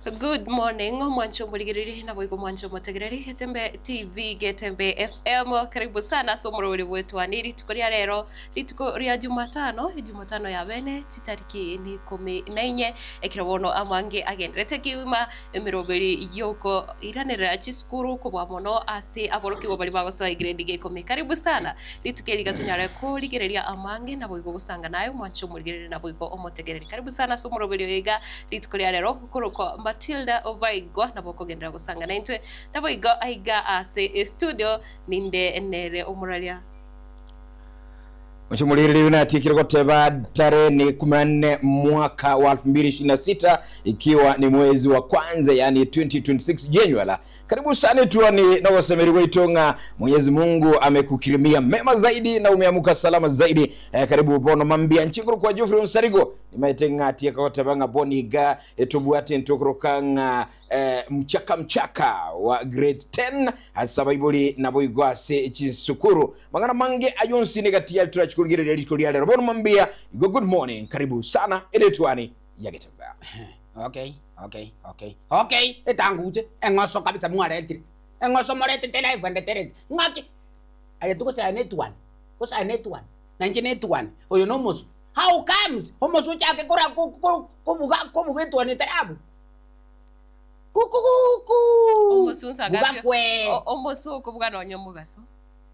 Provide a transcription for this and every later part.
Good morning omwancho omorigereria naboigo omwancho omotegereri Getembe TV Getembe FM karibu sana ase omorobori bwetwane rituko ria rero rituko ria Jumatano Jumatano ya bene chitariki ni ikomi na inye ekero bono amange agenderete kegima emeroberi yokoiranerera chisukuru kobua mono ase aborokigwa baria bagosoa egrade ya ikomi karibu sana rituko eri iga tonyare korigereria amange naboigo gosanga naye omwancho omorigereria naboigo omotegereri karibu sana ase omoroberi oyo iga Rituko ria rero nkorokwa Matilda Obaigwa, nabo okogenderera gosanga naintwe. Naboigo aiga ase estudio ninde nere omoraria. Oche morigereria natiekire goteba tarehe ni 14 mwaka wa 2026 ikiwa ni mwezi wa kwanza yani 2026 January. Karibu sana tuone na wasemeri wetu ng'a Mwenyezi Mungu amekukirimia mema zaidi na umeamuka salama zaidi. Eh, karibu bono mambia nchikuru kwa Geoffrey Onsarigo nimaete ng'a tieka goteba ng'a bono iga etobwate ntokoroka ng'a eh, mchaka mchaka wa grade 10 ase abaibori naboigo ase chisukuru mang'ana mange ayonsi negati yari turachikorigereria rituko ria rero bono mambia igo good morning karibu sana eretwani ya Getembea. Okay, okay, okay, okay, etanguche eng'oso kabisa mwaretire eng'oso moretete live and direct ng'aki aye togosaya netwani gosaya netwani na inche netwani oyo nomosu how comes omosu ochake kora ko- ko- kobuga kobuga etwani etarabu kukukuku Omosu nsa buga agambia- kwe o- omosu okobuga nonya omogaso.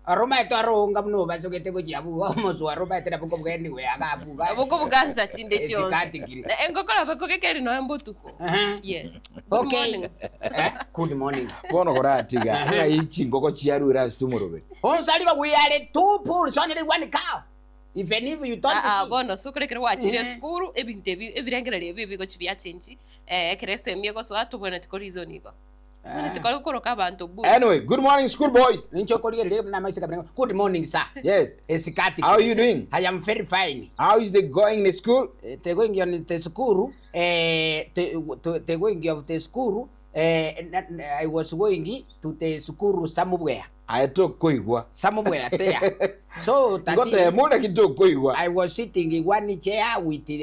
Oromaete oroonga buna obasogete gochia abwo, omosu oromaete nabo kobuga anyway iga abwo iga. Nabo kobuga nsa chinde chionsi. Esikatigire. Na engoko nabo ekogeka eri nonya mbotuko. Ehe. Yes. Good Okay. morning. Eh, good morning. Bono koratiga ng'ai chingoko chiarure ase omoroberi. Onsarigo we are two bulls only one cow. Even if you don't Ah, ah, see. bono sokoro ekero gwachire Ehe. esukuru ebinto ebi ebirengererio ebi ebigochi biachenchi eh, ekero esemi egosoa tobwenereti ko reason igo. Tobwenereti kore koroka abanto bulls. Anyway, good morning school boys. Ninche okorigereria buna amaiso kabere good morning sir. Yes. Esikati. How are you doing? I am very fine. How is the going in the school? Eh, the going on the school eh, the, the, the going of the school eh, na- na- I was going to the school somewhere Aye tokoigwa. somewhere there so that Ngotema ore ki tokoigwa. I was sitting in one chair with the,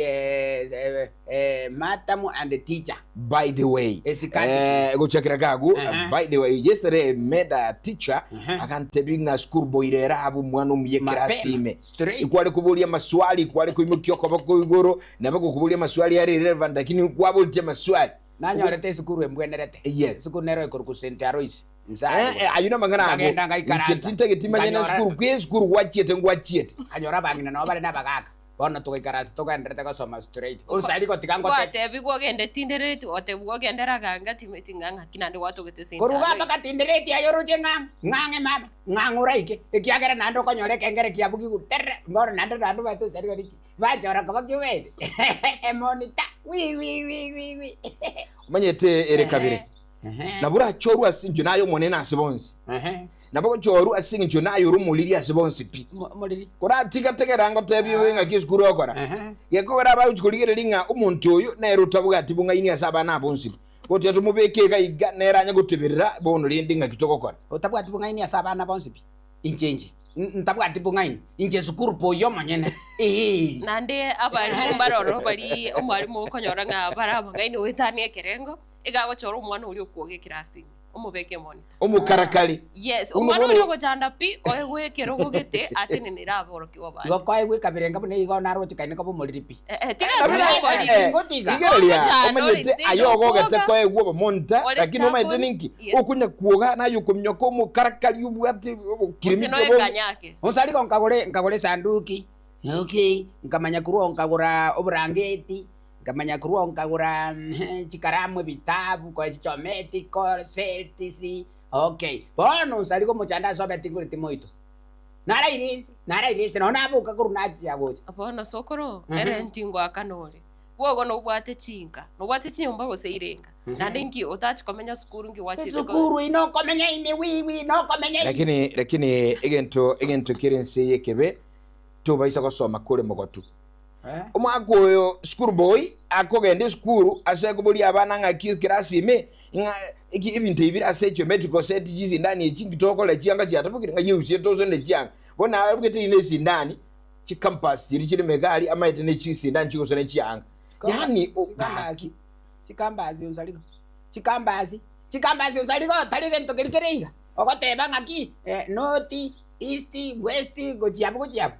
the eh, madam and the teacher By the way, Esikati. eh, gochakera gagu, Uh-huh. by the way, yesterday I met a teacher Uh-huh. agantebi ng'a school boy rero abu omwana omuya Mapema, ekerasi ime. straight. Ikware koboria amaswali, kware koimokia okoboko igoro, nabo gokoboria amaswali are irrelevant lakini kwaboretie amaswali. Nanyorete esukuru embwenerete. Yes. Esukuru nero ekorokwa St. Alois. Inse Eh, agwo. eh, ayio namang'ana ago. Nkagenda ngaikaransa. Inche tintageti manye na Nkanyora- esukuru, kwe esukuru gwachiete ngwachiete. Nkanyora abang'ina nabo bare nabagaka. Bono togaikaransa togenderete gosoma straight. Onsi gotiga ngote. Gwatebigwa ogende Tindereti, gwatebigwa ogende Raganga, timeti ng'a ng'aki naende gwatogete St. Korwa iga Alois. mpaka Tindereti aye oroche ng'a ng'ang'e mama, ng'ang'e oraike, ekiagera naende okonyora ekengere kiabo kiguru terere, bono naende naende omanyete onsi aria ki, bachora koba ki omanyete, emonita wi wi wi wi wi. Omanyete ere kabere. Ehe. Nabo orachorwe ase engencho naye omonene ase bonsi. Ehe. Nabo ogochorwa ase engencho naye ore omoriri ase bonsi pi. Mo- Omoriri. Koratiga tegera ngotebie obe ng'aki esukuru ogokora. Ehe. Gekogera abagochi korigereria ng'a omonto oyo nere otabwati bong'aini ase abana aba bonsi pi. Gotiga tomobeke iga iga nere anye goteberera bono rende ng'aki togokora. Otabwati bong'aini ase abana bonsi pi. Inche inche. N- Ntabwati bong'aini. Inche sukuru boy omonyene. Ee. Naende abarimu mbare ororo baria omwarimu okonyora ng'a bare abang'aini goetania ekerengo, Iga agochora omwana oria okwoga ekerasi ime, omobeke emonita. Omokarakari. Yes, Uno omwana bono- oria ogochanda pi, oegwe ekerogo gete, atenenere aborokigwa bande. Igo koegwa ekabirenga buna igo narochekaine koba omoriri pi. Eh, eh, tiga Nabo koba na- omoriri. eh, eh, Ngotiga. rigereria, Ogochanda omanyete ore aye ogogete okwoga. koegwa obomonta, Ore lakini omanyete stubborn. ninki? Yes. Okonya kwoga naye okominyoka omokarakari obwate Gose obokirimi noe bwa- ekanyake. Onsi ariko nkagore nkagora esanduki, okay, nkamanya korwa oo nkagora oborangeti, Nkamanya korwa oo nkagora chikaramu, ebitabu, koe chichometical, sets, okay. Bono nsarige omochando ase obe tingoreti moito. Naraire inse, naraire inse, nonya naboka korwa nachia gocha. Bono sokoro, erenti ngoakana ore. Bwogo nobwate chinka, nobwate chinyomba gose irenga. Naende inki otachi komenya sukuru inki gwachete ko- Esukuru eye nokomenya ime wi wi, nokomenya ime. Lakini lakini egento egento kere ense eye ekebe tobaisa gosoma kore mogotu. Omwaka oyo school boy akogenda esukuru ase koboria abana ng'aki ekerasi ime ng'a eki ebinto ebi bire ase egeometrical set chisindani echi nki togokora chianga chiatabokire ng'a yeusie tosonere chianga. Bono abegete rinde esindani chicampus chiria chire megari amaete ne chisindani chigosona chianga. Yaani o gaki. Chikambasi, chikambasi onsarigo. Chikambasi, chikambasi osarigo tari gento keria kere iga, ogoteba ng'aki north, east, west, gochia abwo gochia abwo.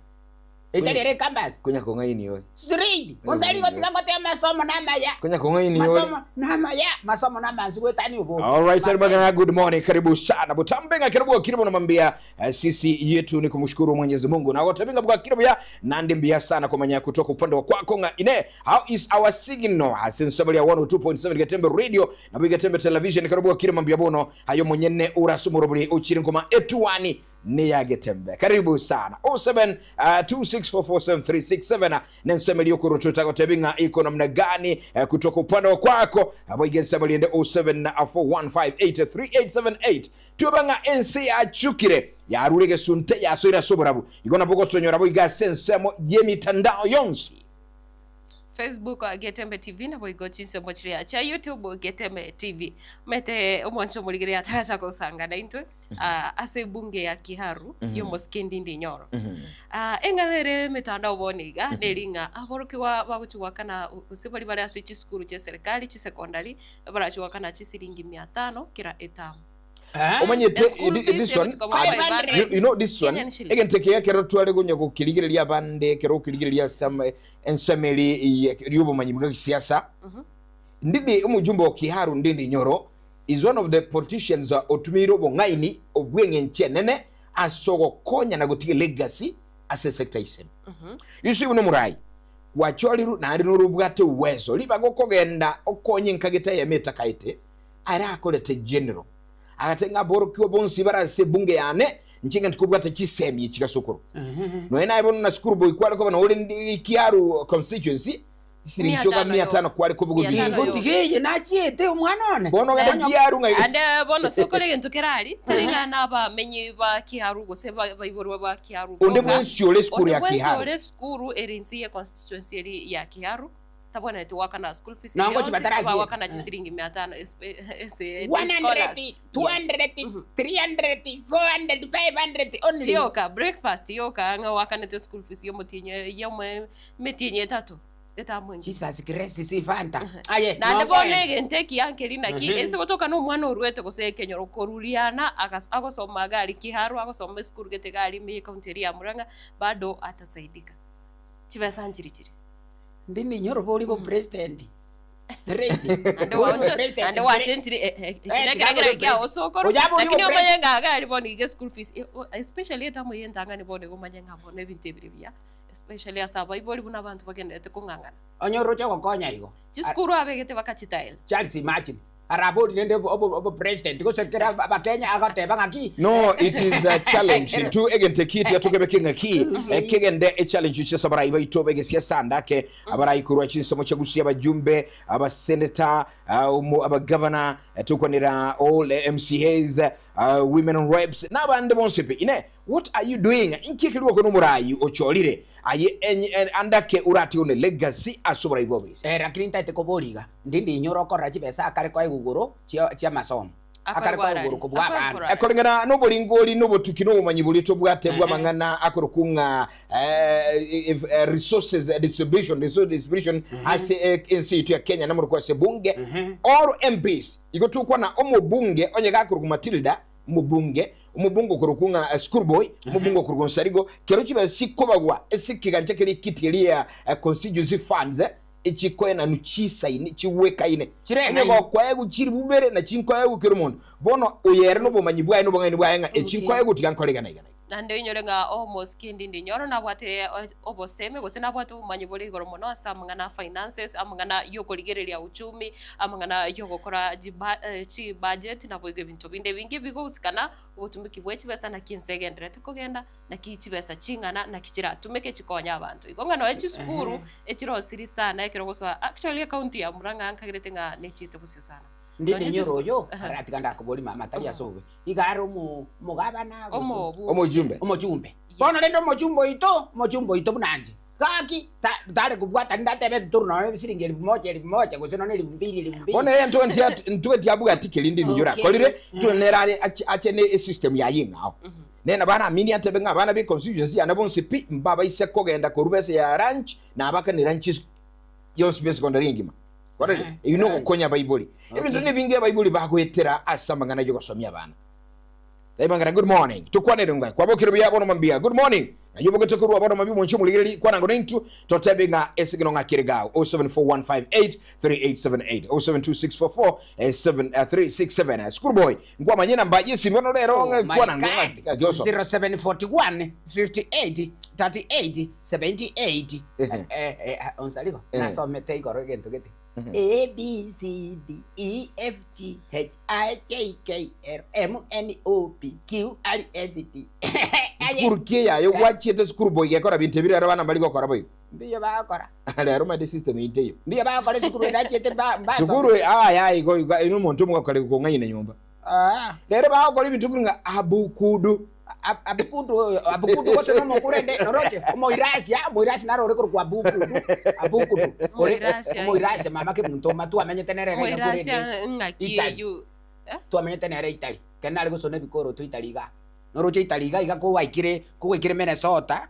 Etari ere ekambasi. Konya kong'aini ore. Straight! Osarigo tiga ngotebe amasomo namaya. Konya kong'aini ore. Masomo namaya, masomo namansu goetania obobe. Alright, Sari Magana, good morning. Karibu sana. Butambenga karibu akiri bono mambia sisi yetu ni kumshukuru Mwenyezi Mungu. Na gotebenga bwa kiri buya nandi mbia sana kumanya kutoka upande wa kwako nga ine. How is our signal? Asensabalia 102.7 Getembe Radio na Getembe Television karibu akiri mambia bono hayo mwenyene urasumuro buli uchiri ngoma etuani ni ya Getembe. Karibu sana. 07 2644736 nenseme liyokurututa gotebinga iko namna gani kutoka upande wa kwako abo igensema liende 0741583878 tubanga ensi yachukire yarure gesunte yasoira soborabu igona bogotonyora bo igasensemo yemitandao yonsi Facebook Getembe TV nabo igo chinsemo chiria chia YouTube Getembe TV mete omwancho omorigere ataracha gosangana intwe ase ebunge ya Kiharu y'omosike Ndindi Nyoro. Eng'ana ere emetandao bono iga neri ng'a aborokigwa bagochi goakana gose bari bare ase chisukuru chia eserikali chisekondari barachi goakana chisiringi mia tano kera etamu. Omanyete The school fees this one egochika bo 500 you know this one Kenyan shillings. egente kiya kero tware gonya gokirigereria abande kero okirigereria some ensemeri riobomanyi bwa gisiasa. Ndindi omujumbe wa Kiharu Ndindi Nyoro is one of the politicians otumire obong'aini obweng'enchi enene ase ogokonya na gotiga legacy ase sector iseme. You see buno murai gwachoriru naende norobwate uwezo ribaga okogenda okonye nkagete eyemo etakaete arakorete general agate ng'a aborokiwa bonsi bare ase ebunge yane nchinga ntikobwata chisemi echi gasokoro noe naye bono na sukuru boy kware koba nore ndi Kiaru constituency isiringi Mia choka tano mia yo. tano kware kobugo Mia tano bingo yo. Ngotigeye nachiete omwana one. bono genda Kiaru ng'a Ande bono sokore gento kerari taring'ana abamenyi ba Kiharu gose baiborwa ba Kiharu onde boka. bwensi ore sukuru Onde ya bwensi Kiharu ore sukuru eri nsi ye constituency eri ya Kiharu tabwanete wakana school fees Nango eri yonsi, chibatara aba zie. wakana chisiringi mia tano ese scholars. 100, 200, 300, 400, 500 only. Chioka breakfast yoka ng'a wakanete school fees yomotinye yomwe metinye etatu etamwengi Jesus Christ si Fanta. Aye. naende no bono point. egento ekiankeri naki ase gotoka na omwana orwete gose ekenyoro koruriana agosoma iga aria Kiharu agosoma esukuru gete iga aria ime ekaunti eria ya Murang'a bado atasaidika chibesa nchiri chiri. Ndindi Nyoro bori bo president. Straight. Naende Bori bo waoncho president, naende straight. wachenchiri tiga ekerekere bori kia osokoro Oja bori bo lakini president. omanye ng'a iga aria bono iga school fees especially etamu ya entang'ani bono igo omanye ng'a bono ebinto ebire buya especially ase abaibori buna abanto bagenderete kong'ang'ana. Onyore oche gokonya igo. Chisukuru abegete bakachitaela. Charles imagine. Arabori nende obo president gose kera Abakenya agoteba ng'aki. No, it is a challenge tu egente kiti atukebe ng'aki kegende e challenge chesa barai baito begesiasa ndake abarai kurwa chinsomo chagusia abajumbe abasenator abagavana tukwanira all MCAs women reps n'abandi bonse pe ine what are you doing inkikiriwa kono murayi ochorire aye andake urati une legacy asobora ibobese. Lakini ntaete koboriga. Ndindi Nyoro okorora chibesa akare kwa iguguru chia masomo. Akare kwa Akore iguguru kobua akore abana. korara. Ekorengana n'oboringori n'obotuki n'obumanyi buri tobwate bw'amang'ana akorokunga if, resources distribution resource distribution ase ensi yitu ya Kenya namoro kwase bunge all MPs igo tukwa na omobunge onye gakoroku Matilda omobunge omobunge okorokunga school boy omobunge okoroku Nsarigo kero chiba sikobagwa esikiganja keri kiti eria constituency funds echikoenanu chisaini chiwekaine Chirengaine. onye gokwaegu chiri bubere na chinkoegu kero omonto bono oyere nobomanyi bwaye nobong'aini bwaye ng'a echinkoegu tiga nkoregana igana Naende oinyore ng'a omosike Ndindi Nyoro nabwate oboseme gose nabwate obomanyi bore igoro mono ase amang'ana a finances amang'ana ya okorigereria uchumi amang'ana ya ogokora chibudget nabo igo ebinto binde binge bigohusikana obotumiki bwa echibesa naki ense egenderete kogenda naki chibesa ching'ana naki chiratumeke chikonya abanto igo ng'a noe chisukuru echirosiri sana ekero gosoa actually ecounty ya Murang'a nkagerete ng'a nechiete bosio sana. Ndindi Nonye Nyoro oyo aratika ndakobori mama tari asobe. Igaro omogabana gose omobu omojumbe omochumbe. Bono rende omochumbe oito, omochumbe oito bunanje. Gaki tare kubwata ndatebe turu no siringi elfu moja elfu moja gose no elfu mbili elfu mbili. Bono eye ntuwe ntiabwati kerindi niyo Okay. akorire tunerare achene esystem yaying'ao nena baramini atebe ng'a abana be constituency yana bonsi pi mbabaise kogenda korwa bese ya lunch na abakanera nchi yonsi be secondary engima. Kwarorire? Eh, Eyio eh. nogokonya abaibori. Ebinto Okay. nebinge abaibori bagoetera ase amang'ana y'ogosomia abana. Naimang'ana good morning. Tokwanere ng'a kwabokire buya bono mambia. Good morning. Ng'ai obogete korwa bono mambia omonche omorigereria kwana ngo naintwe totebe ng'a esigino ng'a kere gao 0741583878 0726447367 School boy nkwamanye namba yesimi bono rero Oh ng'a my kwana ngo God. ng'a gioso. 0741 58 38 78 Ehe. Eh, eh, onsarigo Ehe. nasomete igoro egento gete A B C D E F G H I J K L M N O P Q R S T Sukuru ki eyaye gwachiete sukuru boy gekora binto ebi rero abana mbari gokora boigo. Mbuya bagokora. Rero omanyete system eye teiyo. Mbuya bagokora esukuru ere achiete mba mba Sukuru aya igo igo ino omonto omogakore kong'aina nyomba. Ah. Rero bagokora ebinto buna ng'a abukudu. Abukudu abukudu gose nomokurende oroche omoirasia omoirasia naro ore korokwa abukudu abukudu ore Omoirasia. omoirasia mama kemunto oma twamenyete nere iga iga korende Omoirasia ng'aki Italy. eywo eh? Twamenyete nere Italy ekero nare gosona ebikoroto Italy igaa. Noroche Italy iga iga kowaikire kowaikire Minnesota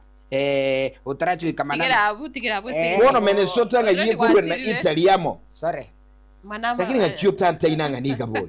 otarachi goika Manama. Tigera abwo tigera abwo Eh. ase Bono Minnesota ng'ai Already ekorwa na gwasirire. Italy amo. Sorry. Manama Lakini ng'aki otantaina ng'a niga bori.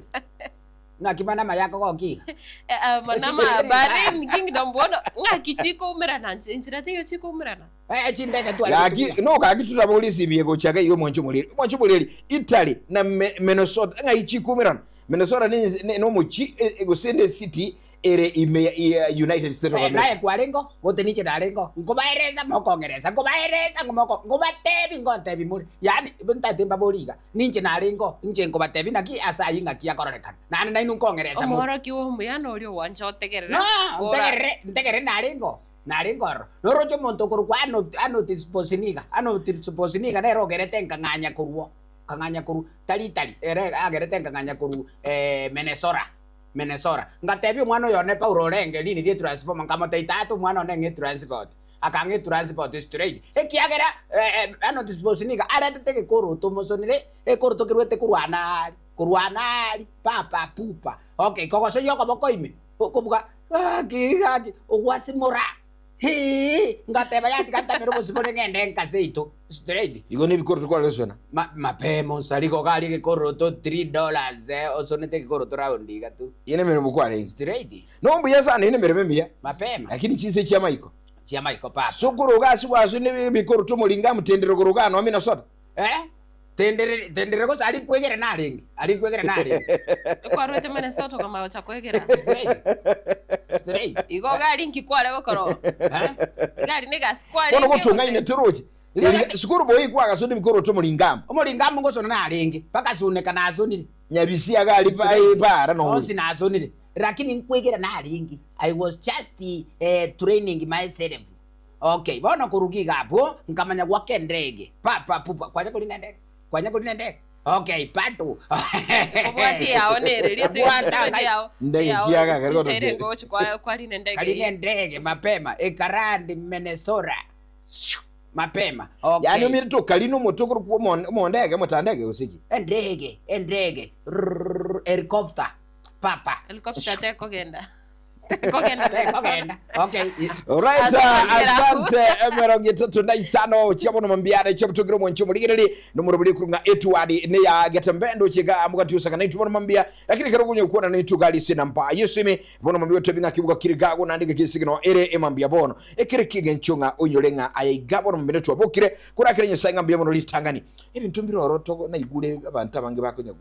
Naki Manama yakogokia iga? Eh, ah, Manama Bahrain Kingdom bono ng'aki chikoumerana nche enchera teiyo chikoumerana. Eh, chindege tware Gaki gotumia. no gaki turabori esimi egocha iga iga omwancho omoreri. Omwancho omoreri Italy na Me- Minnesota ng'ai chikoumerana. Minnesota ne ne nomochi eh, gose ne city ere ime ya ya United States of Eh, America. naye kwarengo gote ninche narengo nkobaeresa mokong'eresa nkobaeresa ngomoko nkobatebi ngontebi more yaani ntaete mbabori iga ninche narengo inche nkobatebi naki ase ayio ng'aki akororekana naende nainwe nkong'eresa more. Omworokia omuya noria owancha otegerera No, ora ntegerere ntegerere narengo narengo ororo noroche omonto okorokwa Arnold Arnold Schwarzenegger Arnold Schwarzenegger nere ogerete nkang'anya korwa nkang'anya korwa tari Italy ere agerete nkang'anya korwa Minnesota Minnesota. Ngatebia omwana oyo one Paulo orenge rini rie transformer, nkamotebia, Tata, omwana one ng'e transport. Akang'a etransport straight. Ekiagera Arnold Schwarzenegger aretete egekoroto omosonire, egekoroto kerwete korwa nari, korwa nari, papa pupa. Okay, kogosoyia okoboko ime, okobuga gaki gaki, ogwasimora. Hii! Ngateba yatiga ntamere obosibore ng'ende nka seito straight. Igo nebikoroto kware gosona. Ma, mapema onsarigo gari egekoroto $3 eh, osonete egekoroto round iga tu. Eye nemeremo kwarenge. Straight. No mbuya sana eye nemeremo emiya. Mapema. Lakini chinse chi'amaiko. Chi'amaiko papa. Sokoro ase bwaso nebikoroto omoringa amotendere koroga noa Minnesota. Eh? Tendere, tendere gose aria nkwegera narenge, aria nkwegera narenge. Ekwarwete Minnesota okamanya gocha kwegera. Straight. Straight. Igo gari nki kware gokora oo? Eh? Gari na egasi kwarenge Bono gotong'aine gose? toroche. Igo Eri gati- sukuru boyi kwagasonire ebikoroto omoringa amo. Omoringa amo ngosona narenge, mpaka suneka nasonire. Nyabisi iga aria pa- para nonya. Onsi nasonire. Lakini nkwegera narenge. I was just eh, training myself. Okay, bono koruga iga abwo, nkamanya goaka endege. Pa, pa, pu, pa. Kwanya korina endege? Kwanya korina endege? Okay, bado. Kobwati yao nere ase Bwata, kobwati yao. Ndege yao kiaga, kari chisere gototie. ngochi kwa kwarina endege. Karina endege mapema, ekarandi Minnesota. Shoo, Mapema. Okay. Yaani omire tokarina omote okorokwa omo- omondege omotandege gose ki? Endege, endege, rrrr, helicopter. Papa. Helicopter tekogenda. Tekogenda Minnesota. Tekogenda. Okay. Alright, Asante. asante emerongo etato na isano chiabono mambiare chiabutokire omwancho omorigereri nomorobori ekurunga Edward neya getembendo chiga mugatiusaka naitu bono mambia lakini kero kunye kuona naitu gali sina mpa yesu ime bono mambia otebi ng'aki buga kiri gago nandike kisigino ere emambia bono ekere kigencho ng'a onyore ng'a ayaiga bono mambia twabokire kurakire nyasaye ng'a mbuya mono ritang'ani ebinto mbire oro togo naigure abanto abange bakonya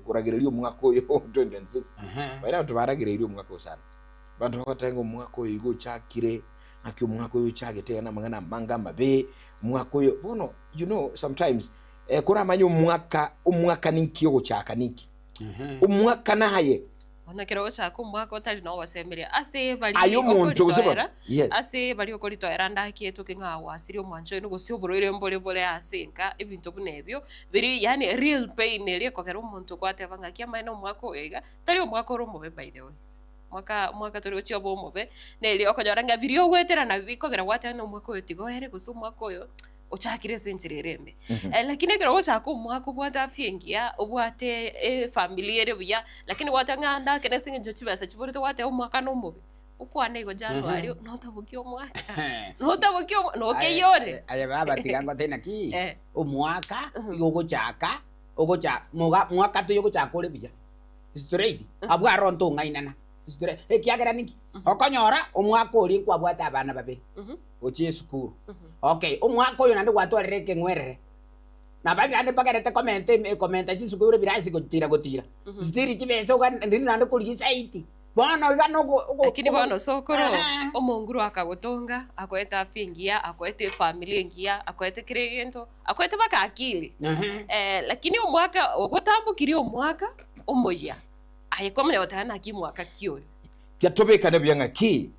koragereria omwaka oyo 2026 Baria abanto baragereirie omwaka oyo sana. Abanto bagoteba ng'a omwaka oyo igo ochakire, ng'aki omwaka oyo ochagete iga namang'ana amange amabe, omwaka oyo, bono you know sometimes eh, koramanye omwaka, omwaka ninki ogochaka ninki. Omwaka naye. Bono ekero ogochaka omwaka otari na ogosemeria ase baria Aye omonto gose bono, okoritoera, yes. ase baria okoritoera ndaki etoke ng'a gwasirie omwancho oino gose oborwaire mbore bore ase enka, ebinto buna ebio, biri yaani real pain eria ekogera omonto gwateba ng'aki amaene omwaka oyo iga, Tari omwaka ore omobe by the way, mwaka omwaka tori gochia obe omobe, neri okonyora ng'a biria ogwetera nabio bikogera gwateba ng'a omwaka oyo tiga oere gose omwaka oyo ochakire ase enchera ere embe. Lakini ekero ogochaka omwaka obwate afya engiya, obwate efamiri ere buya, lakini gwateba ng'a ndakene ase eng'encho chibesa chiborete gwateba omwaka nomobe, okwane igo January notabokia omwaka, notabokia omwa nokeyore. Aye baba tiga ngotebi naki, Eh. omwaka igo ogochaka. ogocha moga mwaka toiyo ogochaka ore buya, straight, abwo aro ntong'ainana, straight, ekiagera ninki? Okonyora omwaka oria nkwabwate abana babere, gochia esukuru, okay, omwaka oyo naende gwatwarire ekeng'werere, na baria naende mbagerete komenta ime komenta chisukuru ebirasi gotira gotira, still chibesa oga riri naende korigia saiti, bono iga nogo ogo Lakini bono sokoro, Ehe. omonguru akagotonga, akoete afya engiya, akoete efamiri engiya, akoete kera egento, akoete mpaka akili. Ehe. Eh, lakini omwaka ogotambokirie omwaka omoyia, aye kwamanya goteba naki mwaka ki oyo. Tiatobekane buya ng'a ki,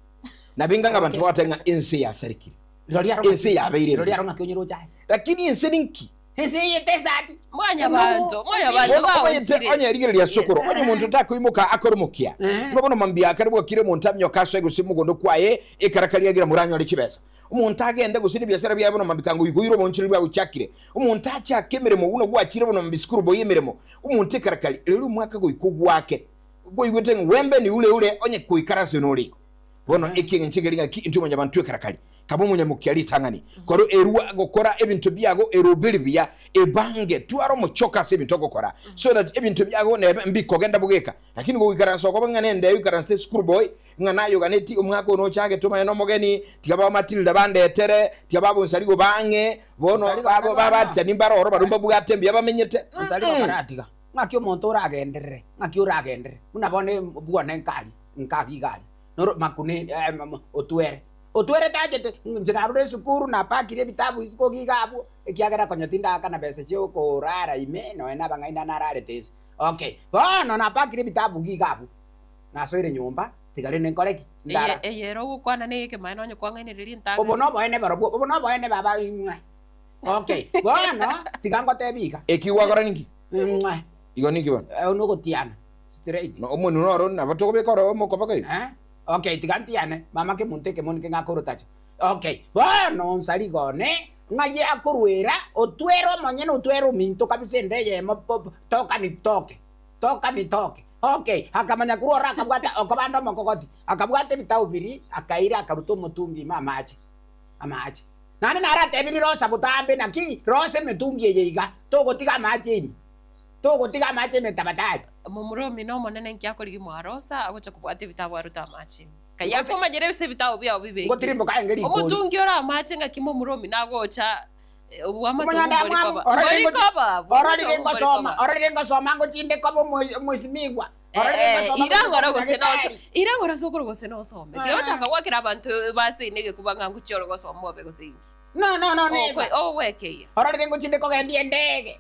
nabo inga ng'a abanto bagoteba ng'a ense yasarekire. Rirorio aro Ense yabeire rirorio embe. aro ng'aki onyore oche aye. Lakini ense ninki? Ense eye tesati. Mwanyabanto, mwanyabanto Bono omanyete baonchire. onye rigereria sokoro, Yes. onye omonto takoimoka akore omokia. Eh. Buna bono mambia akare bwakire omonto aminyoke asoe gose mogondo kwaye ekaraka riagira moranyore chibesa. Omonto agende gose nebiasara biaye bono mambia kango oigoire oboonchoreri bwagochakire. Omonto achake emeremo buna gwachire bono mambia sukuru boyie emeremo. Omonto ekarakari, rirorio omwaka goika ogwake. Kwaigwete ng'a wembe ni ure ure onye koikaransa nore igo. Bono ekieng'encho ekeri ng'aki intwe mwanyabanto ekarakari, kaba omonyamokia ritang'ani, korwa erua gokora ebinto biago eroberi buya, ebange, twara omochoko ase ebinto ogokora, so that ebinto biago nebe mbikogenda bogeka. Lakini goikaransa okoba ng'a nende oikaransete esukuru boy, ng'a nayoganeti omwaka one ochagete omanye nomogeni, tiga ba Matilda bandetere, tiga ba Bonsarigo bang'e, bono Bonsarigo babo naende ba bono. Batisani mbare oro barobwo mbabwate mbuya bamenyete. Bonsarigo karatiga, ng'aki omonto oragenderere, ng'aki oragenderere, buna bono bwone nkari, nkagi iga aria. Noro makune otwere. Otwere tachete, inche narure esukuru napakire ebitabu isiko iga abwo, ekiagera konya tindaakana besa chia okorara ime nonya na abang'aini nararete inse. Okay, bono napakire ebitabu iga abwo, nasoire nyomba, tiga rende nkore ki? Ndara. Eye eye ere ogokwana neye ekemanyererio onye kwang'ainereria entang'ani. Obo noboene barobwo, obo noboene baba ing'we. Okay, bono tiga ngotebie iga. Eki gwakora ninki? Ing'we. Igo ninki bono? Nogotiana. Straight. Na omonwe noro nabo tokobeka oro omokoba kaiga. Eh? Okay, tiga ntiane, mama kemonto ekemoni ke ng'akorotacha. Okay, bono onsariga one, ng'ai akorwera, otwere omonyene otwere ominto kabisa ende eyemo po- po- toka nitoke, toka nitoke. Okay, akamanya korwa oro akabwata okobanda omokogoti, akabwata ebitabo biria, akaira akaruta omotungi ime amache, amache. Naende naratebirie rosa botambe naki, rosa emetungi eye iga, togotiga amache ime. Togotiga amache emetabatari. Momura omino omonene inki akorigia mwarosa agocha kobwata ebitabu arute amache ime. Kai akomanyera ebise ebitabu biao bibekire. Ngotirimboka aenge rikori. Omotungi ore amache ng'aki momura omino agocha obwamate Omonyanda obwo mbori mwamu, koba. ororire Mbori ngochi- koba abwo, ororire obwamate obwo mbori ngosoma, koba. ororire ngosoma ngochinde koba omo- omoisimigwa. Ororire Eh, ngosoma ira ngochinde ng'ora koba gose noso daktari. ira ng'ora sokoro gose nosome. Tiga Ah. gochaka gwakera abanto baseine egekuba ng'a ngochia ore gosoma obe gose inki. No, no, no, never. Okwe- Ogwekeyia. Ororire ngochinde kogendia endege.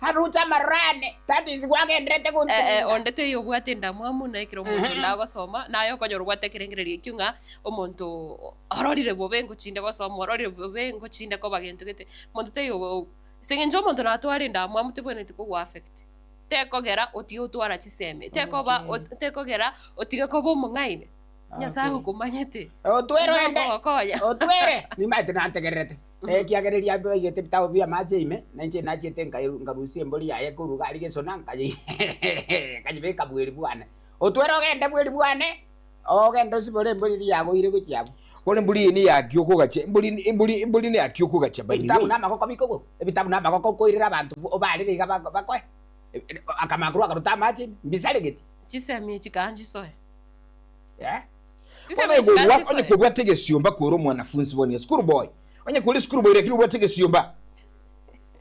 Aruche amaroro ane, that is gwagenderete Eh, eh, gontuga. onde teiyo obwate endamwamu na ekero omonto Ehe. onde agosoma, naye okonyora obwate ekerengererio ekio ng'a omonto ororire bobe ngochinde gosoma, ororire bobe ngochinde koba gento gete, monto teiyo ogo ase eng'encho omonto natware endamwamu tebwenereti kogo affect, tekogera otige gotwara chisemi, tekoba Okay. tekogera otige koba omong'aini, Nyasaye Okay. okomanyete, Otwere Nyasaye oende, okogokonya. otwere, nimanyete nantegererete. Ekiagera eria baigete ebitabu bi'amache ime, na inche nachiete nkayeru nkarusia embori yaye korwa iga aria gesona, nkaye nkayebeka bweri bwane. Otwere ogende bweri bwane, ogende osibore embori eria yagoire gochia abwo. Bono embori eye neyaki okogacha, embori embori embori neyaki okogacha by the Ebitabu way. na amagoko bikogwa, ebitabu na amagoko okoirera abanto obarere iga bako bakoe, akamanya korwa akaruta amache ime, mbisaregeti. Chisemi echi kaa nchisoe. Eh? Chisemi Onye echi kaa kobua- onye nchisoe. kobwate egesiomba kore omwanafunzi bono iga, school boy. Onye kore school boy lakini obwate egesiomba.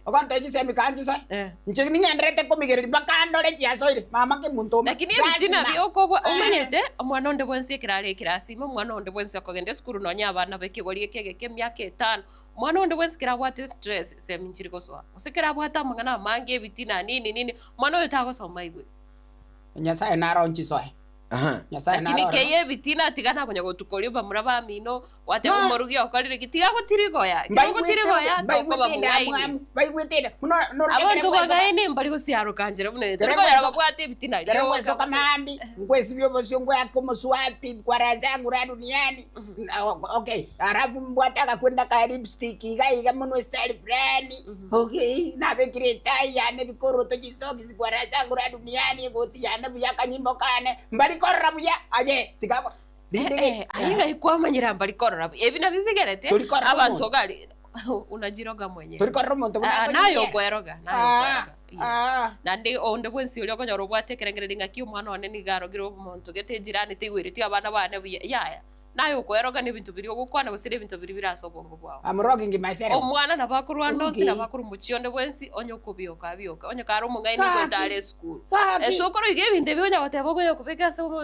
Ogontebia chisemi kaa nchisoe. Eh. Inche ning'enderete komigereria mpaka ndore chiasoire, mama kemonto ome. Lakini ebitina Lazima. biokobua Eh. omanyete omwana onde bwensi ekero are ekerasi ime omwana onde bwensi okogenda esukuru nonya abana b'ekegori eke egeke emiaka etano omwana onde bwensi kero abwate stress semi nchiri gosoa gose kero abwate amang'ana amange ebitina nini nini omwana oyo tagosoma aigwe. Nyasaye naro nchisoe. Aha. Nyasaye Lakini naro kei ebitina tiga nakonya gotuka oria bamura bamino gwateba No. omorugi okorire ki tiga gotirigoya ekero ogotirigoya tokoba mong'aini. baigwete enda buna Abanto bang'aini mbari gosiaroka nchera buna eye, Kere tori konyora ngweso- babwate ebitina kere rioka. ngwesoka maambi ngwesibia obosio ngweaka omoswapi kwara zangu ra duniani Na, o- okay alafu mbwate agakwenda ka lipstick iga iga mono estyle fulani okay nabekire etai yane ebikoroto chisokisi kwara zangu ra duniani egoti yane buya akanyimbo kane mbari korora buya aye tiga rinde Eh, eh, aye ng'ai kwamanyera mbari korora buya. Ebi nabio bigerete Tori korora abanto omonto. gari unajiroga mwenyewe. tori korora omonto buna Ah, naye akonyia. okweroga, naye Ah. okweroga. Yes. Ah. Naende onde bwensi oria okonyora obwate ekerengererio ng'aki omwana one nigo arogire omonto gete ejirani taigwereti abana bane buya, yaya. Naye okoeroga nebinto biria ogokwana gose nebinto biria bire ase obongo bwao. I'm rocking myself. Omwana nabo akorwa ande onsi, Okay. nabo akorwa mochie onde bwensi, onye okobioka abioke, onye kare omong'aini Gaki. ngoeta are esukuru. Gaki. Ase okoro iga ebinto ebi onya goteba okonya kobeka ase obo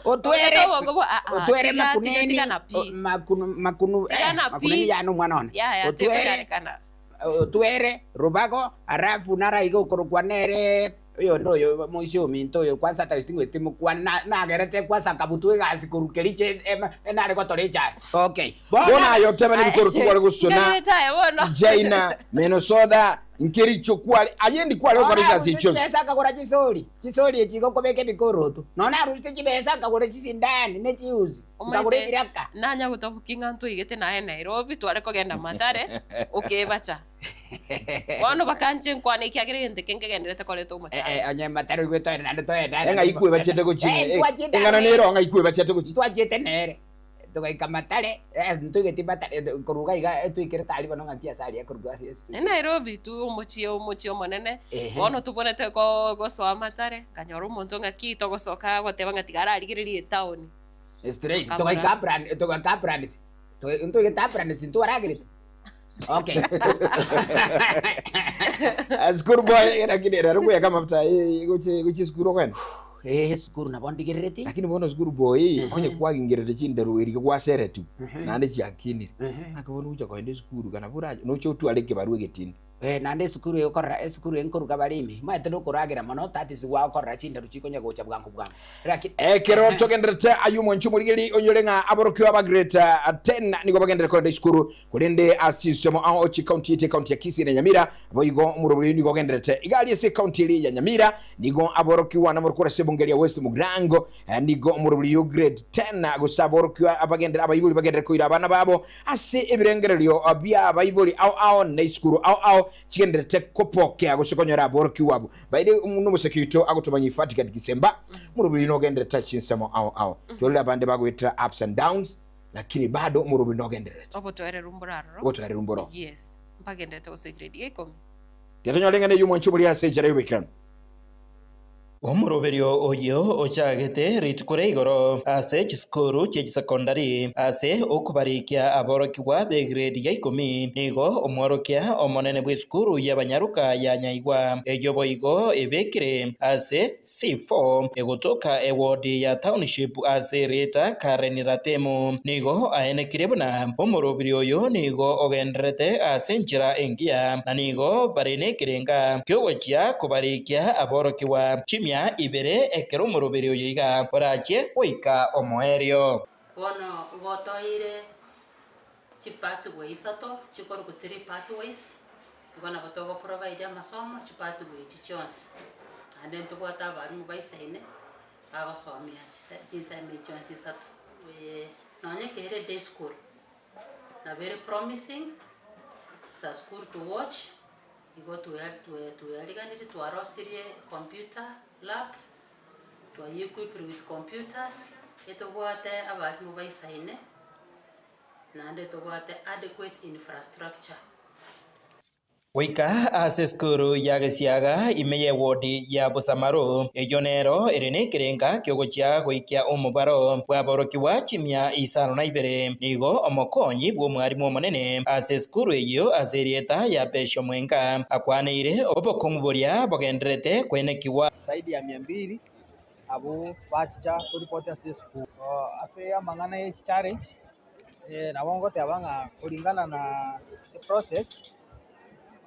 Otwere obeke obongo bwa aa otwere tiga tiga makuneni tiga na pi. o- makunu makunu Tiga eh, na pi. makuneni yane omwana one. Yaya Otwere tekonyarekana. otwere rubago alafu nara iga okorokwa nere oyonde oyo moisia ominto oyo kwanza hata tingweti mokwana na- nagerete kwanza akabutwa egasi korwa kericho nare gotora echae okay Bono aye otebe nebikoro tware gosona Nkagerete aye bono. China, Minnesota, nkericho kware aye ndi kware gokora egasi echio onsi. chibesa akagora chisori chisori echi igo okobeka ebikoroto nonya narusete chibesa nkagora chisindani ne chiusi nkagora Omanyete ebiraka. nanya gotabukia ng'a ntwaigete naye Nairobi tware kogenda Mathare okebacha. Bono bakancha enkwana ekiagera egento eke nkegenderete koreta omochando. Eh, eh, onye Mathare oigwe toende naende toende Eng'ai kwebachete gochia Eh, ng'ai? ntwachete Eng'ana amo. nero ng'ai kwebachete gochia? Ntwachete nere togaika Mathare eh, ntoigeti Mathare eh, korwa iga iga twaikere tari bono ng'aki ase aria korwa ase ase E Nairobi tu omochie omochie omonene, Ehe. bono tobwenerete ko gosoa Mathare, nkanyora omonto ng'aki togosoka agoteba ng'a tiga ararigererie etown. Straight Nkabora. togaika Upland togaika Uplands Toga- ntoigete Uplands ntwaragerete okay School boy lakini rero kweka mafuta eh, gochia gochia esukuru okogenda. Eh, esukuru nabo ndigerereti Lakini bono school boy onye kwagingerete chinderu eria gwaseretwe naende chiakinire. Ng'aki bono gocha kogenda esukuru kana borache noche otware ekebarua egetindi. Eh, naende esukuru egokorora esukuru enkoruga bare ime omanyete nokoragera mono that is gwakorora chinderu chikonya gocha bwango bwango Lakini Ekero togenderete ayio omwancho omorigeri onyore ng'a aborokigwa aba grade 10 nigo bagenderete kogenda esukuru korende ase chinsemo ao chikaunti yaito ekaunti ya Kisii na Nyamira boigo omorobori oyo nigo ogenderete iga aria ase ekaunti eria ya Nyamira nigo aborokigwa namorokore ase ebunge ria West Mugirango nigo omorobori oyo grade 10 gose aborokigwa abagendere abaibori bagenderere koira abana babo Ase ebirengererio bi'abaibori ao ao na isukuru ao ao chigendererete kopokea gose konyora aborokigwa abwo. Baire nomoseke oito agotomanya Ifatikadi Gisemba, omorobiri nogendererete chinsemo ao ao. Twarorire abande bagoetera ups and downs, lakini bado omorobiri nogendererete. Obotoereru mboro aroro. Obotoereru mboro. Yes. Mbagendererete gose grade ya ikomi. Tiatonyora eng'ana eyio omwanchi omoria ase enchera y'oboikeranu. Omoroberio oyio ochagete rituko ria igoro ase chisukuru chie chisecondary ase okobarikia aborokigwa b'egrade ya ikomi nigo omworokia omonene bw'esukuru y'abanyaroka ya Nyaigwa eyio boigo ebekire ase C4 egotoka ewodi ya Township ase erieta Karen Ratemo nigo aenekirie buna omorobiri oyo nigo ogendererete ase enchera engiya na nigo bare nekerenga kiogochia kobarikia aborokigwa chimia ibere ekero omorobiri oyo iga orachie goika omoerio. Bono gotoire chipathway isato chikorokwa three pathways, igo nabo togo provide amasomo chipathway echi chionsi. Naende ntobwate abalimu baisaine, bagosomia chise chinsemo echi chionsi isato. Nonye kere day school, nabo ere promising, is a school to watch, igo tweariganirie twarosirie computer lab, twayeequipire with computers, etobwate abalimu baisaine, naende tobwate adequate infrastructure. Goika ase esukuru ya Gesiaga ime y'ewodi ya Busamaru, eyio nero ere nekerenga kiogochia goikia omobaro bw'aborokigwa chimia isano na ibere. Nigo omokonyi bw'omwarimu omonene ase esukuru eyio ase erieta ya Pesho Mwenga akwaneire obokong'u boria bogendererete kwenekigwa. Zaidi ya mia mbili abwo bachicha koripoti ase esukuru. Ase amang'ana ye chichallenge nabo ngoteba ng'a kulingana na eprocess,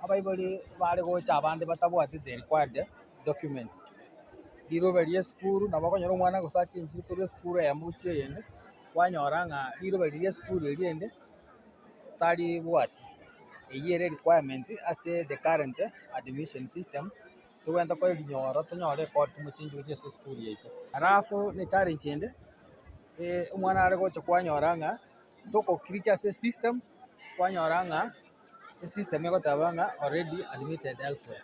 abaibori bare gocha abande batabwati the required documents. Rirobe ria esukuru nabo okonyora omwana gose achenchire korwa esukuru eyemo gochia eyende, kwanyora ng'a rirobe riria esukuru eria ende taribwati. Eyio ere requirement ase the current admission system, togwenta korinyora tonyore ekodi tomochenchi gochia ase esukuru yaito. Alafu ne challenge ende, omwana are gocha kwanyora ng'a toko click ase esystem, kwanyora ng'a esystem egoteba ng'a already admitted elsewhere.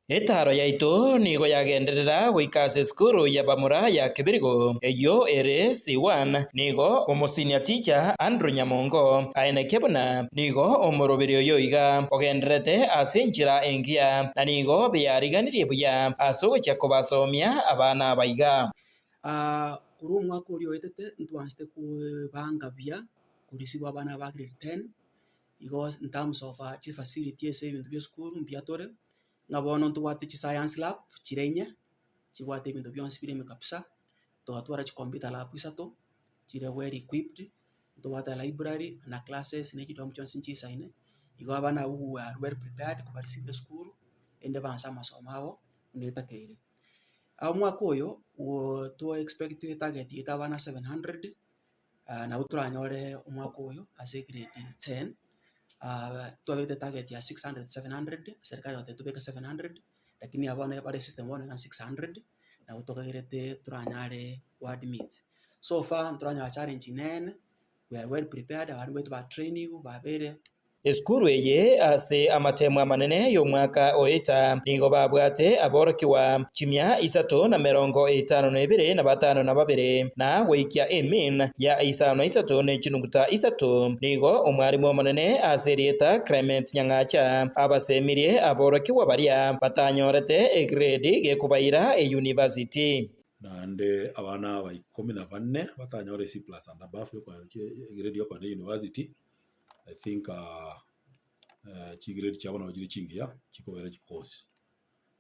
Etaaro yaito nigo yagenderera goika ase esukuru y'abamura ya Kebirigo, eyio ere C1. Nigo omosenior teacher Andrew Nyamongo aenekia buna nigo omoroberi oyo iga ogendererete ase enchera engiya na nigo beyariganirie buya ase ogochia kobasomia abana aba iga. Korwa omwaka oria oetete ntwanchete kobanga buya korisibwa abana ba grade ten, igo in terms of chifacility ase ebinto bia esukuru mbuya tore, Ng'a bono ntobwate chiscience lab chire inye, chibwate ebinto bionsi bire ime kabisa, twatwara chicomputer lab isato, chire well equipped, ntobwate library na classes na chidom chionsi nchisaine, igo abana abwo we are well prepared kobarisiba esukuru, erinde baanse amasomo abo buna etakeire. Omwaka oyo, to expect etarget yaito abana 700. Nabo toranyore omwaka oyo ase egrade ten, twabegete target ya 600 700, serikali egoteba tobeke 700, lakini abwo bono bare system bono iga 600, nabo tokagerete toranyare go admit. So far ntoranyora challenge inene, we are well prepared, abalimu baito ba trainigwe babeire. Esukuru eye ase amatemo amanene y'omwaka oeta nigo babwate aborokigwa chimia isato na merongo etano na ebere na batano na babere, na goikia emean ya isano na isato ne chinuguta isato. Nigo omwarimu omonene ase erieta Clement Nyang'acha abasemirie aborokigwa baria batanyorete egrade gekobaira eyunivasiti. Naende abana aba ikomi na bane batanyore C plus and above egrade yokoenda university. I think chigrade chiabo nabo chire chingiya, chikobera chikosi.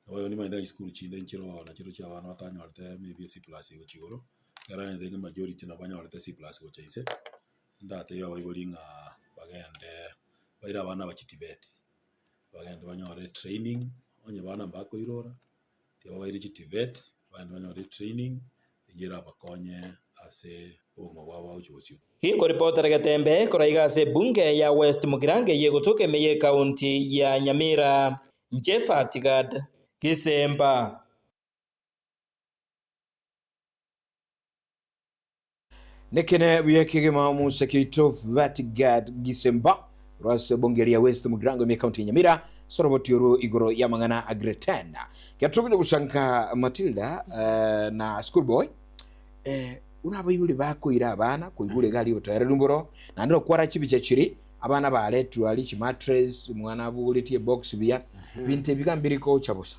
Nabo igo nimanyete ng'a chisukuru chinde nchire oo nachio chia abana batanyorete maybe C plus gochia igoro, ekero naende majority nabo banyorete C plus gochia inse, ndatebie abaibori ng'a bagende baire abana aba chiTVET, bagende banyore training, onye bana mbakoirora, tiga babaire chiTVET, bagende banyore etraining, eyio erabakonye ase obogima bwabo bwa gochia bosio. Inkoripotera Getembe korwa iga ase ebunge ya West Mugirango eyio egotoka ime y'ecounty ya Nyamira. Inche Fatigad Gisemba. Nekene buya kegima omoseke oito Fatigad Gisemba korwa ase ebunge ria West Mugirango ime y'ecounty ya Nyamira ase oroboti oru igoro y'amang'ana a Grade 10. Getogire gosanka Matilda na schoolboy Buna abaibori bakoira abana koigura egari y'obotoereru mboro, naende nokwara chibicha chiri abana baretwe aria chimatres, omwana abogoretie ebox buya, binto ebi iga mbiri gocha bosa.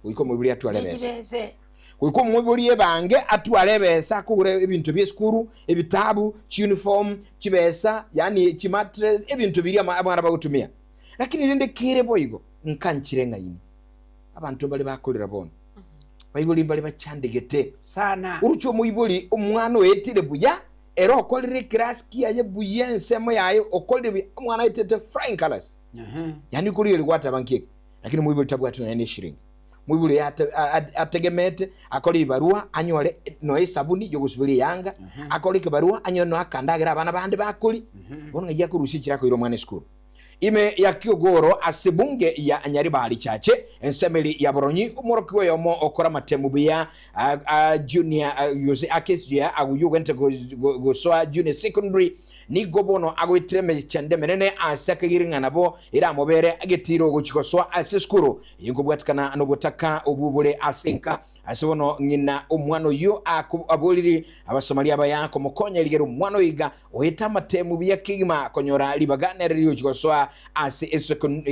Goika omoibori atware ebesa. Nechibese. Goika omoibori ebange atware ebesa akogora ebinto bia esukuru, ebitabu, chiuniform, chibesa, yaani chimatres, ebinto biria ama abana bagotumia. Lakini rende kere boigo, nkanchire ng'aini. Abanto mbare bakorera bono. Baibori mbare bachandegete. Sana. Oruche omoibori omwana oetire buya, ere okorire ekerasi kiaye buya ensemo yaye okorire buya, omwana aetete flying colours. Yaani korigereria gwateba nki eke, lakini omoibori tabwati nonya na eshiringi. Omoibori oyo ate- a- a- ategemete akore ebarua anyore nonya esabuni yogosiberia eyanga, akore ekebarua anyore nonya akandagera abana bande bakoria, bono ng'ai akorusia echira akoira omwana esukuru. Ime ya Kiogoro ase bunge ya Nyaribari Chache, ensemeri ya Boronyi, omworokigwa oyomo okora amatemu buya a junior gose a KCSE oyio ogente gosoa junior secondary nigo bono agoetera emechando emenene ase akagiri ng'a nabo eramobere agetire ogochi gosoa ase esukuru eye nkobwatikana nobotaka obwo bore ase enka. Ase bono ng'ina omwana oyio aborire Abasamaria abaya komokonya rigere omwana oyo iga oete amatemu buya kegima konyora ribaga nere rigochia gosoa ase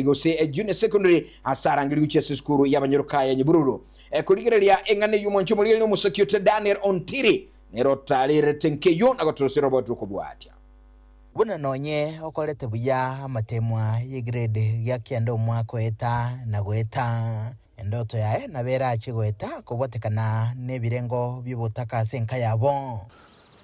gose junior secondary ase arangerie gochia ase esukuru y'abanyaroka ya Nyabururu. Korigereria eng'ana eyio omonche omorigereria nomosoki ote Daniel Ontiri nere otarerete nkeyio na gotorosera obotu okobwatia. Buna nonye okorete buya amatemwa y'egrade gia kianda omwaka oeta na goeta, Endoto yaye nabo erache goeta kobwatekana nebirengo bi'obotaka ase enka yabo.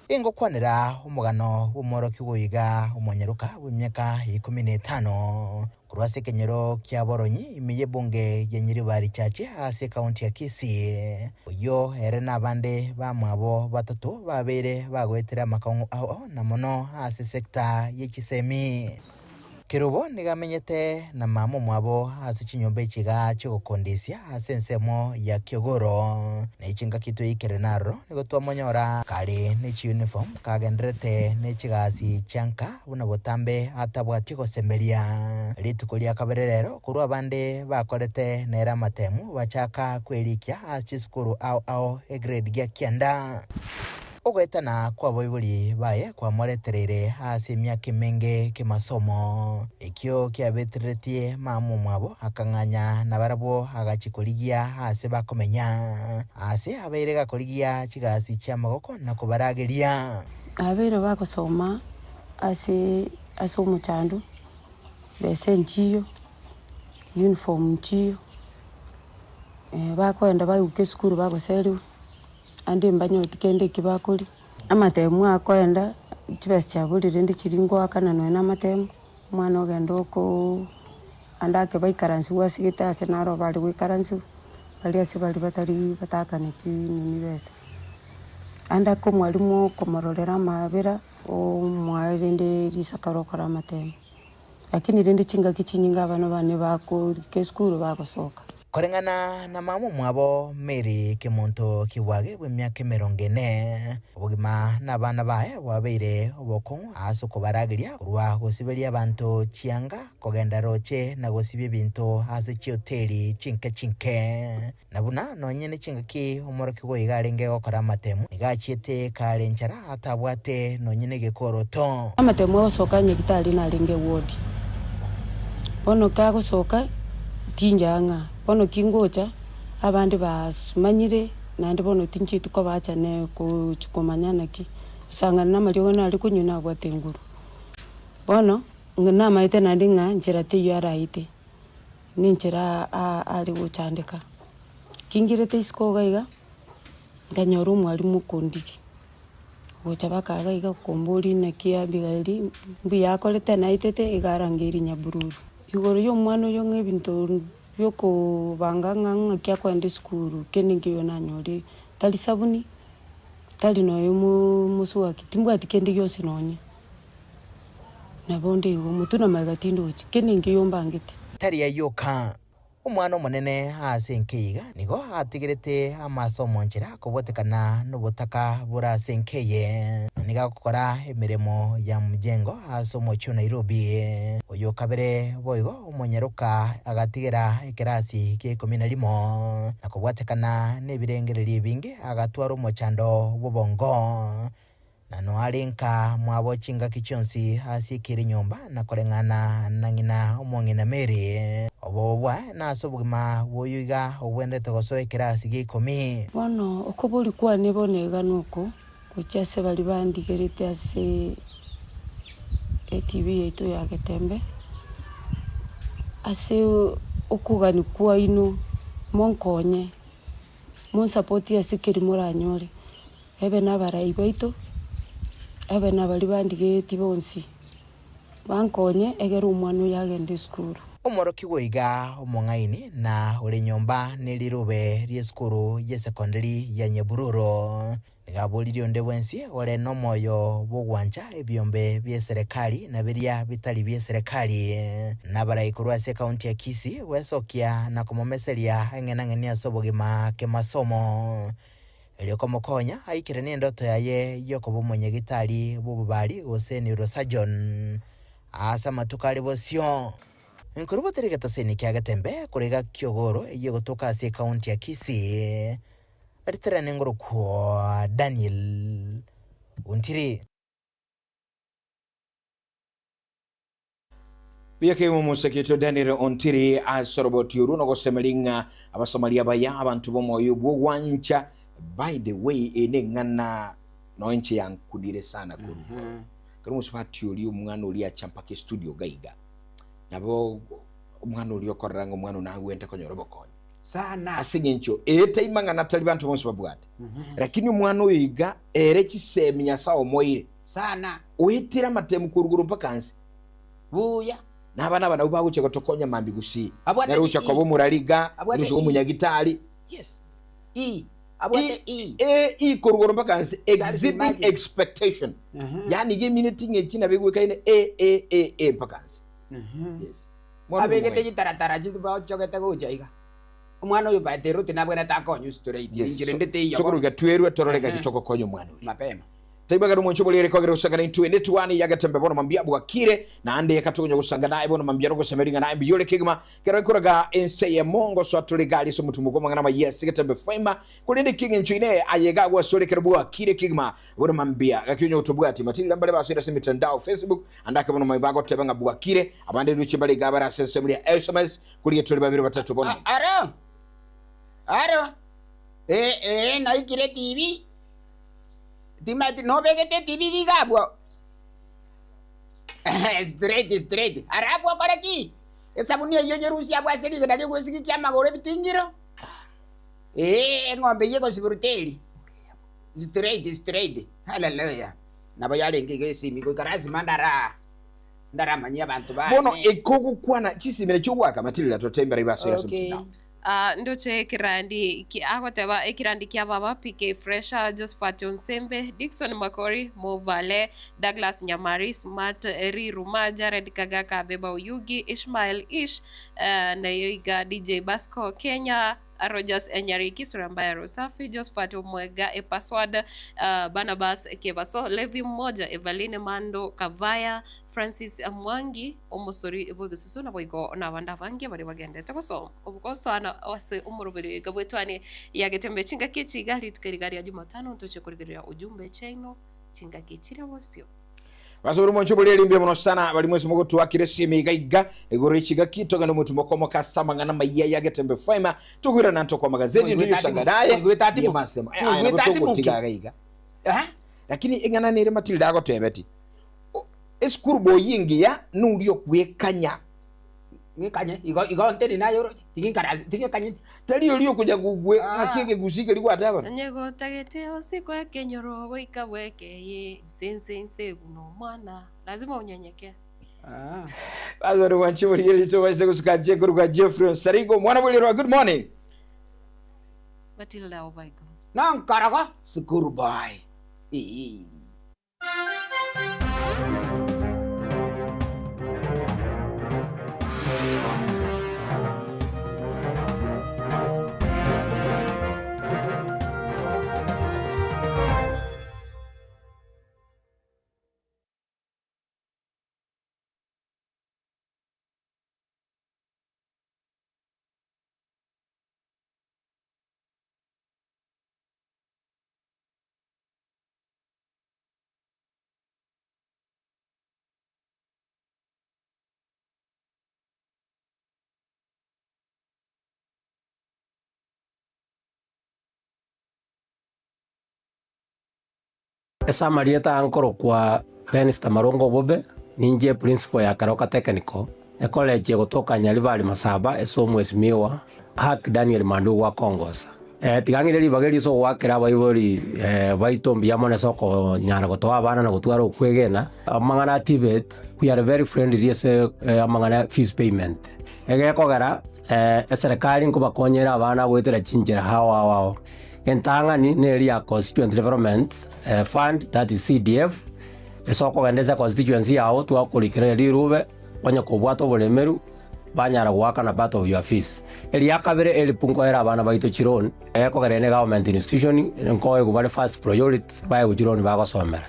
Ingokwanera omogano bw'omworokigwa oyo iga omonyaroka bw'emiaka ikomi na etano, korwa ase ekenyoro kia Boronyi ime y'ebunge ya Nyaribari Chache ase ekaunti ya Kisii. Oyio ere na abande bamwabo batato babeire bagoetera amakong'u ao na mono ase sector ye chisemi. Kerubo nigo amenyete na mama omwabo ase chinyomba echi iga chi'ogokondisia ase ensemo ya Kiogoro. Na chingaki tweikire naroro nigo twamonyora kare ne chiuniform kagendererete ne chigasi chia nka buna botambe atabwati gosemeria. Rituko ria kabere rero korwa abande bakorete nere amatemu bachaka kwerikia ase chisukuru ao ao egrade gia kianda. Ogoetana kw'abaibori baye kwamoretereire ase emiaka emenge kemasomo. Ekio kiabetereretie mama omwabo akang'anya nabarabwo agachia korigia aase bakomenya. Aase abeire gakorigia chigasi chi'amagoko na kobarageria. Abeire bagosoma ase ase omochando, besa enchiyo, uniform nchiyo, bakoenda baiguka esukuru bagoseriwa. Naende mbanyoti kende eki bakoria, amatemu akoenda, chibesa chiaborire rende chiria ngoakana nonya na amatemu, omwana ogenda okoo ande ake baikaransigwe asigete ase naro bare goikaransigwa, baria ase baria batari bataakaneti nini besa. Ande ake omwalimu okomororera amaabera, omoa rende risaka rokora amatemu. Lakini rende chingaki chinyinge abana bane bakorika esukuru bagosoka. Koreng'ana na mama omwabo Mary Kemunto Kibwage bw'emiaka emerongo ene, obogima nabana baye bwabeire obokong'u ase okobarageria korwa gosiberia abanto chianga, kogenda roche na gosibia ebinto ase chihoteli chinke chinke. Na buna nonye ne chingaki omorokigwa iga arenge gokora amatemu, nigo achiete kare enchara atabwate nonye negekoroto. Amatemu agosoka nyagitari narenge ewodi. Bono kagosoka tinyaa ng'a bono kingocha abande basmanyire naende bono tinchieti kobacha ne gochi komanya naki. Gosang'ana na amariogo nare konywa nabwate enguru. Bono namaete naende ng'a nchera teiyo araete. Ninchera are gochandeka. Kingirete isiko iga iga, nkanyora omwalimu okondigia, gocha baka iga iga okomboria naki Abigaeli mbuya akorete naetete iga arangeirie nyabururu. Igoro ya omwana oyo ng'a ebinto biokobanga ng'a ng'aki akoenda esukuru kende nkeiyo nanyorire, tari sabuni, tari nonya omoswaki, timbwati kende gionsi nonye. Nabo onde igo, motwe na magega tindochi, kende nkeiyo mbangete. Tari ayoka. Omwana omonene ase enka eye iga nigo atigerete amaso omonchera kobwatekana nobotaka bore ase enka eye. Nigo agokora emeremo ya mjengo ase omochie o Nairobi. Oyo kabere boigo omonyaroka agatigera ekerasi kia ikomi na rimo na kobwatekana nebirengererio ebinge agatwara omochando bw'obongo. Na noare nka mwabo chingaki chionsi asiekire nyomba na koreng'ana na ng'ina omong'ina Mary. Obobe bwaye nase obogima bw'oyo iga ogwenerete gosoa ekerasi gia ikomi. Bono okobori kwane bono iga noko, gochia ase baria bandigerete ase etv yaito ya Getembe, ase okogania kwaino monkonye, monsapotie ase keri moranyore. Ebe nabarai baito, ebe nabaria bandigetie bonsi, bankonye egere omwana oyo agende esukuru. Omworokigwa oiga omong'aini na ore nyomba ne rirube ri'esukuru y'esekondari ya Nyabururu. Nigo aboririe onde bwensi ore nomoyo bw'ogwancha ebiombe bi'eserekari na biria bitari bi'eserekari, na abarai korwa ase ekaunti ya Kisii gwesokia na komomeseria eng'enang'eni ase obogima kemasomo. Erio komokonya aikeranie endoto yaye y'okoba omonyagitari bw'obobari gose neurosurgeon ase amatuko are bosio. Nkorwa teri getaseni kia Getembe korega Kiogoro eyio egotoka ase ekaunti ya Kisii, riterane ngorokwo Daniel Ontiri. Buya kegima omoseke oito Daniel Ontiri ase oroboti orwo nogosemeria ng'a Abasamaria abaya, abanto b'omoyo bw'ogwancha. By the way, eye neng'ana nonya inche yankunire sana korwa igoro. Ekero omosubati oria omwana oria acha mpaka estudio iga iga, nabo omwana oria okorora ng'a omwana one agwente konyora obokonyi. Sana. Ase eng'encho eye tari mang'ana tari banto bonsi babwate. Lakini omwana oyo iga ere chisemi Nyasae omoire. Sana. Oetire amatemu korwa igoro mpaka nse. Buya. Na abana aba nabwo bagochia gotokonya mambia gusii. Abwate Nere ogochia I. koba omorari iga, Abwate nere ogochia koba I. omonyagitari. Yes. I. Abwate I. E, I korwa igoro mpaka nse. Charles Exceeding imagine. expectation. Aha. Yaani iga emineti ng'a echi nabo egwekaine E, E, E, E mpaka nse. Yes. Mwana oyo Abegete omong'aini. chitaratara chibochogete gocha iga. Omwana oyo by the road nabwenerete akonywe straight. Yes. Inchera ende teiyo Sokoro bono. iga twerwe torore gaki Ehe. togokonya omwana oria. Mapema. Taibagera omwancho oborere kogera gosangana intwe netwani ya Getembe bono mambia bwakire, naende ekatogonya gosanga naye bono mambia nogosemeria ng'a naye mbuya ore kegima. Kero ekoraga ense eyemo ngosoa tore gari ase omotumo kw'amang'ana amaya ase Getembe Faima, korende eki'engencho inee aye iga agwo asore ekero bwakire kegima bono mambia. Gaki onye gotobwati matirira mbare basoire ase emitandao Facebook ande ake bono mambia bagoteba ng'a bwakire, abande roche mbare iga bare ase ensemo ya SMS korigia tore babere batato bono. Aro! Aro! Ee, ee, naikire TV. Timanyeti nobegete etibi iga abwo. Straight, straight. Alafu okore ki? Esabuni eyio onyerusie abwo ase rigena ri'ogwesigikia amagoro ebitingiro. Ee, eng'ombe eyio egosiberwa teri. Straight, straight. Haleluya. Nabo yarenge iga esimi goika lazima ndara ndaramanyie abanto bane. Bono ekogokwana chisimi nachio ogwaka matirira totembera ibasoire ase Okay. omotandao. Ah, ndoche ekirandi ki- agoteba ekirandi kia baba PK Fresha, Josephat Onsembe, Dickson Makori, Movale, Douglas Nyamari, Smart Riruma, Jared Kagaka, Beba Oyugi, Ishmael Ish, eh, nayo iga DJ Basco Kenya, Rogers Nyariki, Surambaya Rosafi, Josephat Omwega, Epaswad, uh, Barnabas Kebaso, Levi Mmoja, Evaline Mando Kavaya, Francis Mwangi, omosori bw'egesusu, naboigo nabande abange baria bagendete gosoma ogosoana ase omoroberi oiga bw'etwani ya Getembe chingaki echi iga rituko eri iga ria Jumatano ntoche korigereria ujumbe chiaino chingaki chiria bosio. Basubiri omonche oboria eri mbuya mono sana bari mwesi mogotwakire esimi iga iga igoro echigaki togende omotumo komoka ase amang'ana maiya ya Getembe Faima tokoirana ntokwa magazeti Moigwete ati ntoyosanga mo- naye moigwete ati mo- yemasemo aya nabo moigwete ati togotiga moki. iga iga Aha. lakini eng'ana nere Matilda agotebeti Esukuru boyio engiya noria okwekanya. Ng'ekanye, igo igo nteri naye oroche, tiginkara tigekanyeti. Tari oria okonya gogwe ng'aki Ah. egegusi keria gwateba. Onye gotagete osiko ekenyoro goika bwekeye inse inse inse buna omwana lazima unyenyekee. Ah. Basore mwanche morigererie tobaise gosuka nche korwa Jeffrey Onsarigo omwana bw'erirwa good morning. Matilda Obaigo. Nonkorogo, sukuru boy. Eeh. Ase amarieta aya nkorokwa Benster Marongo Obobe, ninche principal ya Keroka Technical, ecollege egotoka Nyaribari Masaba ase omwesimiwa Hack Daniel Mandugu akongosa. Tiga ng'ire ribaga erio ase ogoakera abaibori baito mbuya mono ase okonyara gotoa abana na gotwara okwegena. Amang'ana a TVET, we are very friendly ase amang'ana ya fees payment. Egekogera eserekari nkobakonyera abana goetera chinchera ao ao ao. Entang'ani neri ya Constituent Development Fund, that is CDF, ase okogenda ase econstituency yao twakorikera rirube onye kobwate oboremeru banyara goakana part of your fees. Eria kabere help nkoera abana baito chiloan, ekogera ere ne government institution nkoegwa bare first priority baegwe chiloan bagosomera.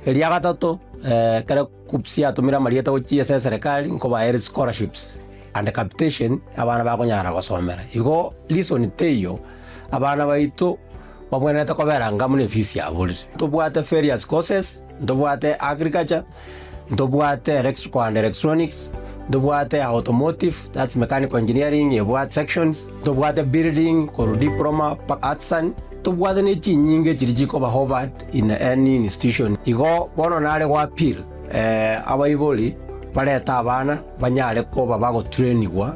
Eria gatato ekero KUCCPS yatomire amarieta gochia ase eserekari nkobaere scholarships and capitation abana bakonyara gosomera. Igo reason teiyo abana baito babwenerete kobera anga buna efees yaborire. Ntobwate various courses, ntobwate agriculture, ntobwate electrical and electronics, ntobwate automotive, that's mechanical engineering ebwate sections, ntobwate building korwa diploma mpaka artisan, ntobwate ne chinyinge chiria chikoba hovered in any institution. Igo bono nare go appeal abaibori barete abana banyare koba bagotrainigwa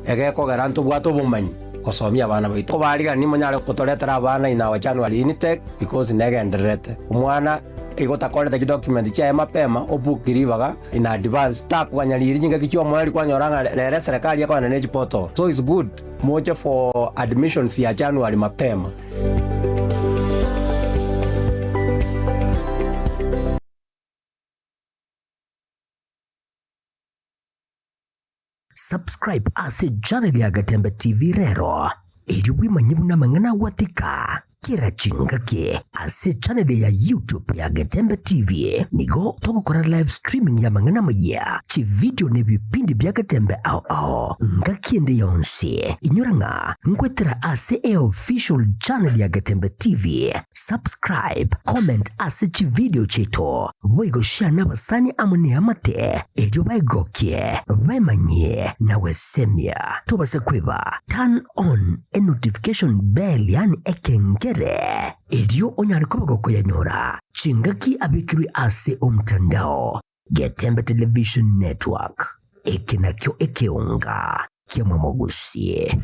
egekogera ntobwate obomanyi gosomia abana baito. Kobarigani monyare gotoretera abana in our January intake because negendererete. Omwana igo takorete chidocument chiaye mapema obook ribaga in advance takoganya riria chingaki chia omoerio kwanyora ng'a rero eserekari ekogenda ne chiportal. So it's good moche for admissions ya January mapema. Subscribe ase channel ya Getembe TV rero, erio bwemanye buna amang'ana agwatika kera chingaki ase channel ya YouTube ya Getembe TV. Nigo togokora live streaming y'amang'ana amayia, chividio na ebipindi bia Getembe ao ao ngaki ende yonsi. Inyora ng'a nkwetera ase eofficial channel ya Getembe TV. Subscribe, comment ase chividio chiaito, boigo share nabasani amo neamate erio baegokie, baemanyie na gwesemia. Tobasa kweba turn on enotification bell yaani ekengere erio onyare koba gokoyanyora chingaki abekirwe ase omtandao. Getembe Television Network, eke nakio ekeonga kiamwamogusie.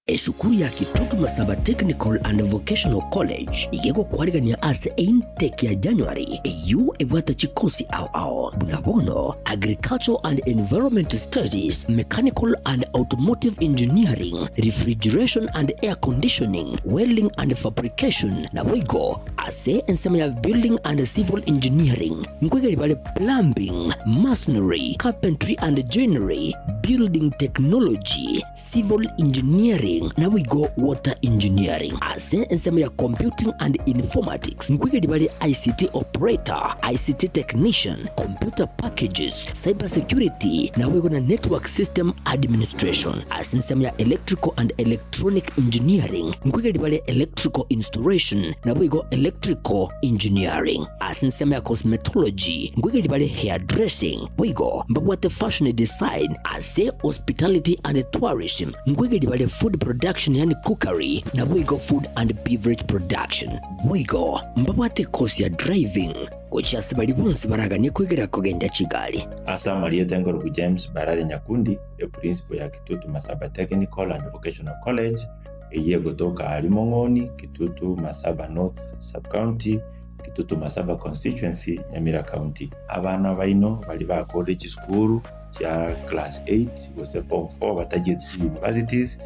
Esukuru ya Kitutu Masaba Technical and Vocational College nigo egokwarigania ase eintake ya January eyio ebwate chikosi ao ao buna bono Agricultural and Environment Studies, Mechanical and Automotive Engineering, Refrigeration and Air Conditioning, Welding and Fabrication naboigo ase ensemo ya Building and Civil Engineering nkoigeria bare Plumbing, Masonry, Carpentry and Joinery, Building Technology, Civil Engineering naboigo Water Engineering. Ase ensemo ya Computing and Informatics nkoigeria bare ICT Operator, ICT Technician, Computer Packages, Cyber Security naboigo na Network System Administration. Ase ensemo ya Electrical and Electronic Engineering nkoigeria bare Electrical Installation naboigo Electrical Engineering. Ase ensemo ya Cosmetology nkoigeria bare Hairdressing boigo mbabwate Fashion Design. Ase Hospitality and Tourism nkoigeria bare Food Production yaani Cookery naboigo Food and Beverage Production. Boigo mbabwate ekosi ya Driving gochia ase baria bonsi baraganie koigera kogendia chigari. Ase amarieta enkorokwa James Barare Nyakundi, eprincipo ya Kitutu Masaba Technical and Vocational College, eyio egotoka aaria Mong'oni, Kitutu Masaba North Sub-County, Kitutu Masaba Constituency, Nyamira County. Abana baino baria bakorire chisukuru chia class 8 gose form 4 batachieti chi universities,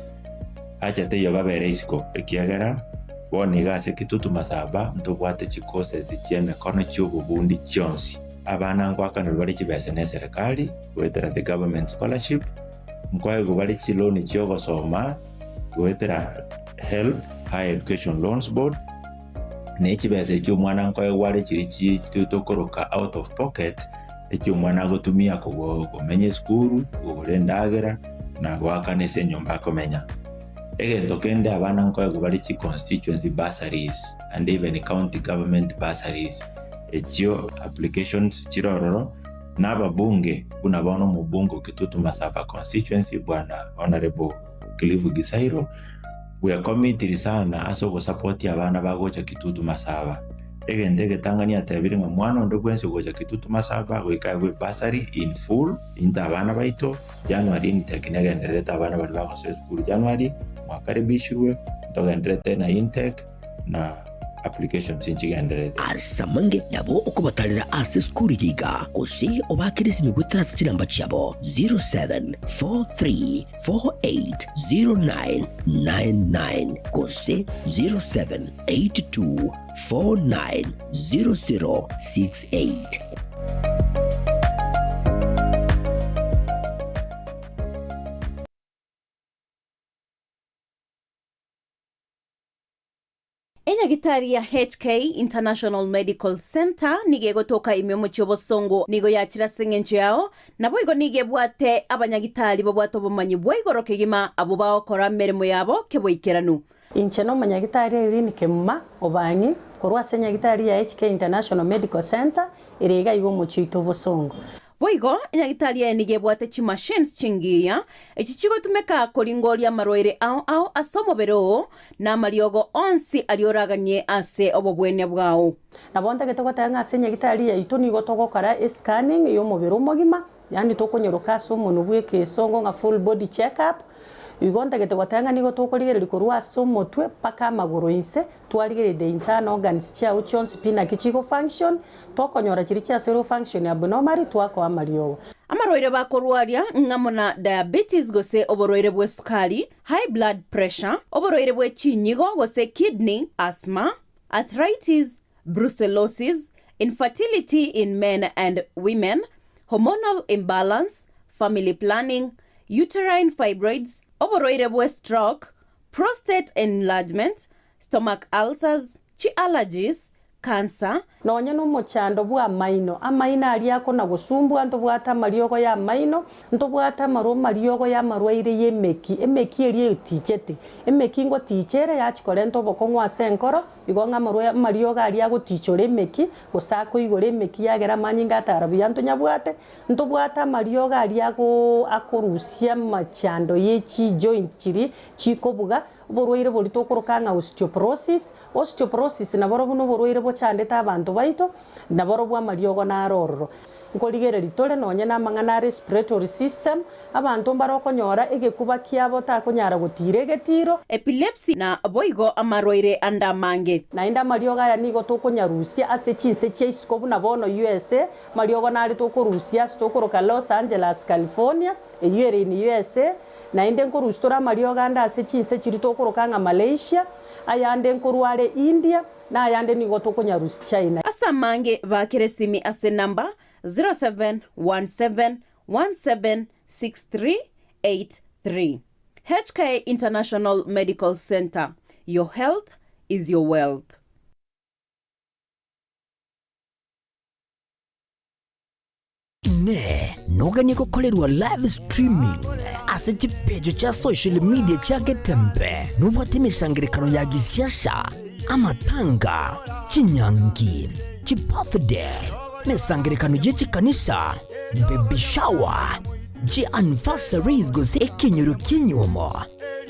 acha teiyo babere isiko ekiagera bono iga ase Kitutu Masaba ntobwate chi courses chia emekono chia obobundi chionsi. Abana ngoakanerwa bare chibesa ne eserekari goetera the government scholarship, nkoegwa bare chiloan chia ogosoma goetera HELB, Higher Education Loans Board, ne chibesa echio omwana nkoegwa are chiria chi tokoroka out of pocket, echio omwana agotumia kogo komenya esukuru, kogora endagera, na goakana ase enyomba akomenya. Egento kende abana nkoegwa bare chi constituency bursaries and even county government bursaries, echio applications chire ororo, na ababunge buna bono omobunge o Kitutu Masaba constituency bwana Honourable Cliff Gisairo, bwekomitiri sana ase ogosapotia abana bagocha Kitutu Masaba. Egento egetang'ani atebire ng'a mwana onde bwensi ogocha Kitutu Masaba goika aegwe ebursary in full, into abana baito, January intake negendererete abana baria bagosoa esukuru January, mwakaribishirwe, ntogendererete na intake na applications nchigendererete. Ase amange nabo okobatarera ase esukuru eye iga, gose obaakere esimi goetera ase chinamba chiabo 0743 480999 gose 0782490068. Enyagitari ya HK International Medical Centre nigo egotoka ime omochie obosongo, nigo yachire ase engencho yao, naboigo nigo ebwate abanyagitari babwate obomanyi bwa igoro kegima abwo bagokora emeremo yabo keboikeranu. Inche nomonyagitari Irene Kemuma Obang'i korwa ase enyagitari ya HK International Medical Centre ere iga iga omochie oito obosongo. Boigo, enyagitari eye nigo ebwate chimachines chingiya, echi chigotumeka koringoria amarwaire ao ao ase omobere oo, na amariogo onsi aria oraganie ase obobwenia bwao. Nabo ntagete goteba ng'a ase enyagitari yaito nigo togokora escanning y'omobere omogima, yaani tokonyoroka ase omonwe bw'ekesongo ng'a full body check up, Igo ntagete goteba ng'a nigo tokorigereria korwa ase omotwe mpaka amagoro inse, twarigereria the internal organs chiao chionsi pi naki chigo function, tokonyora chiria chiasoire go function abnormally twakoa amariogo. Amarwaire bakorwaria ng'amo na diabetes gose oborwaire bw'esukari, high blood pressure, oborwaire bwe chinyigo gose kidney, asthma, arthritis, brucellosis, infertility in men and women, hormonal imbalance, family planning, uterine fibroids, oborwaire bwe stroke, prostate enlargement, stomach ulcers, chi allergies, cancer. Nonye nomochando bw'amaino, amaino aria akona-gosumbua, ntobwate amariogo y'amaino, ntobwate amarwa amariogo y'amarwaire y'emeki, emeki eria etichete. Emeki ngoticha ere yachia korenta obokong'u ase enkoro, igo ng'a amarwa amariogo aria agotichora emeki, gose akoigora emeki yagera amanyinga atara buya ntonyabwate, ntobwate amariogo aria agoo akorusia amachando ye chijoint chiria chikobuga, oborwaire boria tokoroka ng'a osteoporosis, Osteoporosis naborobwo noborwaire bochandete abanto baito, naborobwo amariogo naro ororo. Nkorigereria tore nonye namang'ana a respiratory system, abanto mbare okonyora egekuba kiabo takonyara gotiira egetiro. Epilepsy na boigo amarwaire ande amange. Naende amariogo aya nigo tokonyarusia ase chinse chia isiko buna bono USA, amariogo nare tokorusia ase tokoroka Los Angeles, California, eyio ere in USA, naende nkorusia tore amariogo ande ase chinse chiria tokoroka ng'a Malaysia, Ayande nkorwa are India, na ayande nigo tokonyarusia China. Ase amange baakere esimi ase enamba 0717176383. HK International Medical Centre, your health is your wealth. Inee! Noganie gokorerwa live streaming ase chipecho chia social media chia Getembe? Nobwate emesangererekano ya gisiasa, amatanga, chinyangi, chibirthday, emesangererekano ye chikanisa, baby shower, chianniversaries gose ekenyoro ki'enyuomo,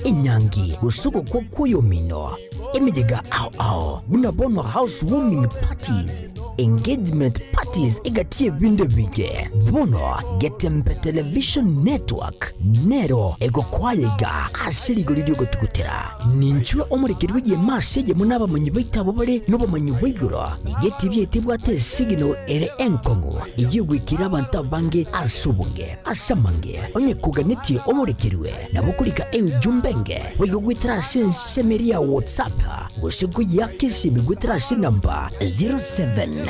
enyangi gose ogokwa kw'oyomino, emeyega ao ao buna bono house warming parties, engagement parties egati y'ebinto ebinge. Bono Getembe Television Network nero egokoaya iga ase rigori ri'ogotugutera. Ninchwe omorekeri bw'egeema ase eyemo n'abamanyi baito abwo bare nobomanyi bwa igoro. Nigo etibi yaito ebwate esignal ere enkong'u eyio egoikera abanto abange ase obonge. Ase amange, onye koganetie omorekerwe, nabo okorika eujumbe enge boigo goetera ase ensemo eria ya WhatsApp gose koyeaka esimi goetera ase enamba 0741499726.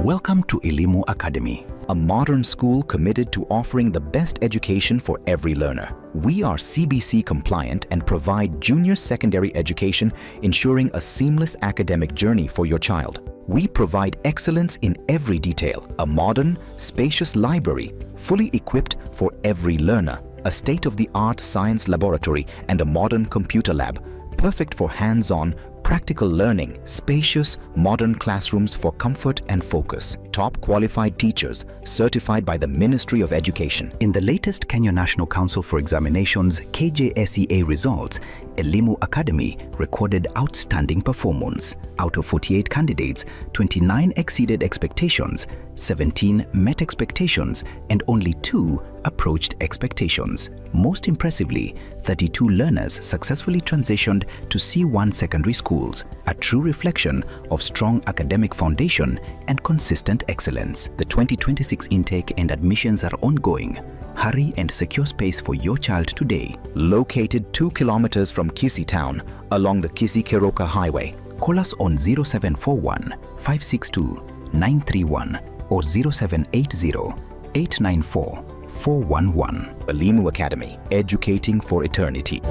Welcome to Elimu Academy, a modern school committed to offering the best education for every learner. We are CBC compliant and provide junior secondary education, ensuring a seamless academic journey for your child. We provide excellence in every detail a modern, spacious library, fully equipped for every learner, a state of the art science laboratory, and a modern computer lab, perfect for hands on, practical learning, spacious, modern classrooms for comfort and focus, top qualified teachers certified by the Ministry of Education. In the latest Kenya National Council for Examinations KJSEA results, Elimu Academy recorded outstanding performance. Out of 48 candidates, 29 exceeded expectations, 17 met expectations, and only 2 approached expectations. Most impressively, 32 learners successfully transitioned to C1 secondary schools, a true reflection of strong academic foundation and consistent excellence. The 2026 intake and admissions are ongoing. Hurry and secure space for your child today. Located 2 kilometers from Kisii town along the Kisii Keroka Highway. Call us on 0741 562 931 or 0780 894 411. Elimu Academy, educating for eternity.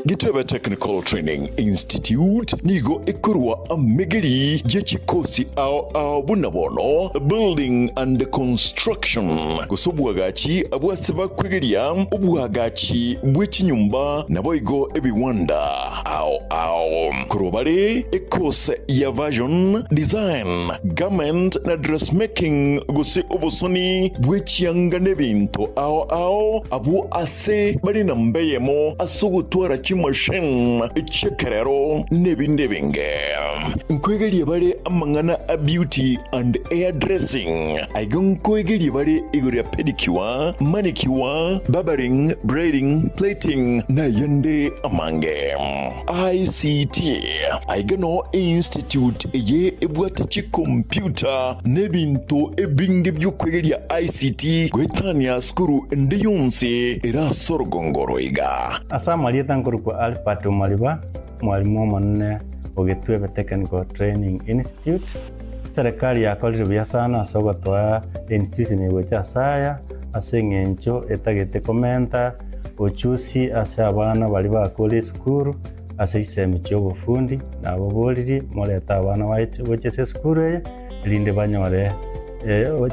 Gitebe Technical Training Institute nigo ekorwa amegeri ye chikosi ao ao buna bono Building and Construction, gose obwagachi abwase bakwegeria obwagachi bwe chinyomba naboigo ebiwanda ao ao. Korwa bare ekose ya Version, Design, Garment na Dressmaking gose obosoni bwe chianga nebinto ao ao abwo ase bare namba eyemo ase ogotwara. Chimachine chi'ekerero n'ebinde ebinge. Nkoegerie bare amang'ana a beauty and hair dressing. Aiga nkoegerie bare igoro ya pedicure, manicure, barbering, braiding, plating na ayande amange. ICT, Aiga noo einstitute eye ebwate chicomputer na ebinto ebinge bi'okwegeria ICT goetania sukuru ende yonsi ere ase orogongo oro iga. Ase amarieta nkorokwa Albert Omariba, mwalimu omonene o Getwebe Technical Training Institute. Serikali yakorire buya sana ase ogotoa einstitution eye gocha ase aya, ase eng'encho etagete komenta ochusi ase abana baria bakure esukuru ase chisemi chia obofundi, nababoririe morete abana baye gocha ase esukuru eye, erinde banyore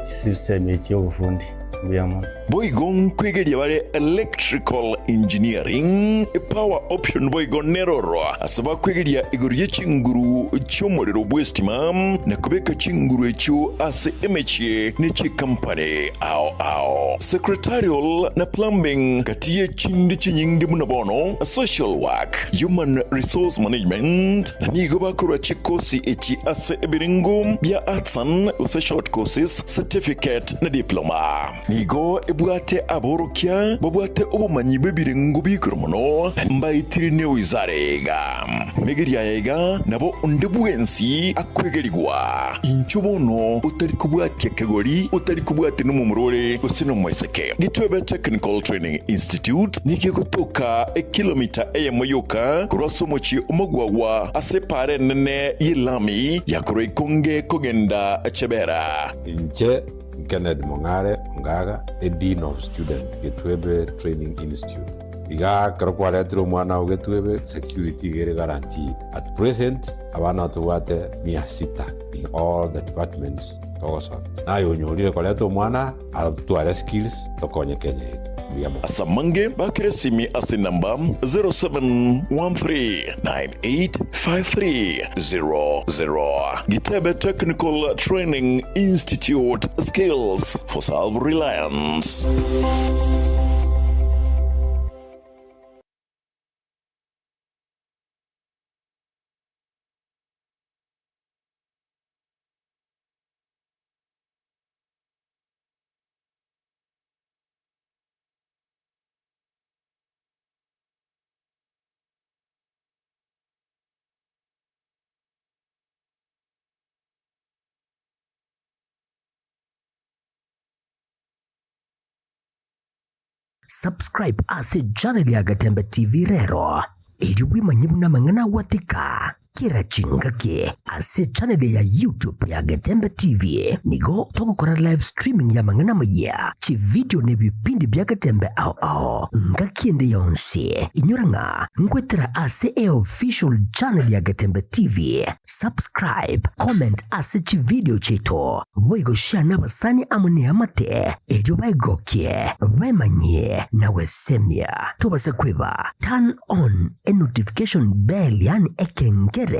chisemi chia obofundi. Mbuya mono. Boigo nkwegeria bare electrical engineering, power option boigo neroro ase bakwegeria igoro ye chinguru chi'omorero bw'estima na kobeka chinguru echio ase emechie ne chikampani ao ao. Secretarial na plumbing gati ye chinde chinyinge buna bono social work, human resource management na nigo bakorwa chikosi echi ase ebirengo bia arts and gose short courses, certificate na diploma. Nigo ebwate aborokia babwate obomanyi bw'ebirengo bi'igoro mono, na mbaetire newizara eye iga. Megeria aya iga nabo onde bwensi akwegerigwa. Inchuo bono otari kobwatia kegori, otari kobwatia nomomura ore gose nomoiseke. Gitwebe Technical Training Institute nigo egotoka ekilomita eyemo yoka korwa ase omochie omogwagwa ase epaara enene y'elami ya korwa Ikonge kogenda Chebera. Inche Kennedy Mong'are Ongaga, a Dean of Student, Getwebe Training Institute. Iga ekero kwaretire omwana oo Getwebe, security iga ere guaranteed. At present, abana tobwate mia sita in all the departments togosoma. Naye onyorire koreta omwana atware skills tokonye Kenya yetu. Mbuya mono. Ase amange bakere esimi ase enamba 0713985300. Gitebe Technical Training Institute, skills for self-reliance. Subscribe ase channel ya Getembe TV rero, erio bwemanye buna amang'ana agwatika kera chingaki ase channel ya YouTube ya Getembe TV. Nigo togokora live streaming y'amang'ana amayia, chividio na ebipindi bia Getembe ao ao ngaki ende yonsi. Inyora ng'a nkwetera ase eofficial channel ya Getembe TV. Subscribe, comment ase chividio chiaito, boigo share nabasani amo neamate erio baegokie, bemanyie na gwesemia. Tobasa kweba turn on enotification bell yaani ekengere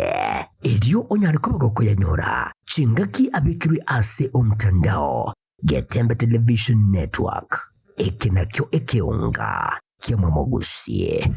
erio onyare koba gokoyanyora chingaki abekirwe ase omtandao. Getembe Television Network, eke nakio ekeonga kiamwamogusie.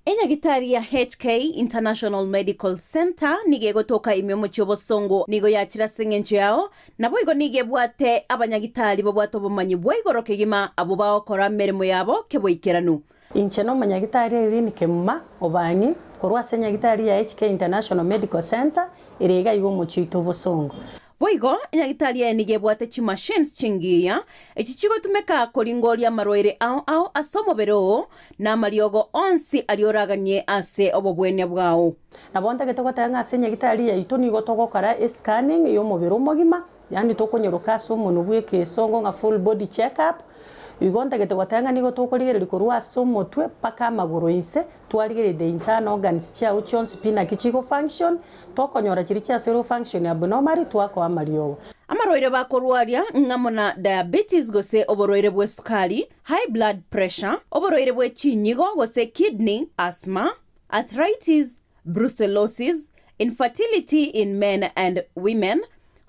Enyagitari ya HK International Medical Centre nigo egotoka ime omochie obosongo nigo yachire ase eng'encho yao, naboigo nigo ebwate abanyagitari babwate obomanyi bwa igoro kegima abwo bagokora emeremo yabo keboikeranu. Inche nomonyagitari Irene Kemuma Obang'i korwa ase enyagitari ya HK International Medical Centre ere iga iga omochie oito obosongo. Boigo, enyagitari eye nigo ebwate chimachines chingiya, echi chigotumeka koringoria amarwaire ao ao ase omobere oo, na amariogo onsi aria oraganie ase obobwenia bwao. Nabo ntagete goteba ng'a ase enyagitari yaito nigo togokora escanning y'omobere omogima, yaani tokonyeroka ase omonwe bw'ekeesongo ng'a full body check up, igo ntagete goteba ng'a nigo tokorigereria korwa ase omotwe mpaka amagoro inse, twarigereria the internal organs chiao chionsi pi naki chigo function, Tokonyora chiria chiasoirwe function abnormally twakoa amariogo. Amarwaire bakorwaria ng'amo na diabetes gose oborwaire bw'esukari, high blood pressure, oborwaire bwe chinyigo gose kidney, asthma, arthritis, brucellosis, infertility in men and women,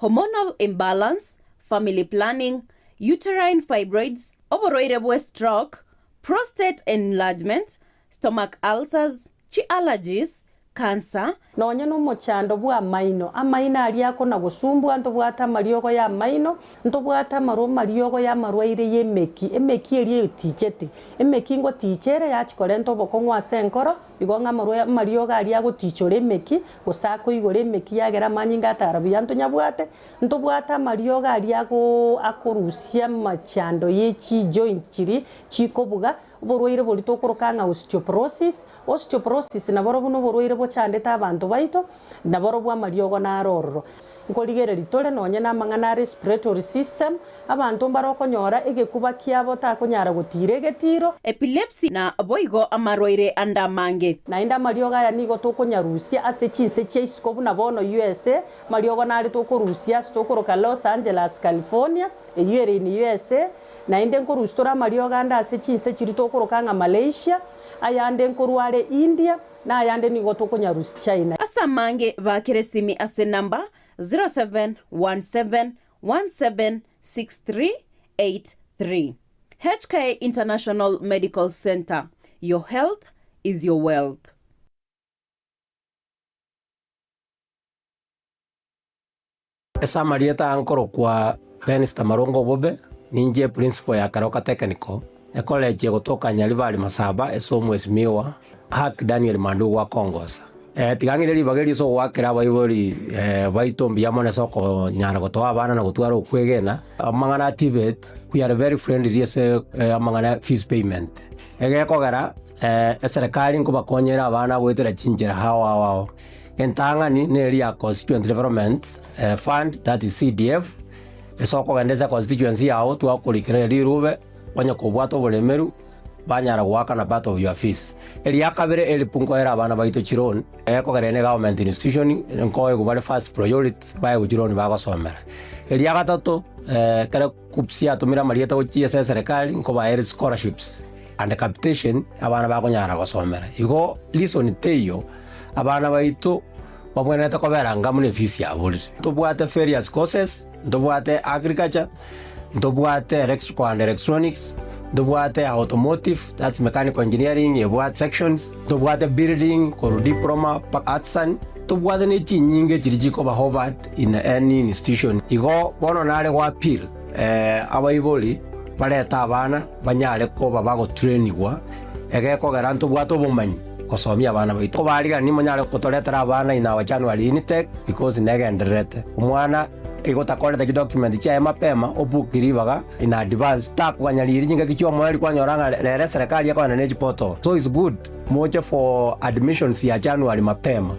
hormonal imbalance, family planning, uterine fibroids, oborwaire bwe stroke, prostate enlargement, stomach ulcers, chi allergies, cancer. Nonya nomochando bw'amaino, amaino aria akona-gosumbua, ntobwate amariogo y'amaino, ntobwate amarwa amariogo y'amarwaire y'emeki, emeki eria etichete. Emeki ngoticha ere yachia korenta obokong'u ase enkoro, igo ng'a amarwa amariogo aria agotichora emeki, gose akoigora emeki yagera amanyinga atara buya ntonyabwate, ntobwate amariogo aria ago akorusia amachando ye chijoint chiria chikobuga, oborwaire boria tokoroka ng'a osteoporosis, Osteoporosis naborobwo noborwaire bochandete abanto baito, naborobwo amariogo naro ororo. Nkorigereria tore nonye namang'ana a respiratory system, abanto mbare okonyora egekuba kiabo takonyara gotiira egetiro. Epilepsy na boigo amarwaire ande amange. Naende amariogo aya nigo tokonyarusia ase chinse chia isiko buna bono USA, amariogo nare tokorusia ase tokoroka Los Angeles, California, eyio ere in USA, naende nkorusia tore amariogo ande ase chinse chiria tokoroka ng'a Malaysia, Ayande nkorwa are India, na ayande nigo tokonyarusia China. Ase amange baakere esimi ase enamba 0717176383. HK International Medical Centre, your health is your wealth. Ase amarieta aya nkorokwa Benster Marongo Obobe, ninche principal ya Keroka Technical, ecollege egotoka Nyaribari Masaba ase omwesimiwa Hack Daniel Mandugu akongosa. Tiga ng'ire ribaga eri ase ogoakera abaibori baito mbuya mono ase okonyara gotoa abana na gotwara okwegena. Amang'ana a TVET, we are very friendly ase amang'ana ya fees payment. Egekogera eserekari nkobakonyera abana goetera chinchera ao ao ao. Entang'ani neri ya Constituent Development Fund, that is CDF, ase okogenda ase econstituency yao twakorikera rirube onye kobwate oboremeru banyara goakana part of your fees. Eria kabere help nkoera abana baito chiloan, ekogera ere ne government institution nkoegwa bare first priority baegwe chiloan bagosomera. Eria gatato ekero KUCCPS yatomire amarieta gochia ase eserekari nkobaere scholarships and capitation abana bakonyara gosomera. Igo reason teiyo Abana baito babwenerete kobera anga buna efisi yaborire. Ntobwate various courses, ntobwate agriculture, ntobwate electrical and electronics, ntobwate automotive, that's mechanical engineering ebwate sections, ntobwate building korwa diploma mpaka artisan, ntobwate ne chinyinge chiria chikoba hovered in any institution. Igo bono nare go appeal abaibori barete abana banyare koba bagotrainigwa egekogera ntobwate obomanyi. Gosomia abana baito. Kobarigani monyare gotoretera abana in our January intake because negendererete. Omwana igo otakorete chidocument chiaye mapema obook ribaga in advance takoganya riiri chingaki chiomoerio kwanyora ng'a rero eserekari ekogenda ne chiportal. So it's good moche for admissions ya January mapema.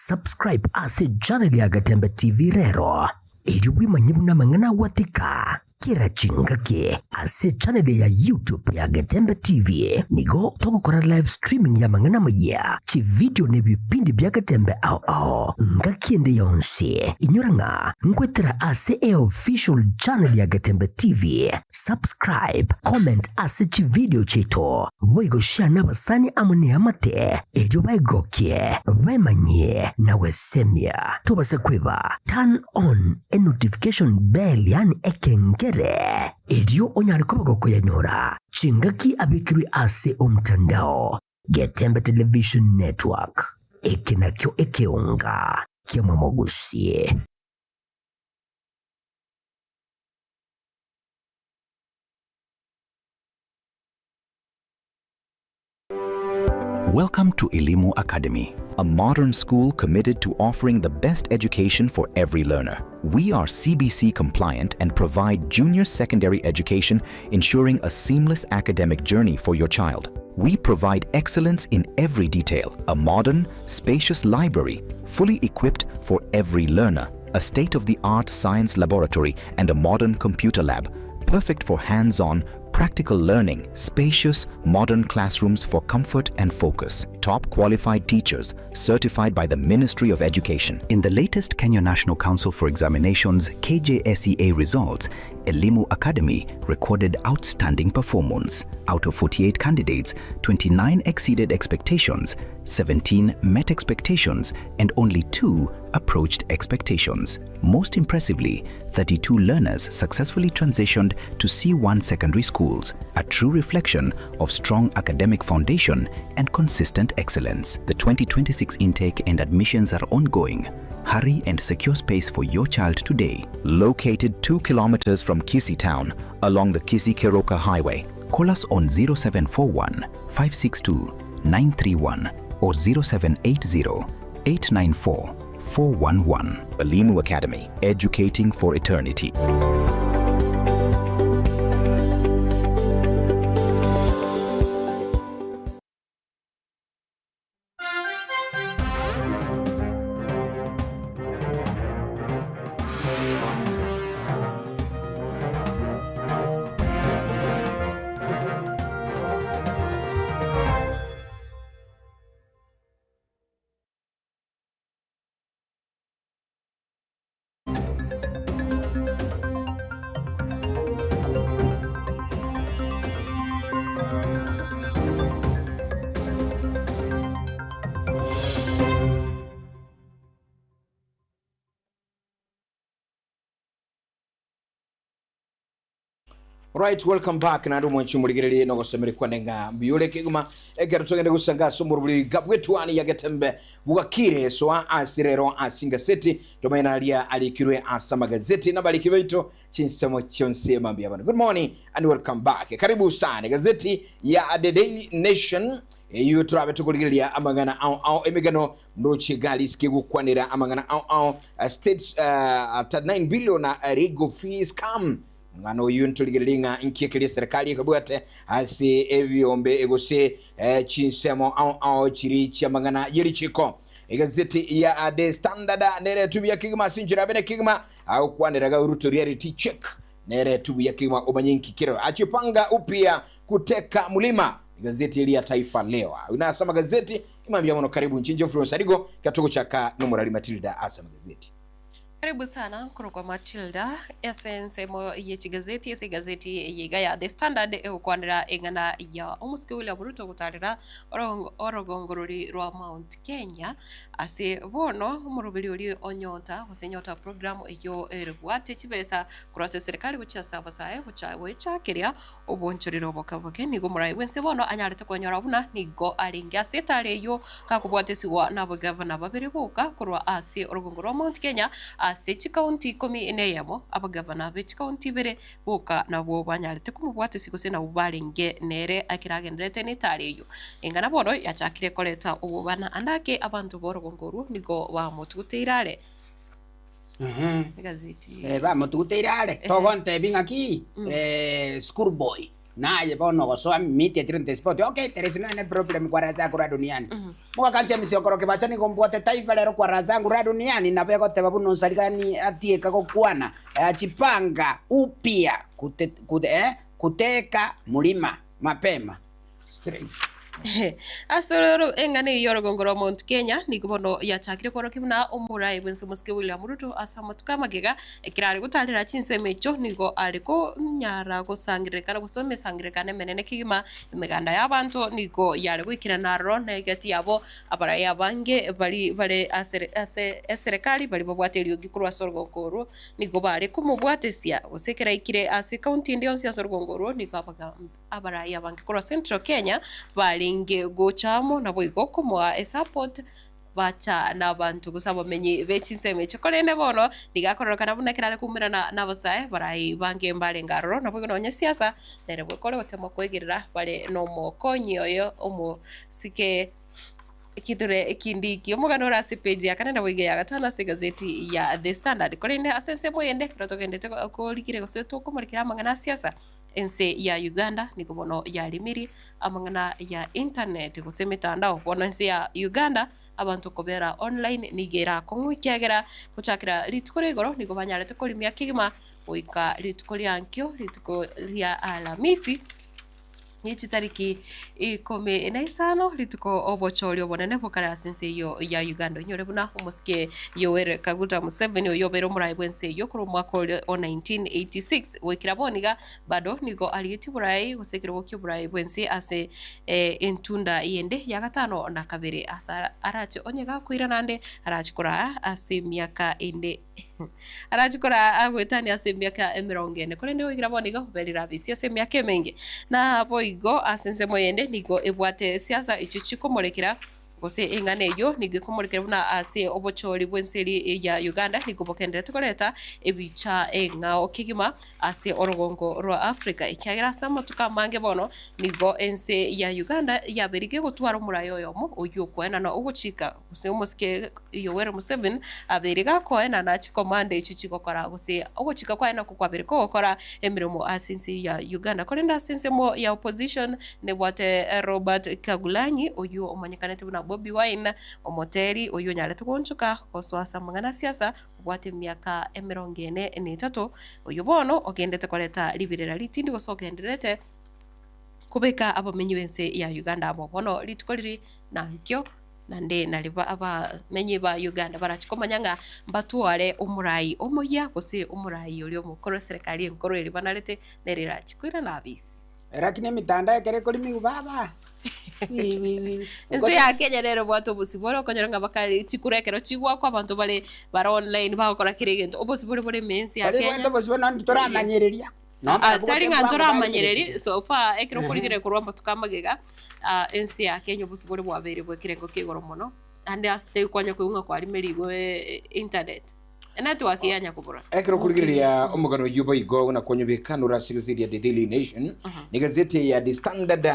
Subscribe ase channel ya Gatembe TV rero, erio bwemanye buna amang'ana agwatika kera chingaki ase channel ya YouTube ya Getembe TV. Nigo togokora live streaming y'amang'ana amayia, chividio na ebipindi bia Getembe ao ao ngaki ende yonsi. Inyora ng'a nkwetera ase eofficial channel ya Getembe TV. Subscribe, comment ase chividio chiaito, boigo share nabasani amo neamate, erio baegokie, baemanyie na gwesemia. Tobasa kweba, turn on e notification bell yaani ekengere, erio onyare koba gokoyanyora chingaki abekirwe ase omtandao. Getembe Television Network, eke nakio ekeonga ki'amamogusie. Welcome to Elimu Academy, a modern school committed to offering the best education for every learner. We are CBC compliant and provide junior secondary education, ensuring a seamless academic journey for your child. We provide excellence in every detail, a modern, spacious library, fully equipped for every learner, a state-of-the-art science laboratory and a modern computer lab, perfect for hands-on, practical learning, spacious, modern classrooms for comfort and focus, top qualified teachers certified by the Ministry of Education. In the latest Kenya National Council for Examinations KJSEA results, Elimu Academy recorded outstanding performance. Out of 48 candidates, 29 exceeded expectations, 17 met expectations, and only 2 approached expectations. Most impressively, 32 learners successfully transitioned to C1 secondary schools, a true reflection of strong academic foundation and consistent excellence. The 2026 intake and admissions are ongoing. Hurry and secure space for your child today. Located 2 kilometers from Kisii town along the Kisii Keroka Highway. Call us on 0741 562 931 or 0780 894 411. Elimu Academy, educating for eternity. Right, welcome back naende omwanchi omorigererie nogosemeri kwane ng'a mbuyore kegima ekero togende gosanga ase omorobori gabwetwani ya getembe bwakire soa ase rero ase ngaseti tomanyene aria arikirwe ase amagazeti nabariki baito chinsemo chionsi mambia bana. Good morning and welcome back. Karibu sana gazeti ya The Daily Nation eyo turabe tukurigereria amang'ana ao ao emegano ndoche gali sikigukwanira amang'ana ao ao states 9 billion legal fees scam ng'ano oyu ntorigereria ng'a nkiekeria serikali ekabwate ase ebiombe egose chinsemo ao ao chiri chiamang'ana yerichiko egazeti ya The Standard nere tubia kigima ase enchera bene kigima agokwaneraga Ruto reality check nere tubia kigima omanye nkikero achipanga upya kuteka mlima gazeti ya Taifa Leo unasoma gazeti imambia mono karibu nchinje Florence Arigo katuko chaka nomorali Matilda asa magazeti Karibu sana korokwa Matilda ase ensemo ye chigazeti ase egazeti yiga ya The Standard egokwanera eng'ana ya omosike William Ruto gotarera orogongorori rwa Mount Kenya ase bono omoroberi oria onyota gose nyota program eyo erebwate chibesa korwa ase serikali gochia ase abasae gocha goechakeria obonchorero oboke oboke nigo omorai bwense bono anyarete konyora buna nigo arenge ase etara eywo kakobwatesigwa na abagavana babere boka korwa ase orogongo rwa Mount Kenya ase chikaunti ikomi na eyemo abagavana be chikaunti ibere boka nabwo banyarete komobwatesi gose nabwo barenge nere ekero agenderete na etara eywo. Eng'ana bono yachakire koreta obobana ande ake abanto ba orogongo orwo nigo bamotuguteire are. Egazeti. Eh, bamotuguteire are togontebi ng'aki eh, school boy naye bono ogosoa immediately on the spot okay there is no any problem kwa raha zangu ra duniani mogakancha emisiokoro kebacha nigo mbwate taifa rero kwa raha zangu ra duniani nabo egoteba buna onsarigani atieka gokwana achipanga upya kute, kute, eh, kuteka mlima mapema straight Ase oro eng'ana eyio y'orogongo rwa Mount Kenya nigo bono yachakire kworokia buna omoraai bwense omosike William Ruto ase amatuko amagega ekero are gotarera chinsemo echio nigo are konyara gosangererekana gose emesangererekano emenene kegima emeganda y'abanto nigo yare goikerana aroro na egati yabo abarai abange bari bare ase ase eserekari bari babwate eriogi korwa ase orogongo orwo nigo bare komobwatesia gose ekero aikire ase ekaunti ende yonsi ase orogongo orwo nigo abaga Abarai abange korwa Central Kenya barenge gocha amo naboigo komoa esupport bacha nabanto gose abamenyi be chinsemo echio. Korende bono nigo akororokana buna ekero are koumerana nabasae abarai bange mbarenge aroro naboigo nonye siasa nere bweka ore gotema koegerera bare nomokonyi oye omosike Kithure Kindiki, omogano ore ase epeji ya kane naboigo eya gatano ase egazeti ya The Standard. Korende ase ensemo eyende ekero togendete korikire gose tokomorekera amang'ana a siasa, ense ya Uganda nigo bono yaremirie amang'ana ya internet gose emetandao. Bono ense ya Uganda abanto kobera online nigo erakong'u ekiagera gochakera rituko ria igoro nigo banyarete korimia kegima goika rituko ria nkio rituko ria Alamisi. Chitariki 15 rituko obochori obonene bokare ase ense eyio ya Uganda. Onyore buna omosike Yoweri Kaguta Museveni oyio obeire omorai bw'ense eyio korwa omwaka oria o 1986 goikera bono iga bado nigo arigetie oborai gose ekerogo ki'oborai bw'ense ase entunda yende ya gatano na kabere ase arache onye gakoira naende arache koraa ase emiaka ende Arache koraa agoetania ase emiaka emerongo ene, korende goikera bono iga oberire abisi ase emiaka emenge. Naboigo ase ensemo eyende nigo ebwate siasa echio chikomorekera, gose eng'ana eyio nigo ekomorekera buna ase obochori bw'ense eria ya Uganda nigo bokenderete koreta ebicha eng'ao kegima ase orogongo rwa Africa, ekiagera ase amatuko amange bono nigo ense ya Uganda yabeire gegotwara omoraia oyomo oyio okoenana ogochika Gose omosike Yoweri Museveni abeire gakoenana chikomanda echio chigokora gose ogochika kwaye nakwo kwabeire kogokora emeremo ase ense ya Uganda. Korende ase ensemo ya opposition nebwate Robert Kyagulanyi oyio omanyekanete buna Bobi Wine, omoteri oyio onyarete goonchoka gosoa ase amang'ana a siasa obwate emiaka emerongo ene na etato, oyio bono ogendete koreta riberera ritindi gose ogendererete kobeka abamenyi b'ense ya Uganda amo. Bono rituko riri nankio Naende nario abamenyi ba Uganda barache komanya ng'a mbatware omorai omoyia gose omorai oria omokoro eserekari enkoro eria banarete nere erache koirana abisi. Lakini emitandao ekero ekorimiwa baba wi wi wi. Ense ya Kenya nere ebwate obosibore okonyora ng'a baka chikura ekero chigwakwa abanto bare bare online bagokora kera egento obosibore bore ime ense ya Baria Kenya. ebwate obosibore nonye toramanyereria. Aa tari ng'a ntoramanyereria so far ekero okorigereria korwa amatuko amagega. Ense ya Kenya obosibore bwabeire bw'ekerengo kia igoro mono, naende ase tekwanya koigwa ng'a kwarimeri igo internet, enetwork yanya kobora. Ekero okorigereria omogano oyio boigo buna kwanyobeka nore ase egazeti ya The Daily Nation, na egazeti ya The Standard,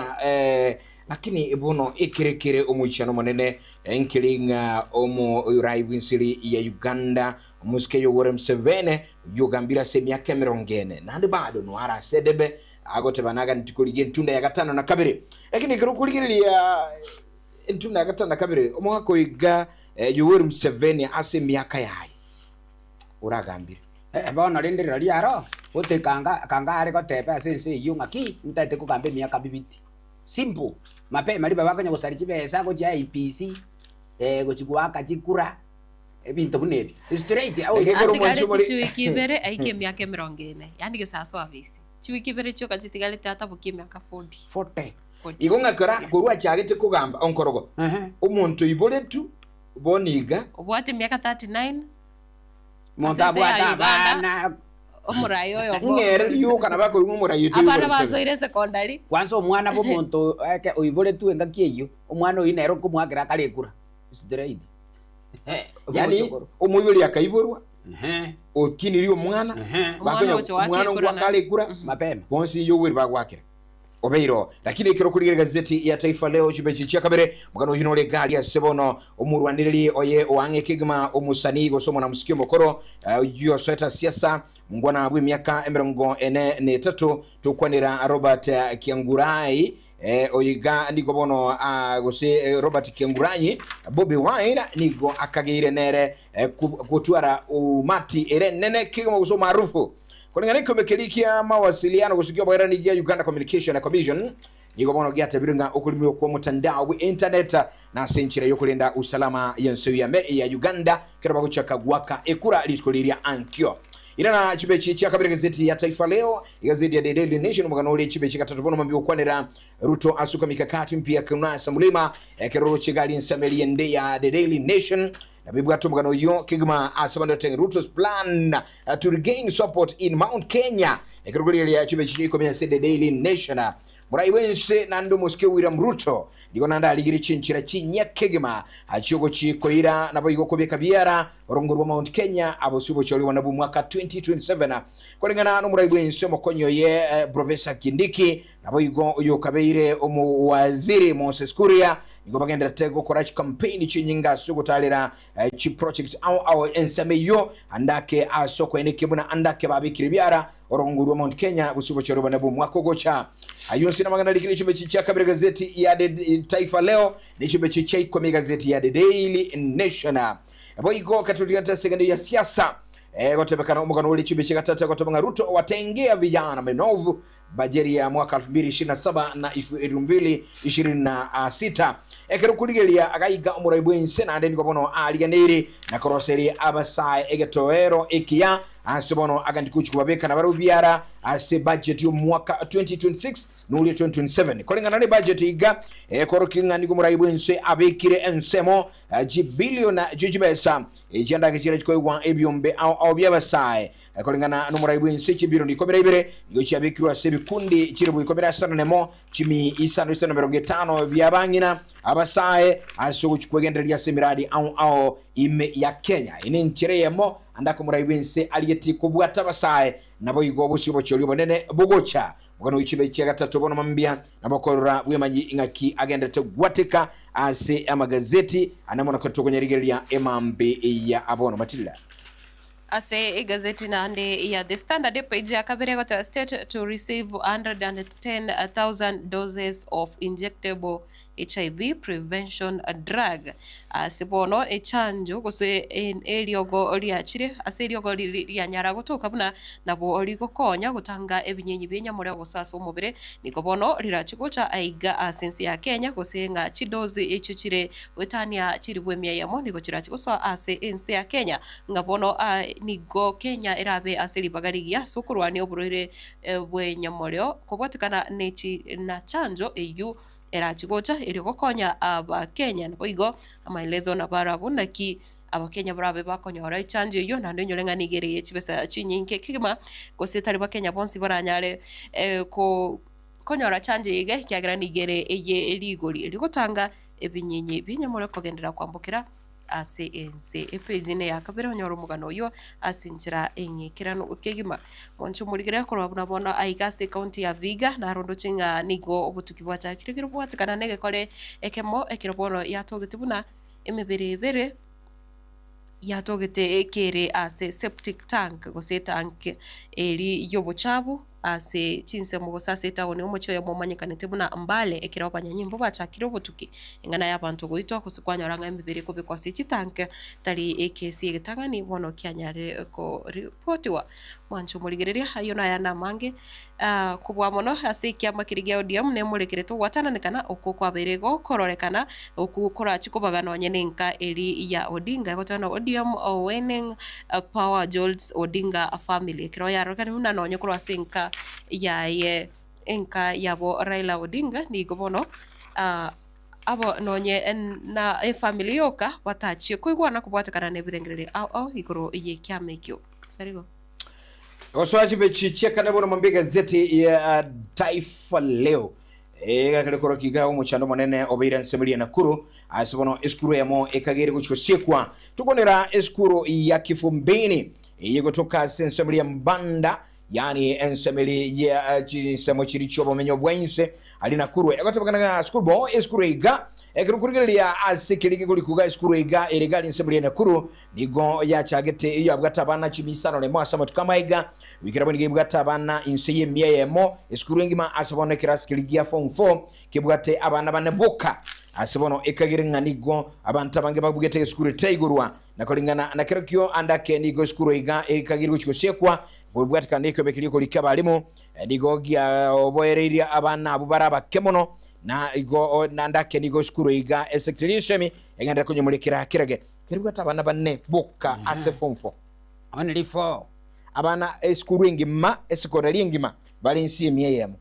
lakini bono ekere kere omoichano omonene nkeri ng'a omorai bw'enseri ya Uganda omosike Yoweri Museveni oyio ogambire ase emiaka emerongo ene naende bado noare ase edebe Agoteba naganeti korigia entunda ya gatano na kabere. Lakini ekero okorigereria entunda ya gatano na kabere, omogaka oyo iga Yoweri Museveni ase emiaka yaye oragambire. Bono rende rirorio aro, gote kanga kanga are goteba ase ense eyio ng'aki ntaete kogamba emiaka bibiti. Simple. Mapema ribaga bakonya gosaria chibesa gochia IEBC, gochia goaka chikura, ebinto buna ebi. Straight. Atigareti chiwiki ibere aike emiaka emerongo ene, yaani gesaso abisi. Chiwiki ibere chioka chitigarete atabokie emiaka 40. 40. Igo ng'a kera korwa achagete kogamba onkorogo, omonto oiboretwe bono iga. Obwate emiaka 39. Omonto Ase ense ya abwate Uganda, abana. omorai oyomo. Ng'ere rioka nabo akoigwa omorai oito Abana oiboretwe. basoire secondary. Kwanza omwana bw'omonto eke oiboretwe engaki eyio, omwana oyio nere okomoakera akare ekura. Straight. Yaani omoibori akaiborwa, okinirie omwana, Omwana ogocha goaka omwana ekura ogoaka are ekura, Mapema. bonsi yoweri bagoakera. Obeire oo. Lakini ekero okorigereria egazeti ya Taifa Leo chipeji chia kabere, omogano oyio nore egari ase bono omorwanereri oye oang'e kegima omosanii gose omonamusiki omokoro oyio osoete siasa mongwana bw'emiaka emerongo ene na etato tokwanera Robert Kiangurai Oyo iga nigo bono gose Robert Kyangulanyi, Bobi Wine, nigo akageire nere gotwara umati ere enene kegima gose omaarufu. Koreng'ana ekiombe keria kia mawasiliano gose kioboerani gia Uganda Communication Commission nigo bono giatebirwe ng'a okorimiwa kwa omotandao bwe internet nase enchera yokorenda usalama yense ya Uganda kero bagochaka goaka ekura rituko riria ankio. Irana chibechi chia kabere gazeti ya Taifa Leo, igazeti ya The Daily Nation omogano ore chibechi gatato bono mambia gokwanera Ruto asuka mikakati mpya kunasa mulima ekeroro chigari nsameri ende ya The Daily Nation nabibwate omogano oyio kegima ase abande Ruto's plan to regain support in Mount Kenya ekeroro riria chibechi ikomi ase The Daily Nation. Morai bw'ense naende omosike William Ruto nigo naende arigire chinchera chinyia kegima chiogochi koira naboigo kobeka biara orongo rwa Mount Kenya abosio obochori nabwo omwaka 2027 koreng'ana nomorai bw'ense omokonyi oye Professor Kindiki naboigo oyokabeire omowaziri Moses Kuria nigo bagendererete gokora chicampaign chinyinga ase ogotarera chiproject ao ao ensemo eyio andake ase okoenekia buna andake babekire biara Orongo rwa Mount Kenya gose obochore bone bw'omwaka ogocha. Ayio onsi namang'ana arikire chimechi chia kabere gazeti ya The Taifa Leo ne chimechi chia ikomi gazeti ya The Daily Nation. Boigo katotigate ase eng'encho ya siasa egotebekana omogano ore chimechi gatatu egoteba ng'a Ruto watengea vijana minovu. Bajeti ya mwaka 2027 na 2026. Ekero okorigereria agaiga omorai bw'ense naende nigo bono ariganeire na koroseria abasae egetoero ekiya ase bono agandi gochia kobabeka nabarabwo biara ase budget y'omwaka 2026 noria 2027. Koreng'ana ne budget iga ekorokia ng'a nigo omorai bw'ense abekire ensemo chibilion chie chibesa echiandake chiria chikoigwa ebiombe ao ao bi'abasae Koreng'ana nomorai bw'ense chibilioni ikomi na ibere nigo chiabekirwe ase ebikundi chilifu ikomi na isano nemo, chimi isano isano na emerongo etano bi'abang'ina abasae ase ogochia kwegendereria ase emiradi ao ao ime ya Kenya. Eye nenchera eyemo ande ake omorai bw'ense arigetie kobwata abasae naboigo obosio obochori obonene bogocha. Omogano oyo chibe chia gatato bono mambia nabokorora bwemanyi ing'aki agenderete gwateka ase amagazeti ande mono ekero tokonyarigereria emambi ya bono. Matilda. Ase egazeti naende ya The Standard epage ya kabere egoteba State to receive 110,000 doses of injectable HIV prevention drug. Ase bono echanjo gose eriogo riachire ase eriogo riri rianyara gotoka buna nabo rigokonya gotanga ebinyenyi bi'enyamoreo gose ase omobere nigo bono rirache gocha aiga ase ense ya Kenya gose ng'a chidosi echio chire goetania chilifu emia eyemo nigo chirache gosoa ase ense ya Kenya Ng'a bono nigo Kenya erabe ase ribaga rigiya ase okorwania oborwaire bw'enyamoreo kobwatekana na chanjo eyio erachi gocha erio gokonya Abakenya. Naboigo amaelezo nabarabwo naki Abakenya barabe bakonyora echanjo eyio naende onyore ng'a nigo ere ye chibesa chinyinge kegima gose tari Bakenya bonsi baranyare konyora chanjo eye iga ekiagera nigo ere eye rigori erio gotanga ebinyinyi bi'enyamoreo kogenderera kwambokera ase ense. Epeji neya kabere onyore omogano oyio ase enchera eng'ikeranu kegima. Mwanche omorigere korwa buna bono aiga ase ekaunti ya Vihiga narondoche ng'a nigo obotuki bwachakire ekero bwatekana negekore ekemo ekero bono yatogete buna emebere ebere yatogete kere ase septic tank gose etank eri y'obochabu. Ase chinsemo gose ase etaoni omochie oyomo omanyekanete buna Mbale, ekero abanyanyimbo bachakire obotuki, eng'ana y'abanto goitwa gose kwanyora ng'a emebere ekobekwa ase chitank tari ekesi egetang'ani bono kianyarire koripotiwa. Mwanche omorigereria, ayio nayande amange kobua mono ase ekiama keria gia ODM nemorekerete ogwatananekana okwo kwabeire gokororekana okwo korachie kobaga nonye nenka eri ya Odinga egoteba na ODM winning Power Jolts Odinga family ekero yarorekane buna nonye korwa ase enka yaye enka yabo Raila Odinga nigo bono abo nonye na efamily yoka batachie koigwana kobwatekana na ebirengererio ao ao igoro yekiama ekio. Sarigo. Gosoa chibechi chiekane bono mambia egazeti ya Taifa Leo egakare korokia iga omochando omonene obeire ensemo eria Nakuru ase bono esukuru eyemo ekageire gochia gosiekwa. Tokonera esukuru ya Kifumbini eye gotoka ase ensemo eria Mbanda yaani ensemo eria ya chinsemo chiri chiobomenyo bwa inse aria Nakuru egotebekana ng'a sukuru bo esukuru eiga ekero okorigereria ase keria gekorikuga esukuru eiga ere iga aria ensemo eria Nakuru Nigo yachagete eyio abwate abana chimisano nemo ase amatuko amaiga. Goikera bono nigo ebwate abana inse y'emia eyemo. Esukuru engima ase bono ekerasi keria gia form four kebwate abana bane boka. Ase bono ekagere ng'a nigo abanto abange babugete esukuru etaigorwa. Na koreng'ana na kerokio ande ake nigo esukuru iga ekagere gochia gosiekwa kobwatekana nekiombe keria ekorika abalimu nigo giaoboereirie abana abwo bare abake mono na igo naende ake nigo esukuru iga esekta y'esemi egenderere konyemorekera kerage. Keribwate abana bane boka ase form four. Only four. Abana esukuru engima, esekondari engima bare inse y'emia eyemo.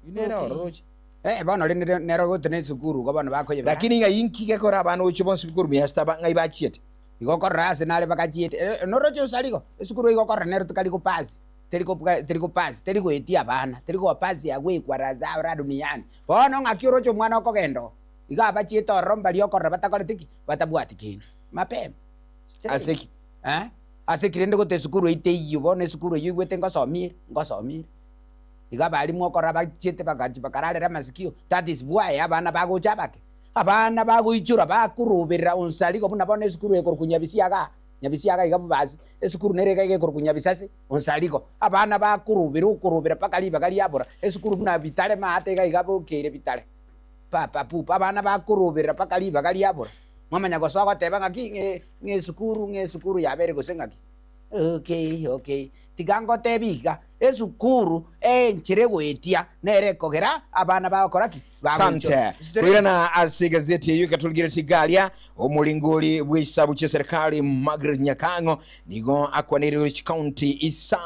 Eyio nere ororo oche. Eh, bono rende nere ogotena esukuru igo bono bakoyebera. Lakini ng'ai inki gekora abana gochia bonsi korwa miasita aba ng'ai bachiete? Igo okorora ase nare bagachiete. Eh, noroche osari igo, esukuru igo okorora nero tikari gopasi, teri teri gopasi, teri goetia abana, teri gopasi agwekwa raza ora duniani. Bono ng'aki oroche omwana okogenda oo? Igo abachiete ororo mbaria okorora batakoreti ki? Batabwati kende. Mapema. Straight. Ase ki? Eh? Ase ki rende gote esukuru eyio teiyo bono esukuru eyio oigwete ngosomia ere, ngosomia ere. Igo abalimu okorora bachiete bagachi bakararera amasikio, that is why abana bagocha abake. Abana bagoichora bakuruberera onsarigo buna bono esukuru ekorokwa Nyabisiaga aa, Nyabisiaga iga bobasi, esukuru nere iga iga ekorokwa Nyabisase, onsarigo. Abana bakurubera okurubera mpaka ribaga riabora, esukuru buna Bitare maate iga iga bokeire Bitare. Papa pupa, abana bakoroberera mpaka ribaga riabora. Mwamanya gosoa goteba ng'aki ng'e ng'esukuru ng'esukuru yabeire gose ng'aki. Okay, okay. Tiga ngotebi iga, esukuru enchera egoetia nere ekogera abana bagokora ki? Sante. Koirana ase egazeti eyio ekatoligeretie igaria, omoringori bw'echisabu chi'eserekari Margaret Nyakang'o nigo akwaneire chikaunti isa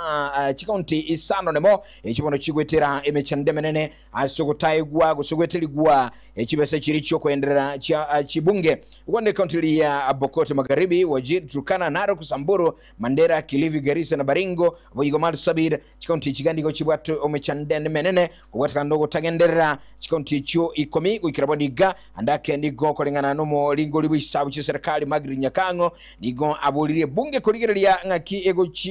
chikaunti isano nemo echio bono chigoetera emechando emenene ase ogotaegwa gose goeterigwa chibesa chiria chiokoenderera chia chibunge. Okwana ekaunti eria ya Pokot Magharibi, Wajir, Turkana, Narok, Samburu, Mandera, Kilifi, Garissa na Baringo, boigo Marsabit. Chikaunti echi iga nigo chibwate omechando emenene kobwatekana nogotagenderera chikaunti echio ikomi goikera bono iga. Ande ake nigo koreng'ana nomoringori bw'echisabu chi'eserekari Margaret Nyakang'o nigo aboririe ebunge korigereria ng'aki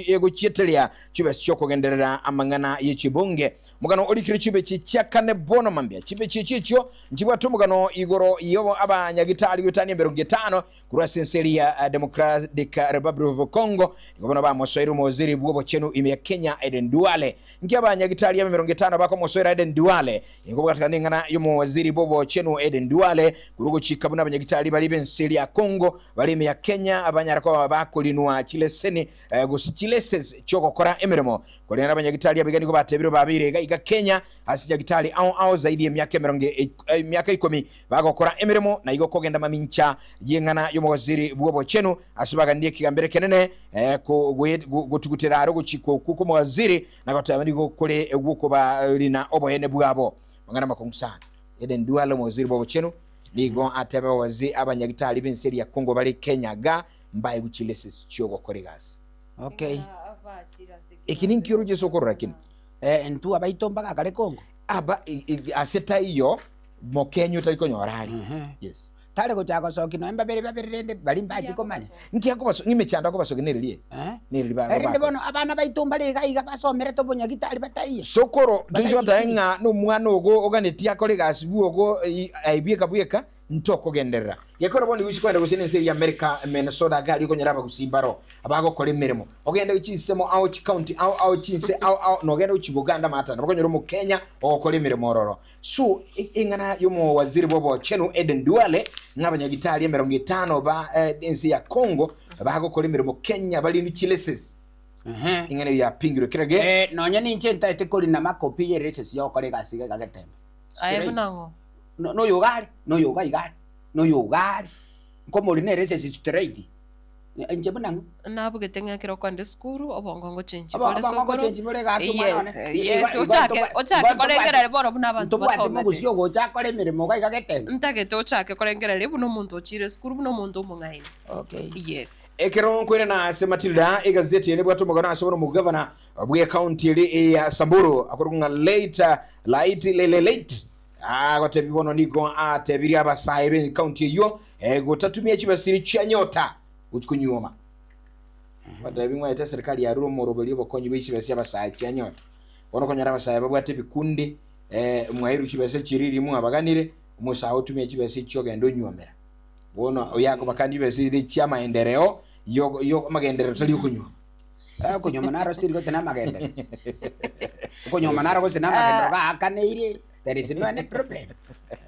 egochieteria chibesa chiokogenderera amang'ana yechibunge. Omogano orikire chibechi chia kane bono mambia. Chibechi echi echio nchibwate omogano igoro y'obo abanyagitari goetania emerongo etano korwa ase ense eria ya Democratic Republic of Congo. Nigo bono bamosoeire omowaziri bw'obochenu ime ya Kenya Aden Duale. Nki abanyagitari ab'emerongo etano bakomosoera Aden Duale? Nigo kobwatekana neng'ana y'omowaziri bw'obochenu Aden Duale korwa ogochika buna abanyagitari baria b'ense eria ya Congo bare ime ya Kenya banyare koba bakorinwa chileseni gose chileses chi'ogokora emeremo. Korende abanyagitari abaiga nigo batebirwe babeire iga iga Kenya ase nyagitari ao ao zaidi y'emiaka emerongo emiaka ikomi bagokora emeremo na igo kogenda mamincha y'eng'ana y'omowaziri bw'obochenu ase baganirie ekegambero ekenene gotugutera are ogochika okwo kw'omowaziri na goteba nigo kore gw'okobarina oboene bwabo. Amang'ana amakong'u sana. Eden Duale omowaziri bw'obochenu nigo atebe abawazi abanyagitari b'ense eria Congo bare Kenya iga mbaegwe chileses chi'ogokora egasi. Okay. Eki ninki oroche ase okorora kino? Eh, intwe abaito mbagakare Congo. Aba ase taiyo mokenyu otari konyora aria. Yes. Tari gochaka gosokia nonya mbabere babere rende baria mbachi komanya. Nki akobaso ng'emechando akobasokia nereri eye? Nereri ba Erinde bono abana baito mbare iga iga basomerete obonyagitari bataiyo. Sokoro toise goteba ng'a nomwana ogo oganetie akore egasi bwogo aye bweka bweka Ntokogenderera. Gekora bono nigo kogenda gose nense eria America, Minnesota iga aria okonyora abagusii mbaro abagokora emeremo. Ogende chinsemo ao chicounty ao ao chinse ao ao nogende gochia Buganda Matanda bakonyora omokenya ogokora emeremo ororo. So eng'ana yomowaziri bw'obochenu Aden Duale ng'a abanyagitari emerongo etano ba ense ya Congo bagokora emeremo Kenya barindwe chileses. Eng'ana eyo yapingirwe kera ge. Nonya ninche ntaete korina makopi y'eresesi yogokora egasi iga iga getembe. Aye buna ng'o? Noyo iga are, noyo iga iga are, noyo iga are, nkomori nere esese straight. Inche buna ng'o? Nabugete ng'a ekero okoenda esukuru obongo ngochenchi Obo- bore obongo sokoro. ngochenchi bore gaki omwana Yes, one. yes, Igo- igo ochake ntobwa- ochake igo korengereria bono buna abanto ntobwate basomete. mogusi ogocha akore emeremo iga iga getembe. Ntagete ochake korengereria buna omonto ochire esukuru buna omonto omong'aini. Okay. Yes. Ekero nkoirana ase Matilda, egazeti eye nebwate omogano ase bono omogavana bw'ecounty eri ya Samburu akorokwa ng'a Late Lait Leleleit Agotebi bono nigo atebirie abasae b'ecounty eyio gotatumia chibasiri chia nyota gochia konyuoma. Batebi ng'waete eserikali yarure omoroberio obokonyi bwe chibesa chia abasae chia nyota. Bono okonyora abasae babwate ebikundi mwairwe chibesa chiria riria mwabaganire, omosae otumia chibesa echio ogenda onyuomera. Bono oyo akobakania chibesa eria chia amaendereo yo yo amagenderero tari okonyuoma. Okonyuoma naro still gose namagenderero. Okonyuoma naro gose namagenderero gaakaneire. There is no any problem.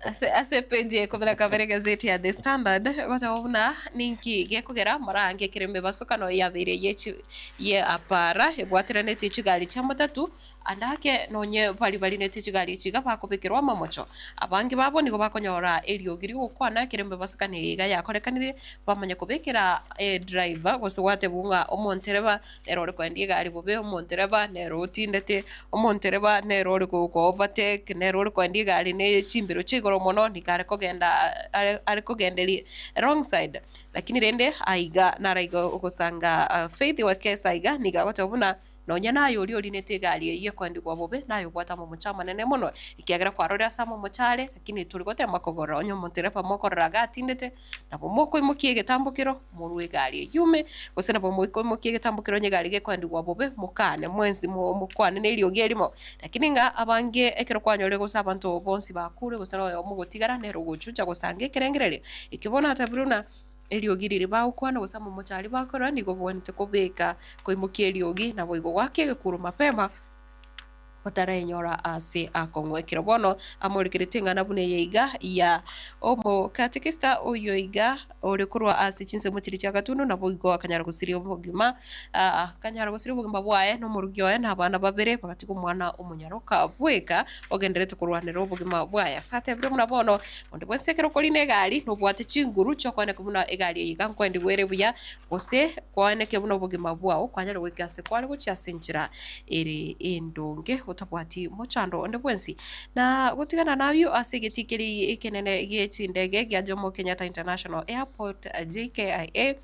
Ase ase epeji ya ikomi na kabere egazeti ya The Standard goteba buna ninki gekogera morange ekero emebasokano yabeire ye chi ye apara ebwateranetie chigari chia matatu ande ake nonye baria barinete chigari echi iga bakobekerwa amamocho. Abange babo nigo bakonyora eriogi rigokwana ekero emebasokano eye iga yakorekanire bamanya kobekera edriver gose gwatebwa ng'a omontereba Nere ore koendia egari bobe, omontereba nere otindete, omontereba nere ore go overtake, nere ore koendia egari ne chimbero chia igoro mono, nigo are kogenda are are kogenderia wrong side. Lakini rende aiga naro aiga ogosanga Faith Wekesa iga nigo agoteba buna nonya naye oria orinete egari eyio ekoendigwa bobe, naye obwate amamocho amanene mono, ekiagera kwarorire ase amamocho are, lakini tori gotema kogora onye omontereba mokorora iga atindete, Nabo mokoimokia egetambokero, morue egari eyio ime, gose nabo mokoimokia egetambokero onye egari gekoendigwa bobe, mokaane mwensi mokwane neriogi erimo. Lakini ng'a abange ekero kwanyorire gose abanto bonsi bakure, gose noyomo ogotigara, nere ogochucha gosanga ekerengererio. Ekio bono atabire buna eriogi riria bagokwana gose amamocho aria bakorora, nigo obwenerete kobeka koimokia eriogi, naboigo goaka egekuro mapema. Otarenyora ase akong'u. Ekero bono amorekerete eng'ana buna eye iga ya omokatekista oyio iga ore korwa ase chinsemo chiria chia gatundu, naboigo akanyara gosiria obogima, akanyara gosiria obogima bwaye na omorugi oye na abana babere, bagatiga omwana omonyaroka bweka ogenderete korwanera obogima bwaye. Ase atebire buna bono, onde bwensi ekero okorina egari nobwate chinguru chi'okoeneka buna egari eye iga nkoendigwa ere buya, Gose kwaeneke buna obogima bwao kwanyare goika ase kware gochia ase enchera ere endonge, otabwati mochando onde bwensi. Na gotigana nayio ase egetii keria ekenene gie chindege gia Jomo Kenyatta International Airport, JKIA,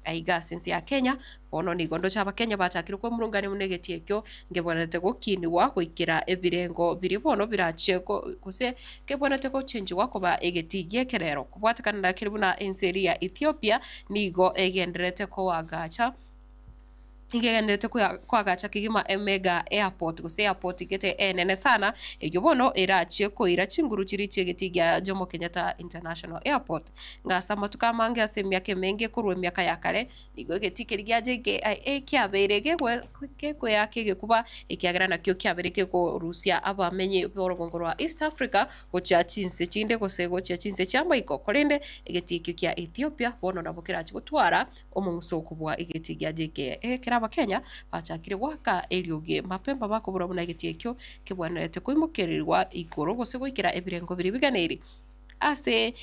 aiga ase ense ya Kenya, bono nigo ndoche Abakenya bachakire kwemurungania buna egetii ekio ngebwenerete gokinigwa goikera ebirengo biria bono birachie gose kebwenerete gochenchigwa koba egetii gi'ekerero. Kobwatekana na keri buna ense eria ya Ethiopia nigo egendererete koagacha nigo egendererete koagacha kegima emega airport gose airport gete enene sana, eyio bono erachie koira chinguru chiria chi'egetii gia Jomo Kenyatta International Airport. Ng'a ase amatuko amange ase emiaka emenge korwa emiaka ya kare, nigo egetii keria gia JKIA kiabeire gekoeaka egekuba, ekiagera nakio kiabeire kegorusia abamenyi b'orogongo rwa East Africa gochia chinse chinde gose gochia chinse chi'amaiko, korende egetii ekio kia Ethiopia bono nabo kerachie gotwara omong'uso kobua egetii gia JKIA. Ekero Abakenya bachakire goaka eriogi mapemba bakobora buna egetii ekio kebwenerete koimokererigwa igoro gose goikera ebirengo biria biganeiri ase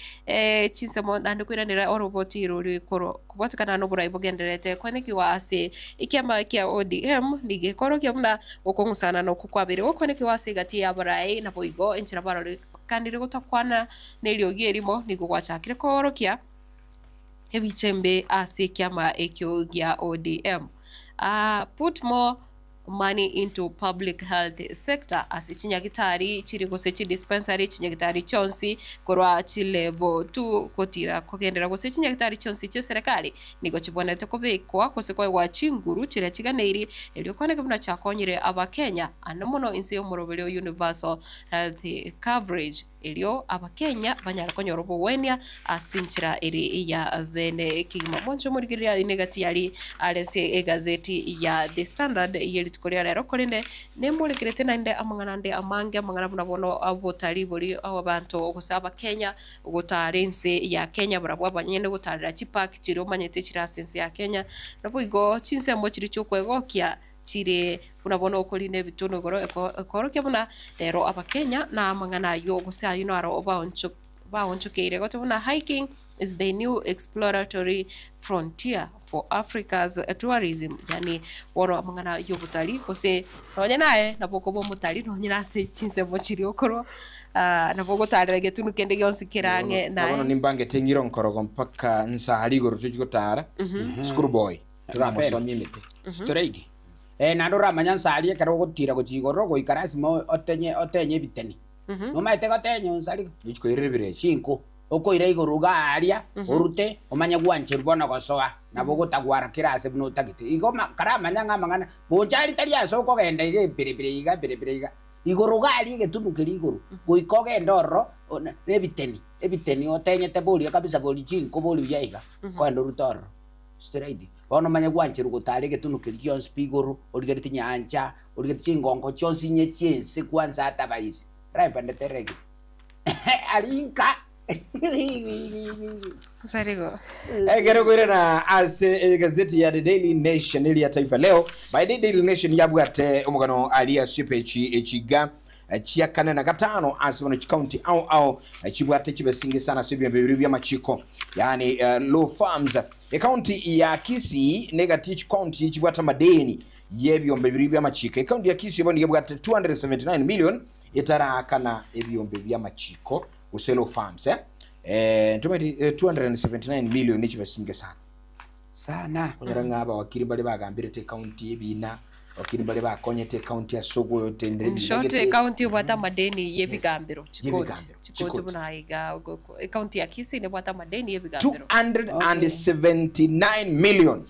chinsemo naende koiranera oroboti roria korwa kobwatekana noborai bogendererete koenekigwa ase ekiama kia ODM nigo ekorokia buna okong'usana nokwo kwabeire gokoenekigwa ase egati y'abarai naboigo enchera barorekanire gotakwana neriogi erimo nigo gwachakire koorokia ebicha embe ase ekiama ekio gia ODM. Put more money into public health sector ase chinyagitari chiri gose chidispensary chinyagitari chionsi korwa chilevel two gotira kogenderera gose chinyagitari chionsi chieserekari nigo chibwenerete kobekwa gose koegwa chinguru chiria chiganeiri erio kwaneke buna chiakonyire abakenya ande mono inse y'omoroberio universal health coverage. Erio Abakenya banyare konyora obogwenia ase enchera ere ya bene kegima. Mwanche omorigereria aye negati yari are ase egazeti ya The Standard ye rituko ria rero, korende nemorekerete naende amang'ana ande amange, amang'ana buna bono obotari bori abanto gose Abakenya gotara ense ya Kenya barabwo abanyene gotarera chipark chiria omanyete chire ase ense ya Kenya, naboigo chinsemo chiria chiokwegokia chire buna bono okorina ebitunu igoro ekoorokia buna rero Abakenya na amang'ana ayio gose ayio naro baonchokeire gote buna hiking is the new exploratory frontier for Africa's tourism yaani bono amang'ana y'obotari gose nonye naye nabo okoba omotari nonye nase chinsemo chiria okorwa nabo ogotarera egetunu kende gionsi kere ang'e Na bono naye. nimbangete eng'ira onkorogo mpaka nsare igoro tochi gotara, school boy. Toramosomie emete. Straight. Eh, naende oramanye nsa aria ekero ogotira gochia igoro goika lasima otenye otenye ebiteni. Nomaete gotenya onsi aria? Gochia koirera ebirecha. Chinko. Okoira igoro iga aria, orute, omanye gwancherwa bono gosoa, nabo ogotagwara kera ase buna otagete. Igo ma karamanya ng'a amang'ana, boncha aria tari ase okogenda iga epirepire iga epirepire iga. Igoro iga aria egetunu keria igoro, goika ogende ororo, na ebiteni, ebiteni otenyete boria kabisa boria chinko boria buya iga, kogenda orute ororo. Straight. Bono omanye gwancherwa gotara egetunu keria gionsi pi igoro, origeretie nyancha, origeretie chingongo chionsi inye chi'ense kwanza atabaisi. Driver ndeterere ki? Aria inka. Sarigo. Ekero koirana ase egazeti ya The Daily Nation eria Taifa Leo, by the Daily Nation yabwate omogano aria ase epeji echiga chia kane na gatano ase bono chikaunti ao ao chibwate chibesinge sana ase ebiombe biria bi'amachiko yaani law firms. Ekaunti ya Kisii negati ye chikaunti chibwate amadeni y'ebiombe biria bi'amachiko. Ekaunti ya Kisii bono nigo ebwate 279 million etaraakana ebiombe bi'amachiko gose law firms eh. Eh, ntomanyeti 279 million nechibesinge sana. Sana. Onyora ng'a abawakiri mbare bagambirete ekaunti ebina, abawakiri mbare bakonyete ekaunti ase ogotenenera In ebina short, gete. ekaunti ebwate amadeni y'ebigambero, chikoti, Y'ebigambero, chikoti chikoti. buna iga ekaunti ya Kisii nebwate amadeni y'ebigambero. 279 million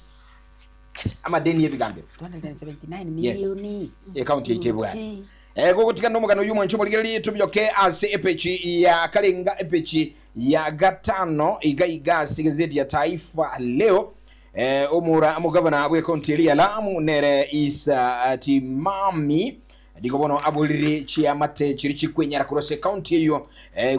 amadeni y'ebigambero. 279 Yes. million. Ekaunti yaito ebwate. Eh, gogotigana nomogano oyio mwanche omorigereria tobioke ase epechi ya karenga epechi ya gatano iga iga ase egazeti ya Taifa Leo eh, omora omogavana bw'ekaunti eria ya Lamu nere Issa Timami. Nigo bono aborire chiamate chiria chikwenyara korwa ase ekaunti eyio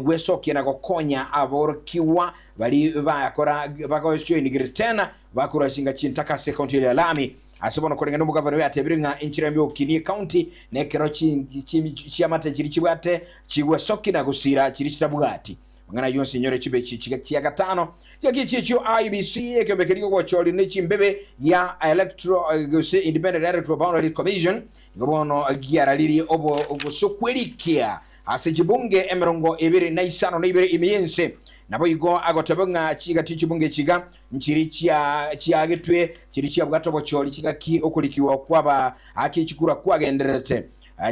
gwesokia na gokonya aborokigwa baria bakora bagojoin grade 10 bakorwa chinga chintaka ase ekaunti eria ya Laami. Ase bono koreng'ana omogavana oyo atebire ng'a enchera embe yogokinia ekaunti nekero chiamate chiria chibwate chigwesokia na gosira chiria chitabwati. Amang'ana ayio onsi inyore chibechi chiga chia gatano chiaki chiechio IEBC ekeombe keria gogochoria ne chimbebe gia Electoral gose Independent Electoral Boundaries Commission nigo bono giararirie obo gose okwerikia ase chibunge 252 ime y'ense. Naboigo agoteba ng'a chigati chibunge chiga nchiri chia chiagetwe chiri chiabwate obochori chingaki okorikiwa kwaba ake chikura kwagendererete.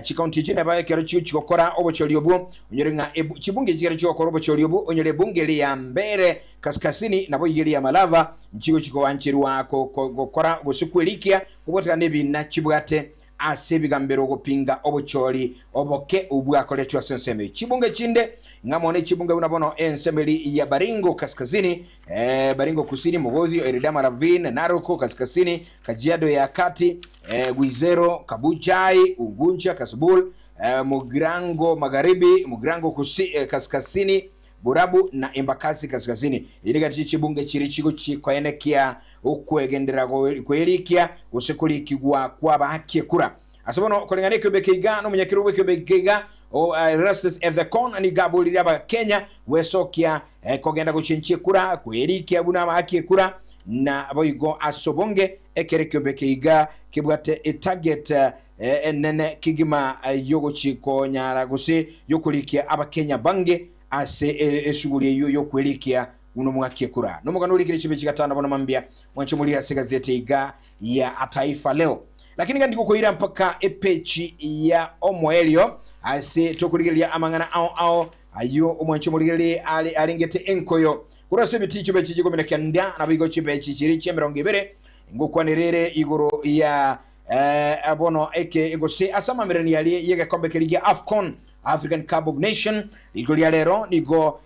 Chikaunti echi neba ekero chigochi gokora obochori obwo, onyore ng'a chibunge echi ekero chigokora obochori obwo, onyore ebunge ria Mbeere Kaskasini naboigo eria Malava nchigochi koancherwa gokora gose kwerikia kobwatekana nebina chibwate ase ebigambero gopinga obochori oboke obwakoretwe ase ensemo eye. Chibunge chinde ng'amo ne chibunge buna bono ensemo eria ya Baringo Kaskazini, Baringo Kusini, Mogotio, Eridama Ravine, Narok Kaskazini, Kajiado ya Kati, Guizero, Kabuchai, Ugunja, Kasipul, Mugirango Magharibi, Mugirango Kaskazini, Borabu na Embakasi Kaskazini. Eye negati ye chibunge chiria chigochia koenekia okwegenderera kwerikia gose korikigwa kw'abaaki ekura. Ase bono koreng'ana ekiombe eke iga nomonyakerogo bw'ekiombe eke iga Erastus Ethekon nigo aboririe Abakenya gwesokia kogenda gochenchia ekura kwerikia buna abaaki ekura na boigo ase obonge ekero ekiombe eke iga kebwate etarget enene kegima yogochi konyara gose yokorikia Abakenya bange ase esuguri eyio yokwerikia buna omwaki ekura. Nomogano orikire chibe chigatano bono mambia mwanche morire ase egazeti iga ya Taifa Leo. Lakini iga ndigokoira mpaka epechi ya omoerio ase tokorigereria amang'ana ao ao ayio omwanche omorigererie are arengete enkoyo. Korwa ase ebitii chibechi chikomi na kenda naboigo chibechi chiria chi'emerongo ebere ngokwanera ere igoro ya bono eke gose ase amamererania aria y'egekombe keria gia Afcon, African Cup of Nation. Rituko ria rero nigo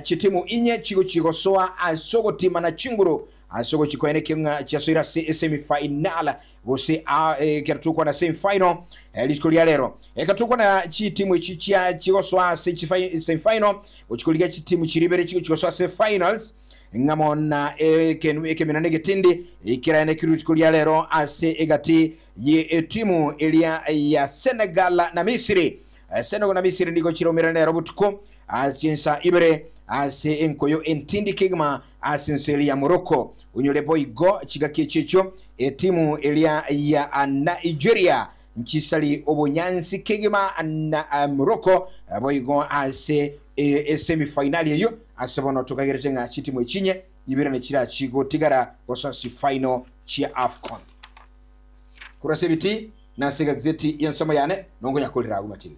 chitimu inye chigochia gosoa ase ogotimana chinguru ase ogochia koenekia ng'a chiasoire ase esemi final gose ekero tokwana semi final rituko ria rero. Ekero tokwana chitimu echi chia chigosoa ase semi final gochia korigia chitimu chiria ibere chigochia gosoa ase finals ng'amo na ekemina na egetindi ekeraenekirwe rituko ria rero ase egati ye etimu eria ya Senegal na Misiri. Senegal na Misiri nigo chiraumerane rero botuko ase chinsa ibere ase enkoyo entindi kegima ase ense eria ya Morocco. Onyore boigo chingaki echio echio etimu eria ya Nigeria nchisari obonyansi kegima na Morocco boigo ase esemi-finali eyio ase bono tokagerete ng'a chitimu echinye ibere nechirachi gotigara gosoa chifaino chia Afcon. Korwa ase ebitii na ase egazeti y'ensomo yane nonkonyakorera agwo matinda.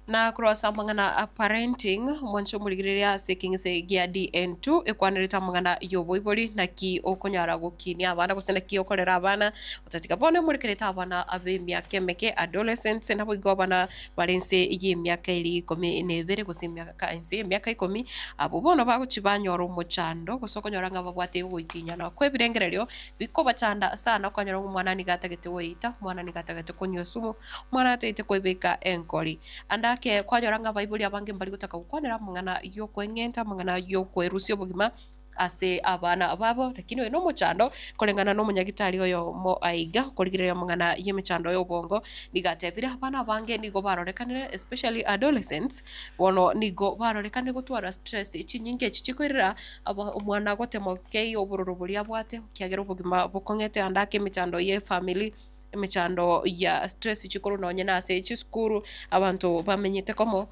Na korwa ase amang'ana a parenting, mwanche omorigereria ase ekeng'ese gia DN2 ekwanerete amang'ana y'oboibori, naki okonyara gokinia abana gose naki okorera abana, otatiga bono emorekerete abana ab'emiaka emeke, adolescents, naboigo abana bare inse y'emiaka eria ikomi na ebere gose emiaka inse y'emiaka ikomi, abwo bono bagochia banyora omochando gose okonyora ng'a babwate ogoitinyana kw'ebirengererio bikobachanda sana okonyora ng'a omwana nigo atagete goeita, omwana nigo atagete konywa esumu, Omwana atagete koebeka enkori. Ande ake kwanyora ng'a abaibori abange mbari gotaka gokwanera amang'ana y'okweng'enta, amang'ana y'okwerusia obogima ase abana babo, lakini oyo nomochando koreng'ana nomonyagitari oyomo aiga okorigereria amang'ana y'emechando y'obongo, nigo atebire abana abange nigo barorekanire especially adolescents, bono nigo barorekanire gotwara stress chinyinge echi chikoirera aba omwana gotema kei obororo boria abwate ekiagera obogima bokong'ete ande ake emechando y'efamiri. Emechando ya stress chikorwa nonye na ase chisukuru, abanto bamenyete komo,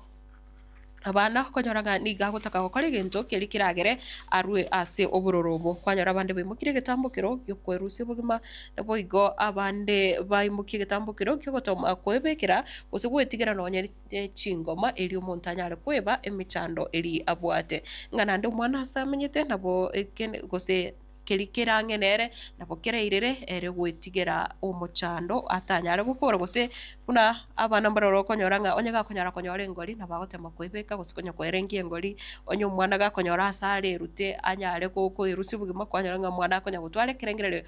abana okonyora ng'a nigo agotaka gokora egento keria keragere arwe ase obororo obo. Kwanyora abande baimokirie egetambo kero giokwerusia obogima, naboigo abande baimokie egetambo kero kiogotoma koebekera gose goetigera nonye ne chingoma erio omonto anyare kweba emechando eria abwate. Ng'a naende omwana ase amenyete nabo ekene gose. Keria kere ang'e nere, nabo kerairere ere gwetigera omochando atanyare gokora, gose buna abana mbaroro okonyora ng'a onye gakonyara konyora engori nabo agotema koebeka gose konya koerengia engori, onye omwana gakonyora ase arerute anyare ko koerusia obogima kwanyora ng'a omwana akonya gotwara ekerengererio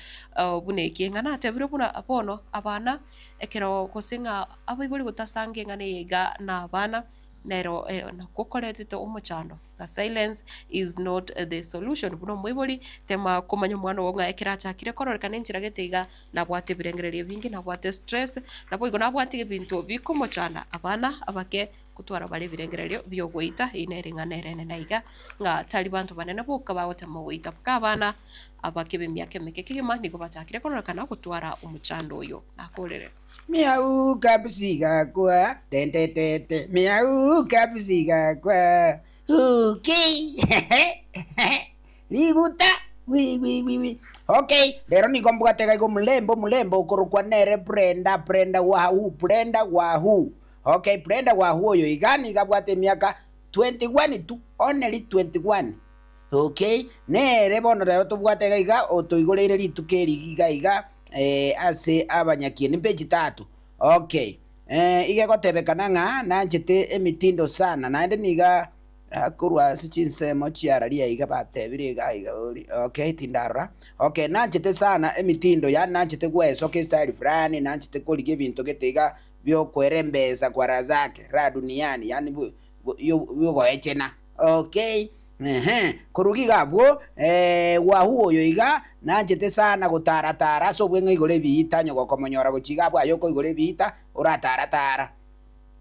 buna eke. Ng'a natebire buna bono abana ekero gose ng'a abaibori gotasanga eng'ana eye iga na abana. Nero nakwo koretete omochando, ng'a silence is not the solution. Buna omoibori, tema komanya omwana ogo ng'a ekero achakire kororekana enchera gete iga, nabwate ebirengererio ebinge, nabwate stress, naboigo nabwate ebinto bikomochanda. Abana abake gotwara bare ebirengererio bia ogoita, eyio nere eng'ana ere enene iga, ng'a tari banto banene boka bagotema ogoita, mpaka abana abake b'emiaka emeke kegima nigo bachakire kororekana gotwara omochando oyo. Nakorere. Miau kabusi gakwa tentetete miau kabusi gakwa okay riguta wi wi wi wi okay rero nigo mbwate iga iga omulembe omulembe okorokwa nere Brenda Brenda Wahoo Brenda Wahoo okay Brenda Wahoo oyo iga nigo abwate emiaka 21 tu only 21 okay nere bono rero tobwate iga iga otoigoreire rituko eri iga iga ase abanyakieni mpe chitato. Okay. Iga egotebekana ng'a nanchete emitindo sana, naende niga korwa ase chinsemo chiararia iga batebire iga iga ori okay tindarora. Okay, nanchete sana emitindo, yaani nanchete gwesoka estyle fulani, nanchete korigia ebinto gete iga biokoerembesa kwa raha zake, raha duniani, yaani biogoechena. Okay. Ehe, korwa iga abwo, Wahu oyo iga nanchete sana gotara-tara ase obweng'e igoro ebiita, onye gokomonyora gochia iga abwo aye okoigora ebiita, oratara-tara.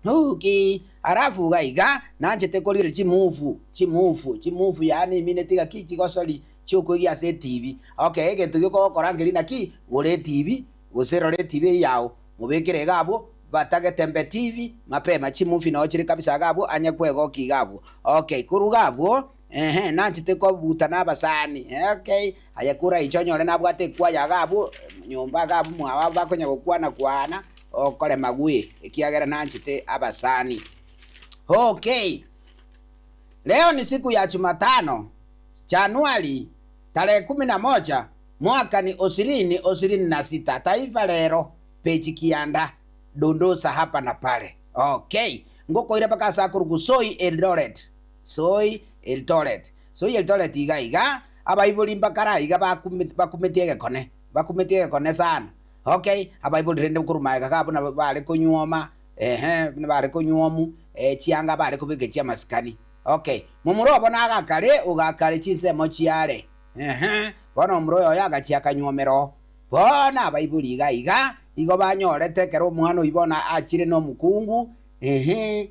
Okay, alafu iga iga, nanchete korigereria chimufu, chimufu, chimufu yaani emineti gaki chigosori chiokoegia ase etibi. Okay, egento gioka ogokora nkeri naki, gora etibi, gose rora etibi eyio yao, mobekere iga abwo, Batagete mbe TV mapema chimufi noo chire kabisa iga abwo anye kwegokia iga abwo okay korwa iga abwo ehe nanchete kobuta na abasani okay aye kura inche onyore nabwate ekwaya iga abwo nyomba iga abwo mwabo abwo bakonya gokwana kwana okorema gwe ekiagera nanchete abasani okay leo ni siku ya jumatano Januari tarehe kumi na moja mwaka ni osirini osirini na sita taifa lero Peji kianda, dondosa hapa na pale. Okay. Ngokoira mpaka ase akorokwa Soi Eldoret. Soi Eldoret. Soi Eldoret iga iga, abaibori mbakare aiga bakumetie egekone. Bakumetie egekone sana. Okay, abaibori rende korwa magega iga buna bare konyuoma, ehe, buna bare konyuomu, chianga bare kobeka chi'amasikani. Okay. Momura obo nagakare, ogakare chinsemo chiare. Ehe. Bono omura oyoyo agachia akanyuomera oo. Bono abaibori iga iga igo banyorete ekero omwana oyio bono achire nomokungu, ehe,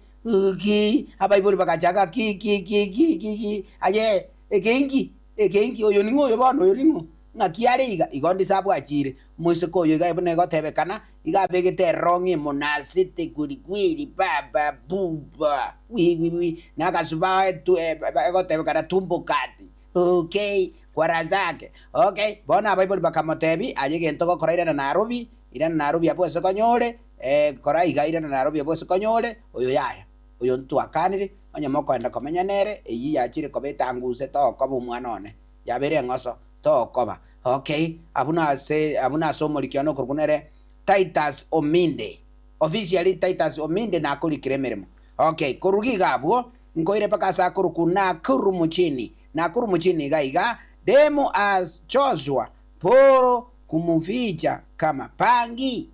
ki, abaibori bagachaka ki ki ki ki ki ki, aye eke inki, eke inki, oyo ning'o oyo bono oyo ning'o, ng'aki are iga, igo ndise abwachire. Omoiseke oyo iga buna egotebekana, iga abegete erong'i emonasete kweri kweri baba buba wi wi wi, na agasuba etu egotebekana tumbo kati. Okay, kwaransa ake. Okay, bono abaibori bakamotebia, Aye egento ogokora irana Nairobi, irana Nairobi abwo ase konyore, kora iga irana Nairobi abwo ase konyore, oyo yaya, oyo ntwakanire, onye mokoenda komenya nere, eyio yachire koba etanguse tokoba omwana one, yabeire eng'oso, tokoba. Okay, abwo nase abwo nase omoriki one okorokwa nere Titus Ominde, officially Titus Ominde nakorikire emeremo. Okay, koruga iga abwo, Nkoire mpaka ase akorokwa Nakuru Mchini, Nakuru Mchini iga iga, demu achochwa poro kumuficha kama pangi.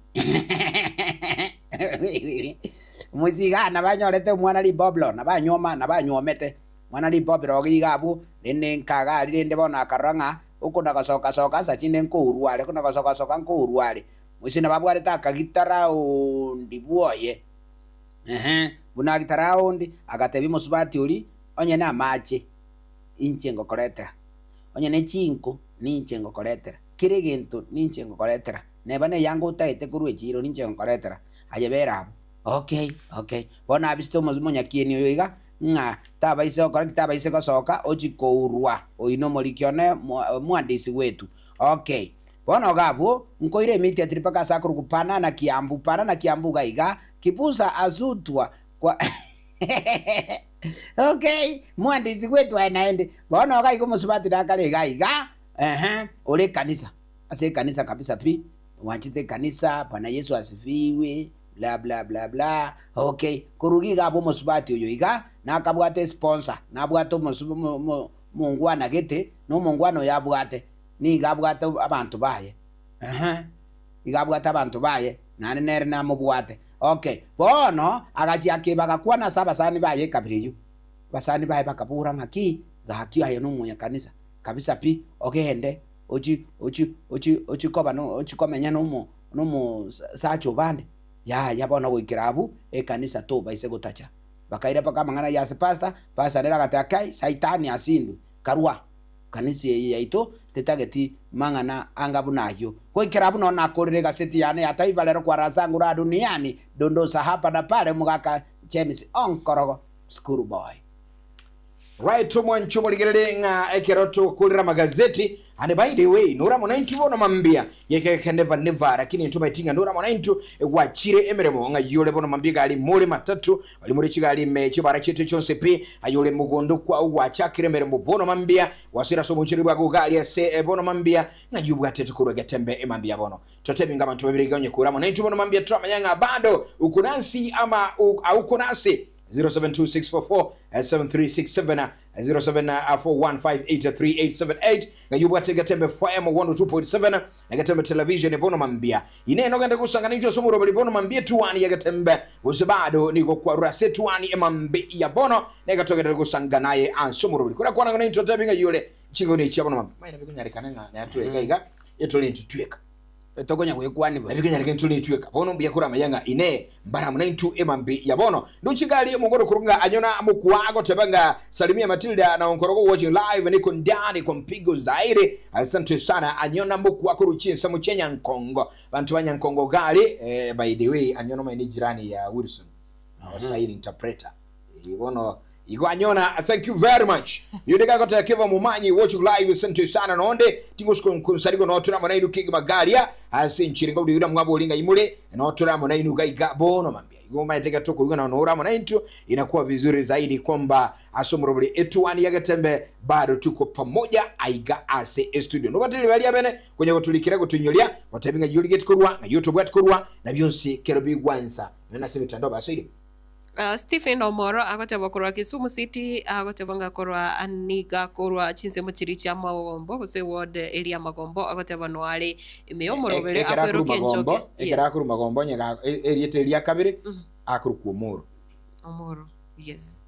Mochie iga nabanyorete omwana riboblo, nabanyuoma, nabanyuomete mwana riboblo iga iga abwo, rende nkaga aria rende bono akarora ng'a okona gosoka soka nsa chinde nkourwa are, okona gosoka soka nkourwa are. Mochie nababwarete akagita raundi bwoye. Ehe, buna agitara onde, agatebia omosubati oria, Onye namache, inche ngokoretera, onye ne chinko, ninche ngokoretera, kera egento ninche ngokoretera, neba neyanga otaete korwa echiiro, ninche ngokoretera, aye bera abwo. Okay, okay. Bono abisete omonyakieni oyo iga, ng'a tabaise gokora ki? Tabaise gosoka ochie kourwa, oyio nomoriki one, omwandisi gwetu. Okay. Bono iga abwo, nkoira emitiatiri mpaka ase akorokwa Panana Kiambu, Panana Kiambu iga iga, Kibusa asutwa kwa Okay, mwandisi gwetwa aye naende. Bono iga iga omosubati nakare iga iga, Ehe, ore ekanisa, ase ekanisa kabisa pi, bwanchete ekanisa, Bwana Yesu asifiwe, bla bla bla bla, okay. Korwa iga iga abwo omosubati oyo iga, nakabwate esponsor, nabwate omosu omo omo omongwana gete, na omongwana oyo abwate, nigo abwate abanto baye, ehe, nigo abwate abanto baye, naende nere namobwate. Okay, bono, agachia akeba agakwana ase abasani baye ekabira eyio. Abasani baye bakabora ng'aki, gaki aye nomonyakanisa kabisa pi, ogende ochi ochi ochi ochi koba no ochi komenya nomo nomosacha obande. Yaya bono goikera abwo ekanisa tobaise gotacha. Bakaira mpaka amang'ana ayio ase pastor, pastor nere agateba kai saitani asindwe, karwa kanisa eye yaito tetageti mang'ana anga buna ayio. Goikera abwo nonya nakorire egaseti yane ya Taifa Leo kwa raha zangu raha duniani, dondosa hapa na pale omogaka James Onkorogo. School boy. Right omwancho omorigereri ng'a ekero tokorera amagazeti and by the way nora mono intwe bono mambia gekegeke never never lakini ntomaeti ng'a nora mono intwe gwachire emeremo ng'a yore bono mambia egari more matatu bari more chigari ime chibara chiaito chionsi pi ayore mogondo kwao gwachakire emeremo bono mambia gwasoire ase oboonchoreri bwago gari ase bono mambia ng'a yobwatete korwa egetembe emambia bono totebi ng'a abanto babere iga onye kora mono intwe bono mambia toramanya ng'a bado uko nasi ama auko nasi 0726447367 0741583878 ng'ai obwate Getembe FM 102.7 na Getembe Television bono mambia ine nogende gosangana intwe ase omoroberi bono mambia etuani ya Getembe gose bado nigo kwarure ase etuani emambi ya bono nega togenderere gosanga naye ase omoroberi kora kwana ng'a naintwe totebi ng'ai ore ching'oni chia bono mambia maene bikonyarekana ng'a natwe iga iga etore intwe tweka Tokonya gwekwania bosa. Nabikonyareka intwe nitweka bono mbuya koramanya ng'a inee mbaramu naintwe emambi ya bono. Ndoche gari omongoro korwa ng'a anyona mokwa agoteba ng'a salimia Matilda na onkorogo watching live niko ndani kwa mpigo zaidi asante sana anyona mokwa korwa chinsemo chia Nyankongo banto ba Nyankongo gari eh, by the way anyona omanye ni jirani ya Wilson our sign interpreter Eh, bono igo anyona thank you very much yonde gagoteba keva mumanyi watching live asante sana nonde tingosukonsarigo notura mona inu kigima garia ase enchiri ngoburi yura mwabori ng'a imure notura mona inu gaiga bono mambia igo maete gatoko igo na nora mona intu inakuwa vizuri zaidi kwamba asomorobori etuani ya getembe bado tuko pamoja aiga ase estudio nobatiri baria bene konya goturikira gotunyoria gotebi ng'a yuri getikorwa ng'a youtube gatikorwa na byonsi kero bigwansa nana ase mitandao basoire Stephen Omoro agoteba korwa Kisumu City, agoteba ng'a korwa niga korwa chinsemo chiria chia Magombo gose ward eria Magombo agoteba noare ime y'omorobere Ekero akorwa akwerokia Magombo, enchoke. ekero Yes. akorwa Magombo onye ga- e- erieta eria kabere akorokwa Omoro. Omoro. Yes.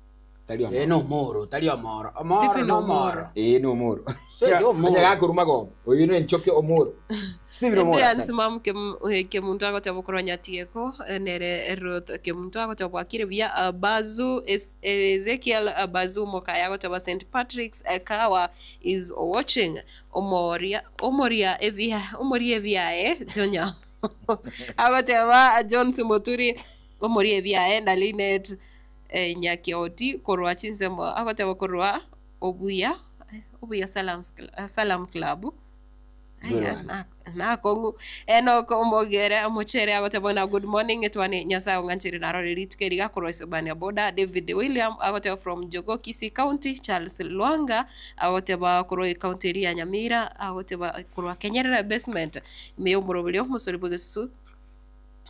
Tari Omoro. Eh, nomoro, tari Omoro. Omoro Stephen nomoro. Omoro. Ee nomoro. Sio Omoro. Onye gakorwa Magombo, oyo ne enchoke Omoro. Stephen Omoro. Adrian Asante. Simam Kem- eh, Kemunto agoteba korwa Nyatieko, eh, nere Ruth Kemunto agoteba bwakire buya, ah, Bazu Es- Ezekiel ah, Bazu Mokaya agoteba St Patrick's eh, Kawa is watching omoria omoria ebia omoria ebiaye Jonya agoteba Jones Moturi omoria ebiaye na Linet eh, Nyakeoti korwa chinsemo agoteba korwa obuya obuya Salams, Salam Club Aya, na- nakong'u Enock omogere omochere agoteba na good morning etwane nyasaye ong'anchere narore rituko eri gakorwa Isebania boda David William agoteba from Jogoo Kisii County Charles Lwanga agoteba korwa ecounty eri ya Nyamira agoteba korwa Kenyerere basement ime y'omoroberi omosori bw'egesusu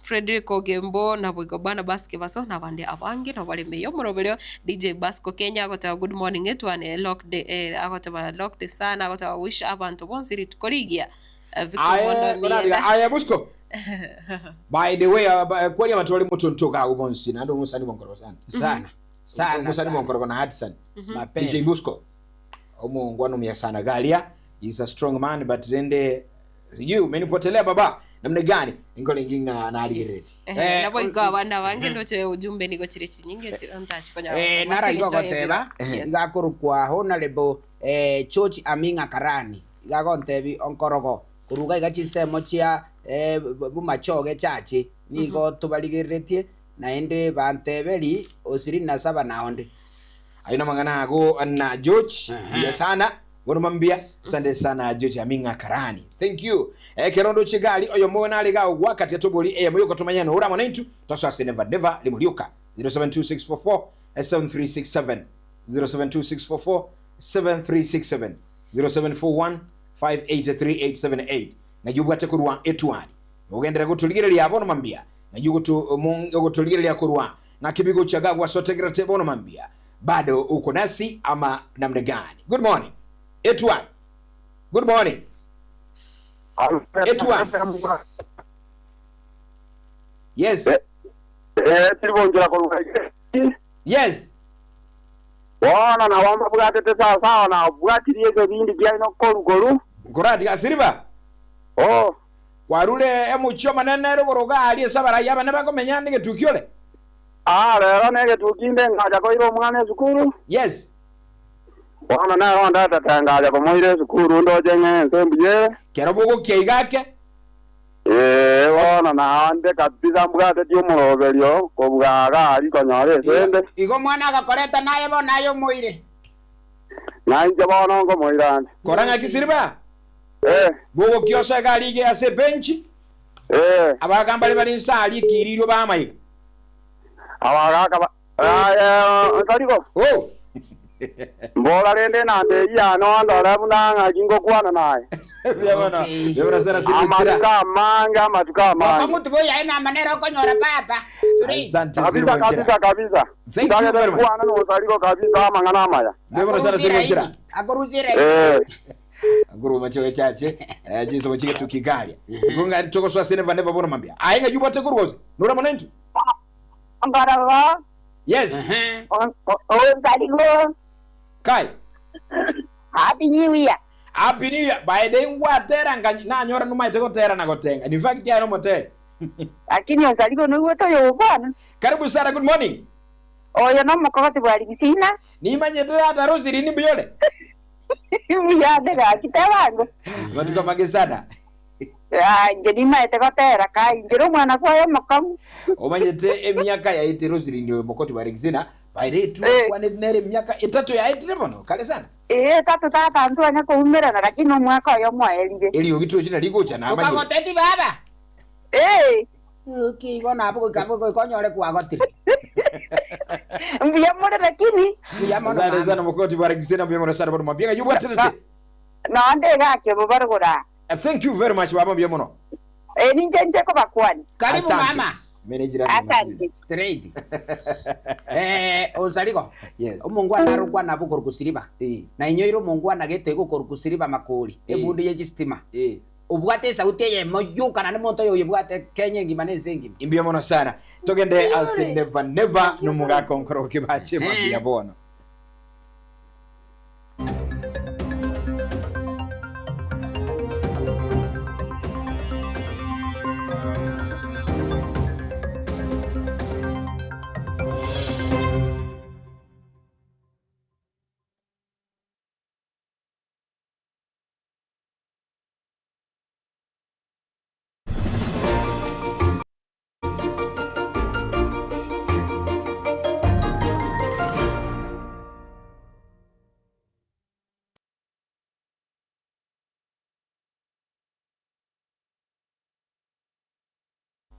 Frederick Ogembo naboigo Barnabas Kebaso na abande abange nabo bare ime y'omoroberio. DJ Basco Kenya agoteba good morning etwane locked eh, agoteba locked sana agoteba wish abanto bonsi rituko rigiya. Eh, Victor Aye, Mondo korabiga Mieda. aye Busco. By the way, kwari abantu bari mutonto gawo bonsi nando musani bonkorobo sana. Sana. Sana. Musani sana. bonkorobo na Hudson. Mapema. DJ Busco. Omongwano mia sana galia. He's a strong man but rende sijui umenipotelea baba namna gani ngole nginga na alireti. Eh, naboigo abana abange ndoche ujumbe nigo chire chinyinge ntachikonya Eh, nara igo goteba igakorokwa honorable eh, George Aminga Karani igagontebi onkorogo koruga iga chinsemo chia eh, bumachoge chache nigo tobarigereretie naende banteberi osiri na saba naonde Aina mangana ago na George mbia sana gono mambia asante sana George Aminga Karani thank you eh kerondo chigali oyo mona ali gawo wakati atoboli eh moyoko tumanya no uramo 92 taswase never never limulioka 072644 7367 072644 7367 0741 583878 Ng'ai obwate korwa etwani ogenderere gotorigereria bono mambia ng'ai ogotorigereria korwa ng'aki bigocha gagwasotegerete bono mambia bado uko nasi ama namna gani good morning etwani good morning etwani yes Eh, tiri bonjera korwa yes bono nabo mbabwatete sawasawa nabwatirie ekebindi kiaino korukoru korati gasiriba oh kwarure emuchio omonene rogoro gari ase abarai abane bakomenya na egetuki ore ah rero na egetuki inde ngacha koira omwana esukuru yes bono nero ndetete ngacha komoira esukuru ndoche ng'ense mbuye kero bogokia igake ee bono naande kabisa mbwatetie omoroberio kobua gari konyora esende Igo mwana agakoreta naye bo naye omoire. nainche bono nkomoirande kora ng'aki siriba eh bogokia osoe gari ige ase ebenchi eh abagaka mbare bari nsa ari ekiririo bamaiga abagaka ntariko oh mbora rende nande iyano ndore buna ng'aki ngokwana naye byabona byabona sana sirichira amatuko amange amatuko amange Okomutu boyaye namanere okonyora papa. Asante kabisa kabisa kabisa Thank you very much. kwana notariko kabisa amang'ana amaya byabona sana sirichira Akoruzira eh nguru machoge chache chisomo chigetuki garia ngonga tokoswa seneva neva bono mambia aye ng'ai obwate korwa ose nora monentu Mbaraba. Yes. Ozaligo. Kai. Happy New Year. Happy New Year. By the ngwatera nga nanyora numaite gotera na gotenga. In fact ya no motere. Lakini ozaligo nuwo toyo bwana. Karibu sana, good morning. Oyo no mukogoti bwari gisina. Nimanyete ata Rosary ni mbiyole. Muyande gakitebango. Matuka mange sana. Ah, nje nimaete gotera kai njero mwana kwayo mokongu. Omanyete emiaka yaite Rosary ndio mukoti bwari gisina. By the tu kwane nere miaka itatu yaitire bono kale sana. Eh, tatu tata antu anya kuumirana lakini omwaka oyo mwaerire. Elio gitu china ligocha na amanyire. Ukagoteti baba. Eh. Okay, bono abo goika konyore kwagotire. Mbuya more lakini. Mbuya mono. Asante sana mukoti bwari gisina mbuya mono sana bono mambia ng'ai obwate tete. Nonde gake bobargora. Thank you very much baba mbuya mono. Eh, ninje nje kobakwani. Karibu Asante. mama. Manager Asante. Straight. Eh, ozaligo. Yes. Omongwana arokwana bukorukusiriba. Na inyoire omongwana gete gukorukusiriba makori. Ebundi ye chistima. Obwate esauti eyemo yukana ni monto oyo oyebwate Kenya engima na ense engima. Mbuya mono sana. Togende ase never never nomugaka onkoro kibache mambia bono.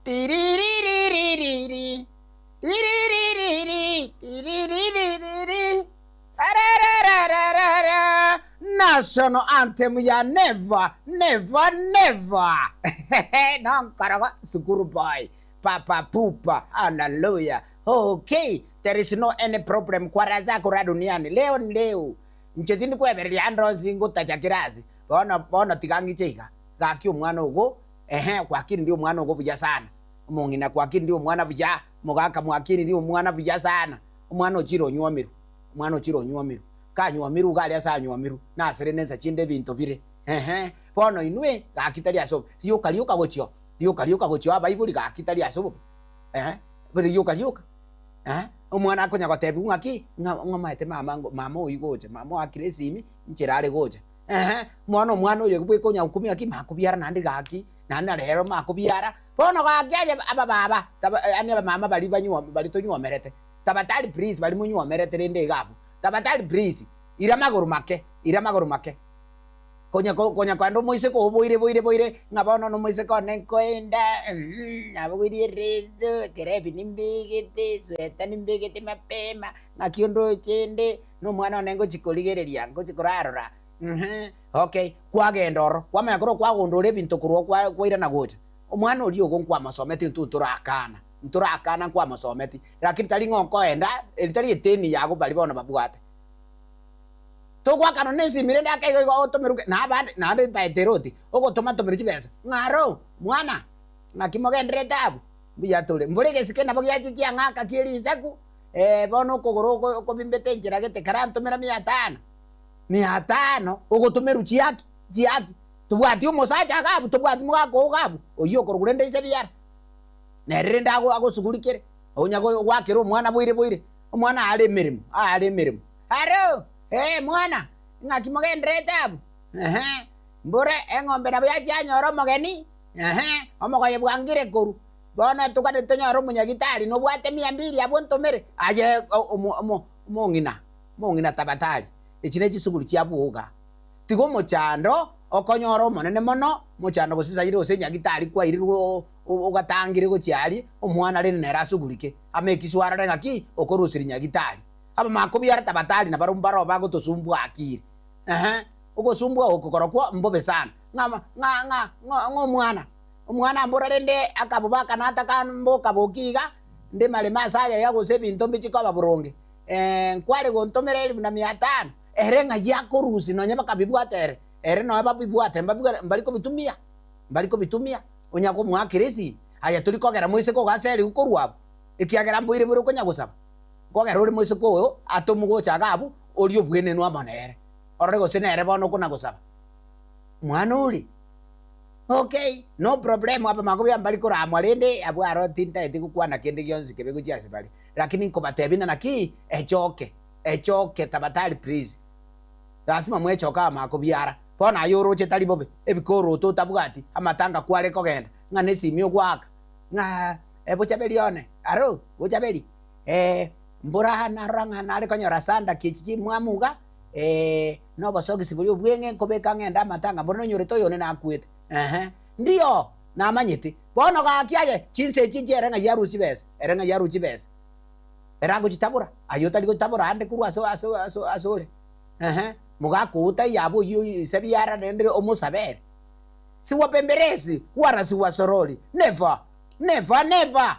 Tiririririririri. Tiriririri. Tiriririri. Arararararara. National anthem ya never, never, never. Nonkorogo sukuru boy. Papa pupa. Hallelujah. Okay, there is no any problem kwa zako ra duniani. Leo ni leo. Nche tindi kwebereria androzi ngutacha kirasi. Bono bono tigangiche iga. Gaki omwana ogo. Ehe, kwakiri ndio omwana ogo buya sana. Omong'ina kwakiri ndio omwana buya. Mogaka mwakiri ndio omwana buya sana. Omwana ochire onywomiru. Omwana ochire onywomiru. Kanywomiru gari ase anywomiru. Nasere nensa chinde ebinto bire. Ehe. Bono inwe gaki tari ase obo. Rioka rioka gochio. Rioka rioka gochio abaibori gaki tari ase obobe. Ehe. Bari rioka rioka. Eh? Omwana akonya gotebi ng'aki ng'amaete mama mama oyi gocha mama oakire esimi nchera are gocha. Ehe. Mwana omwana oyo bwekonya gokumia ng'aki makobiara naende gaki naende na rero makobiara bono gaki aye abababa yani abamama bari banywa bari tonywomerete tabatari please bari munywomerete rende iga abwo tabatari please ira magoro make ira magoro make konya konya kwenda omoiseke oboire boire boire ng'a bono na omoiseke one nkoenda nabogoirie ereso ekerebi nimbegete esweta nimbegete mapema ng'aki onde ochende na omwana one ngochi korigereria ngochi korarora. Ehe, okay, kwagenda ororo, kwamanya korwa kwagondora ebinto korwa oo kwairana gocha. Omwana oria ogo nkwamosometi intwe ntorakana, ntorakana nkwamosometi, lakini tari ng'a okoenda, eri tari eteni yago baria bono babwate. Togoakana na esimi rende ake igo igo otomerwe na abande naende by the road, ogotoma tomerwe chibesa, ng'a aroo, mwana, ng'aki mogendererete abwo? Mbuya tore. Mbore egesike nabo giachia kiang'aka kie risaku, bono okogoro oko okobimbete enchera gete karantomera mia tano. Mia tano ogotomerwa chiaki chiaki tobwati omosacha iga abwo tobwati mogaka oo iga abwo oyio okorokwa rende ise biara nere rende agosugurikere onya goakera omwana boire boire omwana aare emeremo aare emeremo aro eh mwana ng'aki mogendererete abwo ehe mbore eng'ombe nabo yachia yanyora omogeni ehe omogoye bwangire korwa bono togane tonyore omonyagitari nobwate mia mbiri abwo ntomere aye omo omo omong'ina. Omong'ina tabatari, echi ne chisuguri chia bwoga. Tiga omochando okonyora omonene mono, omochando gose saire gose nyagitari kwairirwe ogatangire gochia aria, omwana rende nere asugurike, ame ekiswa arore ng'aki okorusiri nyagitari. Abamakobiara tabatari nabarobwo mbaro bagotosumbua akiri. Ehe, ogosumbua oko korokwo mbobe sana. Ng'a ng'a ng'a ng'a omwana, omwana mbora rende akaboba aka nataka mboka boki iga, ndima rime ase aya iga gose ebinto mbichi koba boronge. Nkware gontomera elifu na mia tano, ere ng'ai akorusia nonya bakabibwata ere, ere nonya babibwate mbari kobitumia, mbari kobitumia, onya komoakera esimi, aye tori kogera moiseke ogo ase erigu korwa abwo, ekiagera mboire bore okonya gosaba, nkogera ore moiseke oyo atomwe gocha iga abwo, orie obwenenu amo nere, orore gose nere bono okona gosaba. Mwana oria, okay, no problem abamako mbari koramwa rende abwo aro tintageti gokwana kende gionsi kebe gochia ase bare. Lakini nkobatebia ng'a naki echoke, echoke tabatari please. Lasima mwechoke amo akobiara. Bono aye oroche tari bobe, ebikoroto otabwati, amatanga kware kogenda, ng'a nesimi ogoaka, ng'a bochaberi one, aro bochaberi, mbora narora ng'a nare konyora sandaki echi chimwamu iga, na obosogisi boria obweng'e nkobeka ng'ende amatanga mboro nonyorete oyone nakwete, ehe, ndio. Namanyete. Bono gaki aye, chinsa echi nchiere ng'ai arue chibesa, ere ng'ai arue chibesa. Ere agochitabora, aye otari gochitabora ande korwa ase ase ase ase ore. Ehe, mogaka oo taiyo abwo oyio ise biara rende omosabe ere. Siwapemberesi wala siwasorori, never, never, never!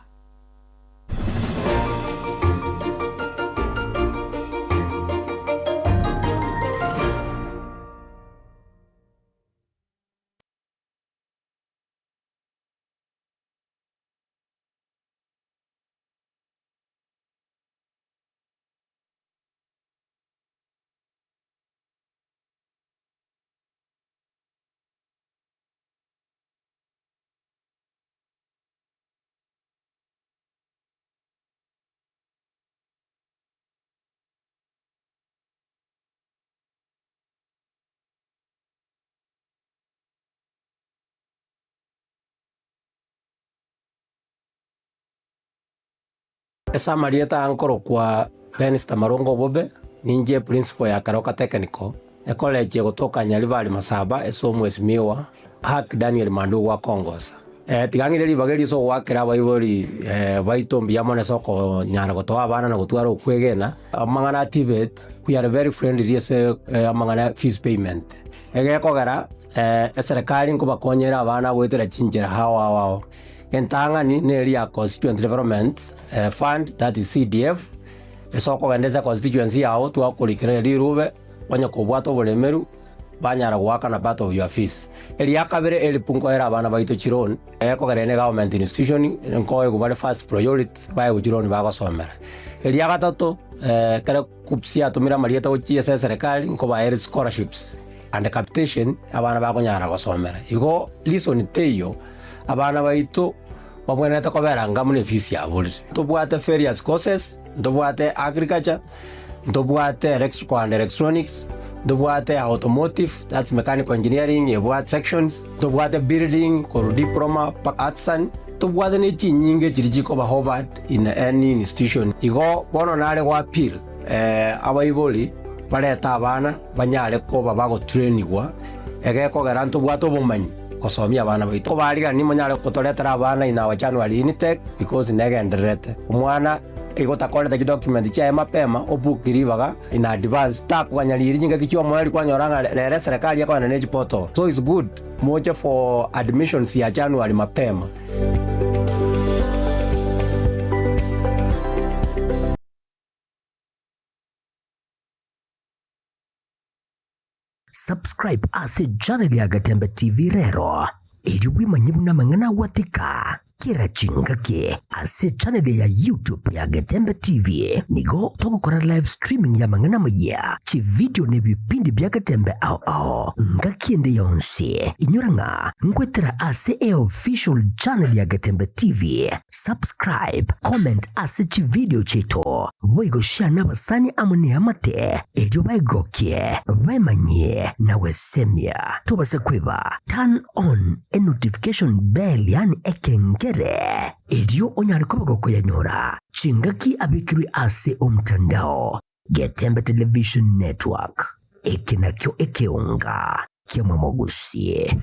Ase amarieta aya nkorokwa Benster Marongo Obobe, ninche principal ya Keroka Technical, ecollege egotoka Nyaribari Masaba ase omwesimiwa Hack Daniel Mandugu akongosa. Tiga ng'ire ribaga eri ase ogoakera abaibori baito mbuya mono ase okonyara gotoa abana na gotwara okwegena. Amang'ana a TVET, we are very friendly ase amang'ana ya fees payment. Egekogera eserekari nkobakonyera abana goetera chinchera ao ao ao. Entang'ani neri ya Constituent Development Fund, that is CDF, ase okogenda ase econstituency yago twakorikera rirube onye kobwate oboremeru banyara goakana part of your fees. Eria kabere help nkoera abana baito chiloan, ekogera ere ne government institution nkoegwa bare first priority baegwe chiloan bagosomera. Eria gatato ekero KUCCPS yatomire amarieta gochia ase eserekari nkobaere scholarships and capitation abana bakonyara gosomera. Igo reason teiyo abana baito babwenerete kobera anga buna efees yaborire. Ntobwate various courses, ntobwate agriculture, ntobwate electrical and electronics, ntobwate automotive, that's mechanical engineering ebwate sections, ntobwate building korwa diploma mpaka artisan, ntobwate ne chinyinge chiria chikoba hovered in any institution. Igo bono nare go appeal abaibori barete abana banyare koba bagotrainigwa egekogera ntobwate obomanyi gosomia abana baito. Kobarigani monyare gotoretera abana in our January intake because negendererete. Omwana. Igo takorete chidocument chiaye mapema, obook ribaga in advance, takoganya riiri chingaki chi'omoerio kwanyora ng'a rero eserekari ekogenda ne chiportal. So it's good moche for admissions ya January mapema. Subscribe ase channel ya Gatembe TV rero, erio bwemanye buna amang'ana agwatika kera chingaki ase channel ya YouTube ya Getembe TV. Nigo togokora live streaming y'amang'ana amayia, chividio na ebipindi bia Getembe ao ao ngaki ende yonsi. Inyora ng'a nkwetera ase eofficial channel ya Getembe TV. Subscribe, comment ase chividio chiaito, boigo share nabasani amo neamate erio baegokie, baemanyie na gwesemia. Tobase kweba turn on e notification bell yaani ekengere erio onyare koba gokoyanyora chingaki abekirwe ase omtandao. Getembe Television Network, eke nakio ekeonga ki'amamogusie.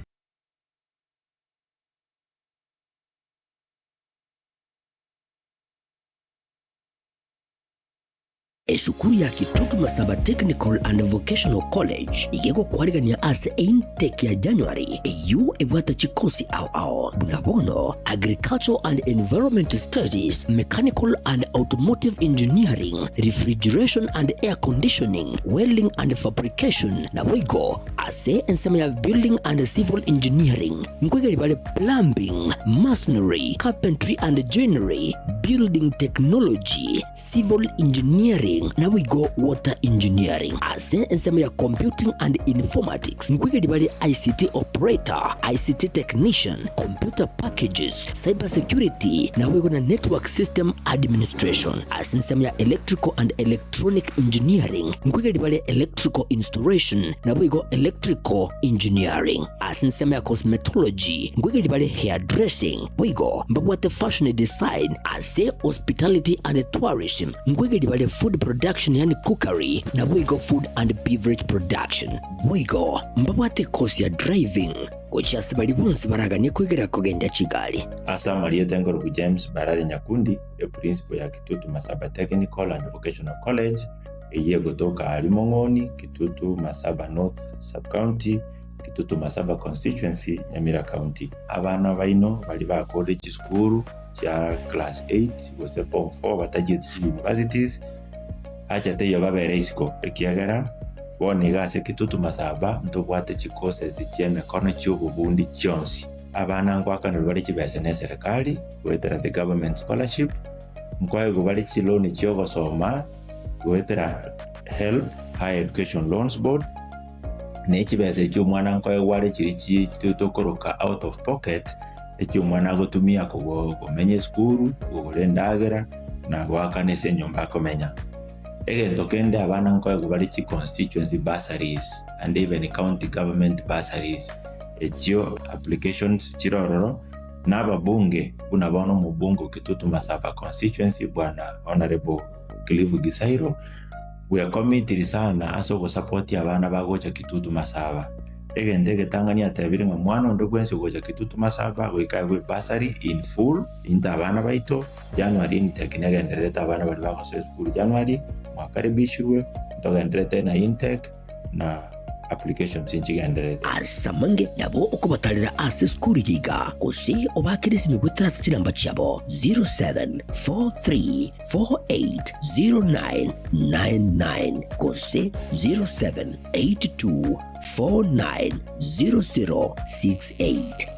Esukuru ya Kitutu Masaba Technical and Vocational College iga egokwarigania ase eintake ya January eyio ebwate chikosi ao ao buna bono Agricultural and Environment Studies, Mechanical and Automotive Engineering, Refrigeration and Air Conditioning, Welding and Fabrication naboigo ase ensemo ya Building and Civil Engineering nkoigeria bare Plumbing, Masonry, Carpentry and Joinery, Building Technology, Civil Engineering naboigo Water Engineering. Ase ensemo ya Computing and Informatics nkoigeria bare ICT Operator, ICT Technician, Computer Packages, Cyber Security naboigo na Network System Administration. Ase ensemo ya Electrical and Electronic Engineering nkoigeria bare Electrical Installation naboigo Electrical Engineering. Ase ensemo ya Cosmetology nkoigeria bare Hairdressing boigo mbabwate Fashion Design. Ase Hospitality and Tourism nkoigeria bare Food Production yaani Cookery naboigo Food and Beverage Production. Boigo mbabwate ekosi ya Driving gochia ase baria bonsi baraganie koigera kogendia chigari. Ase amarieta enkorokwa James Barare Nyakundi, eprincipo ya Kitutu Masaba Technical and Vocational College, eyio egotoka aaria Mong'oni, Kitutu Masaba North Sub-County, Kitutu Masaba Constituency, Nyamira County. Abana baino baria bakorire chisukuru chia class 8 gose form 4 batachieti chi universities, acha teiyo babere isiko ekiagera bono iga ase Kitutu Masaba ntobwate chi courses chia emekono chia obobundi chionsi. Abana ngoakanerwa bare chibesa na eserekari goetera the government scholarship, nkoegwa bare chiloan chia ogosoma goetera HELB, Higher Education Loans Board, na echibesa echio omwana nkoegwa are chiria chi tokoroka out of pocket, echio omwana agotumia kogo komenya esukuru, kogora endagera, na goakana ase enyomba akomenya. Egento kende abana nkoegwa bare chi constituency bursaries and even county government bursaries, echio applications chire ororo, na ababunge buna bono omobunge o Kitutu Masaba constituency bwana Honourable Cliff Gisairo, bwekomitiri sana ase ogosapotia abana bagocha Kitutu Masaba. Egento egetang'ani atebire ng'a mwana onde bwensi ogocha Kitutu Masaba goika aegwe ebursary in full, into abana baito, January intake negendererete abana baria bagosoa esukuru January, mwakaribishirwe, ntogendererete na intake na applications nchigendererete. Ase amange nabo okobatarera ase esukuru eye iga, gose obaakere esimi goetera ase chinamba chiabo 0743 480999 gose 0782490068.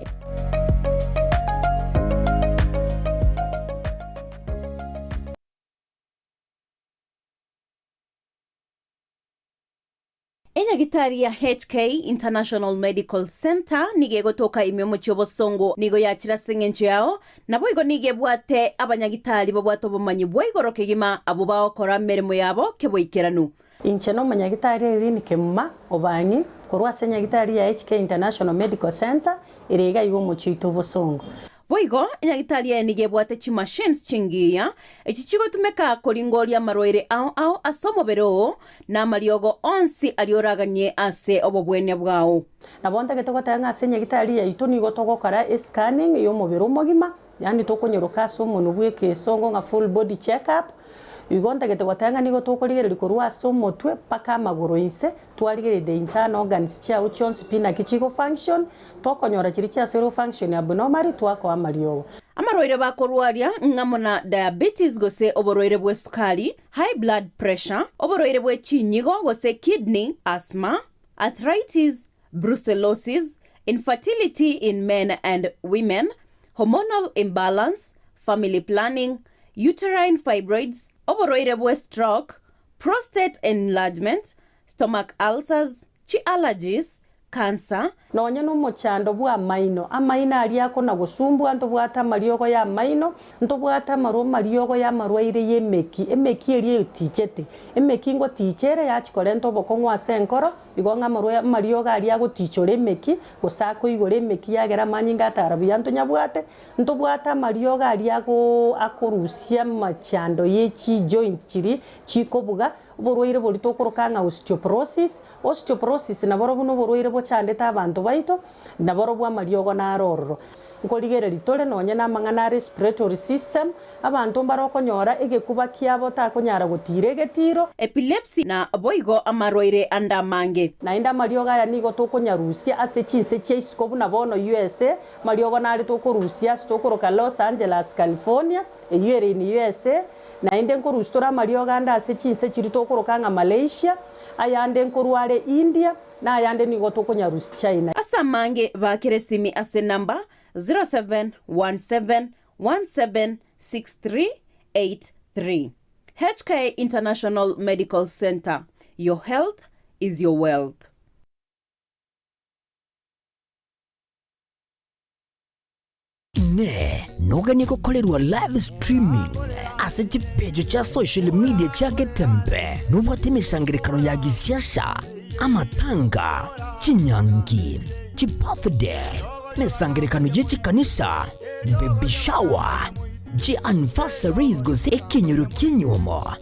Enyagitari ya HK International Medical Centre nigo egotoka ime omochie obosongo, nigo yachire ase engencho yao, naboigo nigo ebwate abanyagitari babwate obomanyi bwa igoro kegima abwo bagokora emeremo yabo keboikeranu. Inche nomonyagitari Irene Kemuma Obang'i korwa ase enyagitari ya HK International Medical Centre ere iga iga omochie oito obosongo. Boigo, enyagitari eye nigo ebwate chimachines chingiya, echi chigotumeka koringoria amarwaire ao ao ase omobere oo, na amariogo onsi aria oraganie ase obobwenia bwao. Nabo ntagete goteba ng'a ase enyagitari yaito nigo togokora escanning y'omobere omogima, Yaani tokonyeroka ase omonwe bwa ekesongo ng'a full body check up, igo ntagete goteba ng'a nigo tokorigereria korwa ase omotwe mpaka amagoro inse, twarigereria the internal organs chiago chionsi pi naki chigo function, tokonyora chiria chiasoire go function abnormally twakoa amariogo. Amarwaire bakorwaria ng'amo na diabetes gose oborwaire bw'esukari, high blood pressure, oborwaire bwe chinyigo gose kidney, asthma, arthritis, brucellosis, infertility in men and women, hormonal imbalance, family planning, uterine fibroids, oborwaire bwe stroke, prostate enlargement, stomach ulcers, chi allergies, cancer, Nonye nomochando bw'amaino, amaino aria akona-gosumbua, ntobwate amariogo y'amaino, ntobwate amarwa amariogo y'amarwaire y'emeki, emeki eria etichete. Emeki ngoticha ere yachia korenta obokong'u ase enkoro, igo ng'a amarwa amariogo aria agotichora emeki, gose akoigora emeki yagera amanyinga atara buya ntonyabwate, ntobwate amariogo aria agoo akorusia amachando ye chijoint chiria chikobuga, oborwaire boria tokoroka ng'a osteoporosis, Osteoporosis naborobwo noborwaire bochandete abanto baito, naborobwo amariogo naro ororo. Nkorigereria tore nonye namang'ana a respiratory system, abanto mbare okonyora egekuba kiabo takonyara gotiira egetiro. Epilepsy na boigo amarwaire ande amange. Naende amariogo aya nigo tokonyarusia ase chinse chia isiko buna bono USA, amariogo nare tokorusia ase tokoroka Los Angeles, California, eyio ere in USA, naende nkorusia tore amariogo ande ase chinse chiria tokoroka ng'a Malaysia, Ayande nkorwa are India, na ayande nigo tokonyarusia China. Ase amange baakere esimi ase enamba 0717176383. HK International Medical Centre, your health is your wealth. Inee! Noganie gokorerwa live streaming ase chipecho chia social media chia Getembe? Nobwate emesangererekano ya gisiasa, amatanga, chinyangi, chibirthday, emesangererekano ye chikanisa, baby shower, chianniversaries gose ekenyoro ki'enyuomo,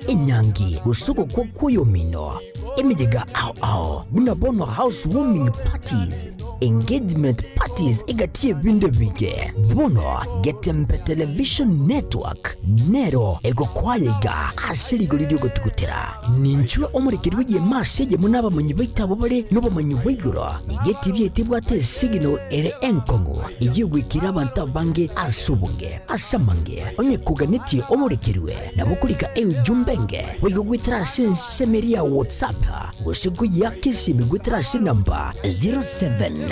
enyangi gose ogokwa kw'oyomino, emeyega ao ao buna bono house warming parties, Engagement parties egati y'ebinto ebinge. Bono Getembe Television Network nero egokoa iga ase rigori ri'ogotugutera. Ninchwe omorekeri bw'egeema ase eyemo n'abamanyi baito abwo bare nobomanyi bwa igoro. Nigo etibi yaito ebwate esignal ere enkong'u eyio egoikera abanto abange ase obonge. Ase amange, onye koganetie omorekerwe, nabo okorika eujumbe enge boigo goetera ase ensemo eria ya WhatsApp. Gose koyiaka esimi goetera ase enamba 0741499726.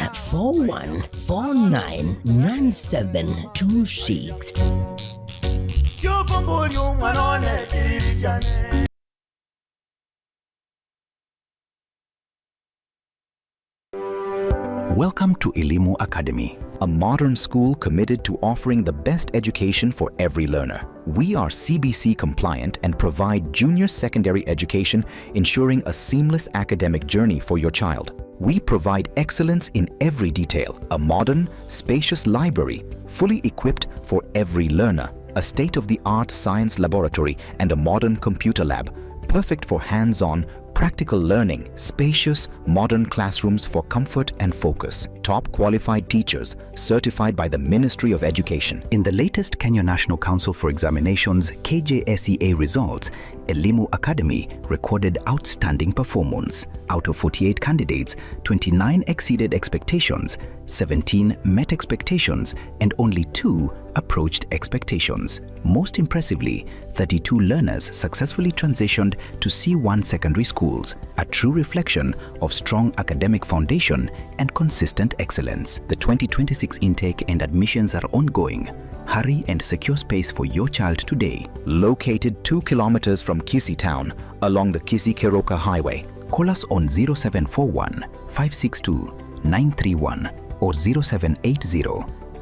Welcome to Elimu Academy, a modern school committed to offering the best education for every learner. We are CBC compliant and provide junior secondary education, ensuring a seamless academic journey for your child. We provide excellence in every detail, a modern, spacious library, fully equipped for every learner, a state-of-the-art science laboratory and a modern computer lab, perfect for hands-on, practical learning, spacious, modern classrooms for comfort and focus, top qualified teachers certified by the Ministry of Education. In the latest Kenya National Council for Examinations KJSEA results, Elimu Academy recorded outstanding performance. Out of 48 candidates, 29 exceeded expectations, 17 met expectations, and only 2 approached expectations. Most impressively, 32 learners successfully transitioned to C1 secondary schools, a true reflection of strong academic foundation and consistent excellence. The 2026 intake and admissions are ongoing. Hurry and secure space for your child today. Located 2 kilometers from Kisii town along the Kisii Keroka Highway. Call us on 0741 562 931 or 0780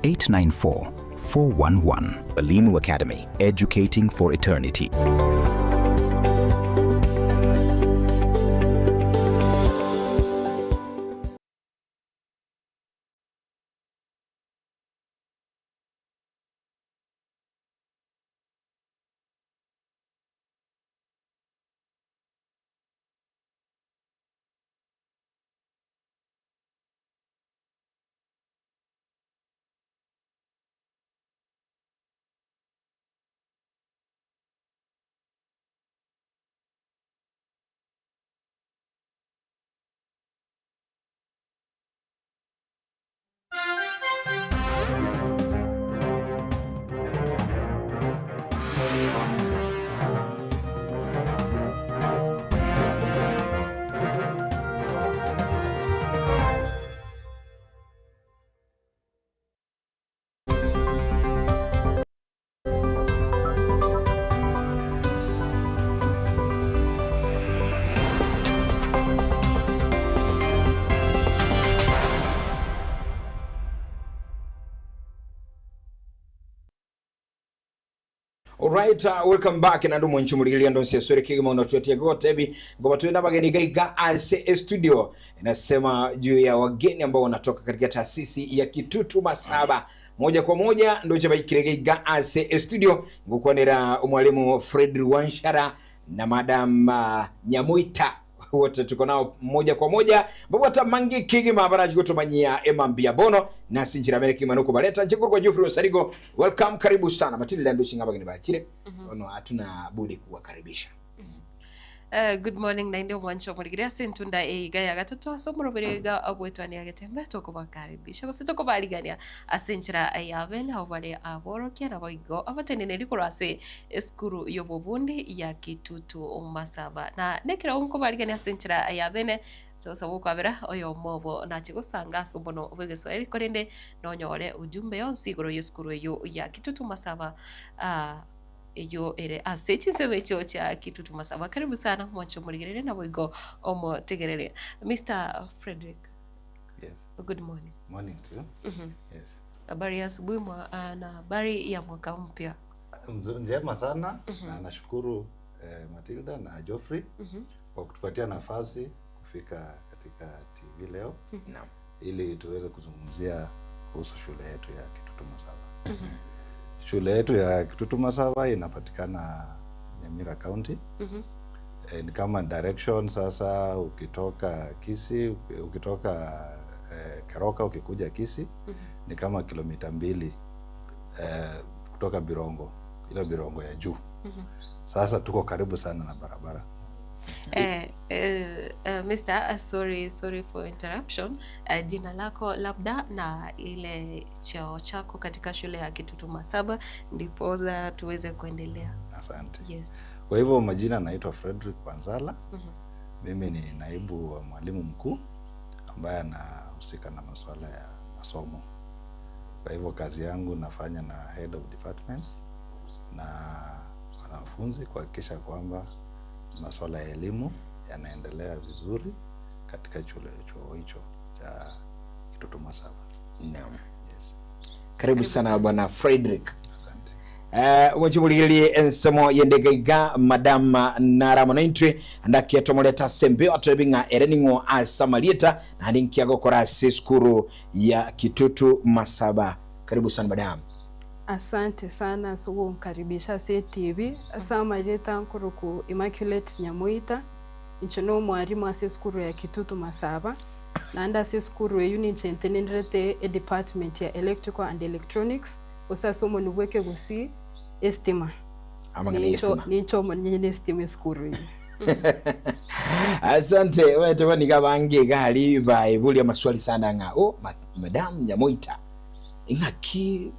894 411. Elimu Academy, educating for eternity. Alright, welcome back nando mwanchi murigereria ndonsi esore kigima ono twetie gotebi ngoba tuwe na bageni gaiga ase e studio inasema juu ya wageni ambao wanatoka katika taasisi ya Kitutu Masaba moja kwa moja ndoche baikire gaiga ase e studio ngukwanira mwalimu Fred Wanshara na madam Nyamuita wote tuko nao moja kwa moja babwata mangi kigima baraji gutumanyia emambia bono nasi njira mere kigima nuko baleta nchikuru kwa Geoffrey Osarigo welcome karibu sana Matilda ndushinga bageni bachire ono hatuna budi kuwakaribisha. Good morning nainde omwancho omorigire ase entunda eiga ya gatato ase omorobere iga obwetwania getembe tokobakaribisha gose tokobarigania ase enchera ya bene abo bare aborokia nabo igo abateneneri korwa ase esukuru ya obobundi ya Kitutu Masaba na nekero nkobarigania ase enchera ya bene togosaba okwabera oyomo obo nache gosanga ase obono bwa egeswahili korende nonyore ujumbe yonsi igoro ya esukuru eyo ya Kitutu Masaba eyo ere ase chinsemo echio chia Kitutu Masaba. Karibu sana mwanche omorigerere nabo igo omotegerere. Mr. Frederick. Yes. Good morning. Morning to you. Yes. Habari ya asubuhi na habari ya mwaka mpya. Njema sana na nashukuru Matilda na Geoffrey kwa kutupatia nafasi kufika katika TV leo ili tuweze kuzungumzia kuhusu shule yetu ya Kitutu Masaba. Shule yetu ya Kitutu Masaba inapatikana Nyamira County. Ni kama direction sasa ukitoka Kisii, ukitoka Keroka ukikuja Kisii ni kama kilomita 2 kutoka Birongo, ile Birongo ya juu. Sasa tuko karibu sana na barabara. Mr., sorry for interruption. Jina lako labda na ile cheo chako katika shule ya Kitutu Masaba ndiposa tuweze kuendelea. Asante. Yes. Kwa hivyo majina naitwa Frederick Wanzala. Mimi ni naibu wa mwalimu mkuu ambaye anahusika na masuala ya masomo. Kwa hivyo kazi yangu nafanya na head of departments na wanafunzi kuhakikisha kwamba masuala ya elimu yanaendelea vizuri katika chuo hicho cha Kitutu Masaba. Naam. Yes. Karibu sana Bwana Frederick. Asante. Wachibuligirie ensemo yendegaiga madam Nara Monaintwe andakiatomoleta sembe atwebinga erening'o asamalieta na ninkiagokora ase skuru ya Kitutu Masaba. Karibu sana madam. Asante sana sukunkaribisha ase TV asamaleta nkuruku Immaculate Nyamuita inche no mwarimu ase skuru ya Kitutu Masaba nanda ase skuru eyu ninche ntenenderete e department ya electrical and electronics osase omonu bweke gusi estima. Amang'ana estima. Nincho omonye estima eskuru eyu. Asante wete niga bange gali baebulia maswali sana nga oh madam Nyamuita ing'aki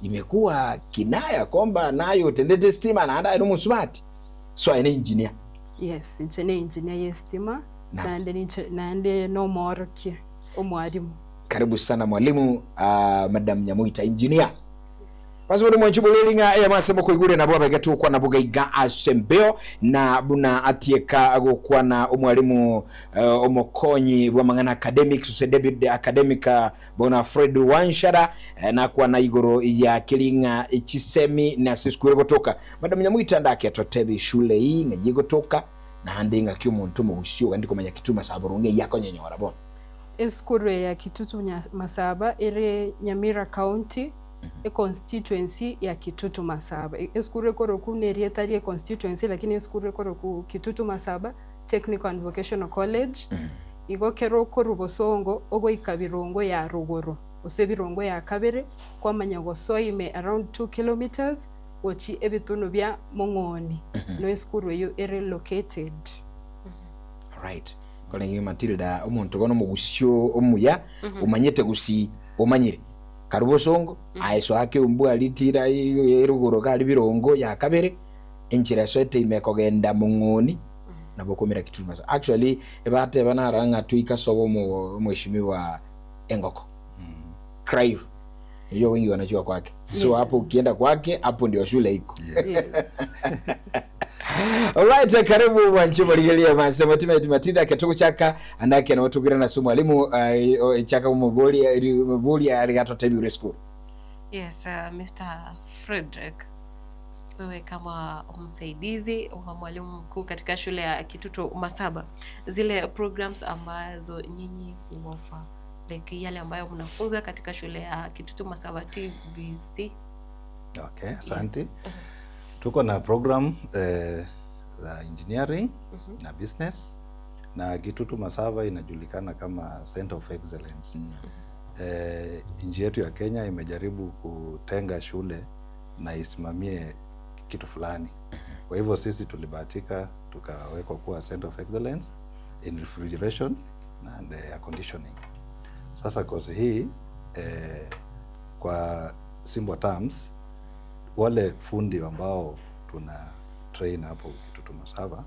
imekuwa kinaya kwamba nayo tendete stima na anda ino musubati so ene engineer. Yes, inche ne engineer ye stima nande ninche nande no morokia omwalimu. Karibu sana mwalimu madam Nyamuita engineer. Basi buri mwanchu bulilinga ya masemo kuigure na bwa bagetu kwa na bugaiga asembeo na buna atieka gokwa na omwalimu omokonyi bwa mangana academic so David academic bona Fred Wanshara na kwa na igoro ya kilinga chisemi na siskure gotoka madam Nyamuita ndake atotebi shule hii ngaye gotoka na hande ngakyo muntu mu kandi kumanya Kituma saburunge yakonyenyora bona Eskuru ya Kitutu Masaba ere Nyamira County e constituency ya Kitutu Masaba. Eskuru ekoroku nerieta rie constituency lakini eskuru ekoroku Kitutu Masaba Technical and Vocational College. Igo kero koru Bosongo ogoika Birongo ya ruguru ose Birongo ya kabere kwamanya gosoime around 2 kilometers gochi ebituno bya Mong'oni. No eskuru eyo ere located. Right. Kolengi Matilda omuntu gono mugusio omuya umanyete gusi umanyire Karubosongo aeso ake umbwa litira eruguru kali Birongo ya kabere enchira swete imekogenda Mong'oni nabo komera Kitutu Masaba. Actually ebate banaranga tuika sobo mheshimiwa Engoko Clive hiyo wengi wanajua kwake. So hapo ukienda kwake hapo ndio shule iko. Yes. Alright, karibu mwanchi muligelia masemo tima Matilda ketuku chaka andake na watugira na somo mwalimu chaka muboli muboli aligato tebi school. Yes, Mr. Frederick. Wewe kama msaidizi wa mwalimu mkuu katika shule ya Kitutu Masaba, zile programs ambazo nyinyi huofa like yale ambayo mnafunza katika shule ya Kitutu Masaba TVC. Okay, asante. Tuko na program za engineering na business na Kitutu Masaba inajulikana kama Center of Excellence. Nchi yetu ya Kenya imejaribu kutenga shule na isimamie kitu fulani. Kwa hivyo sisi tulibahatika tukawekwa kuwa Center of Excellence in refrigeration and air conditioning. Sasa kozi hii kwa simple terms, wale fundi ambao tuna train hapo Kitutu Masaba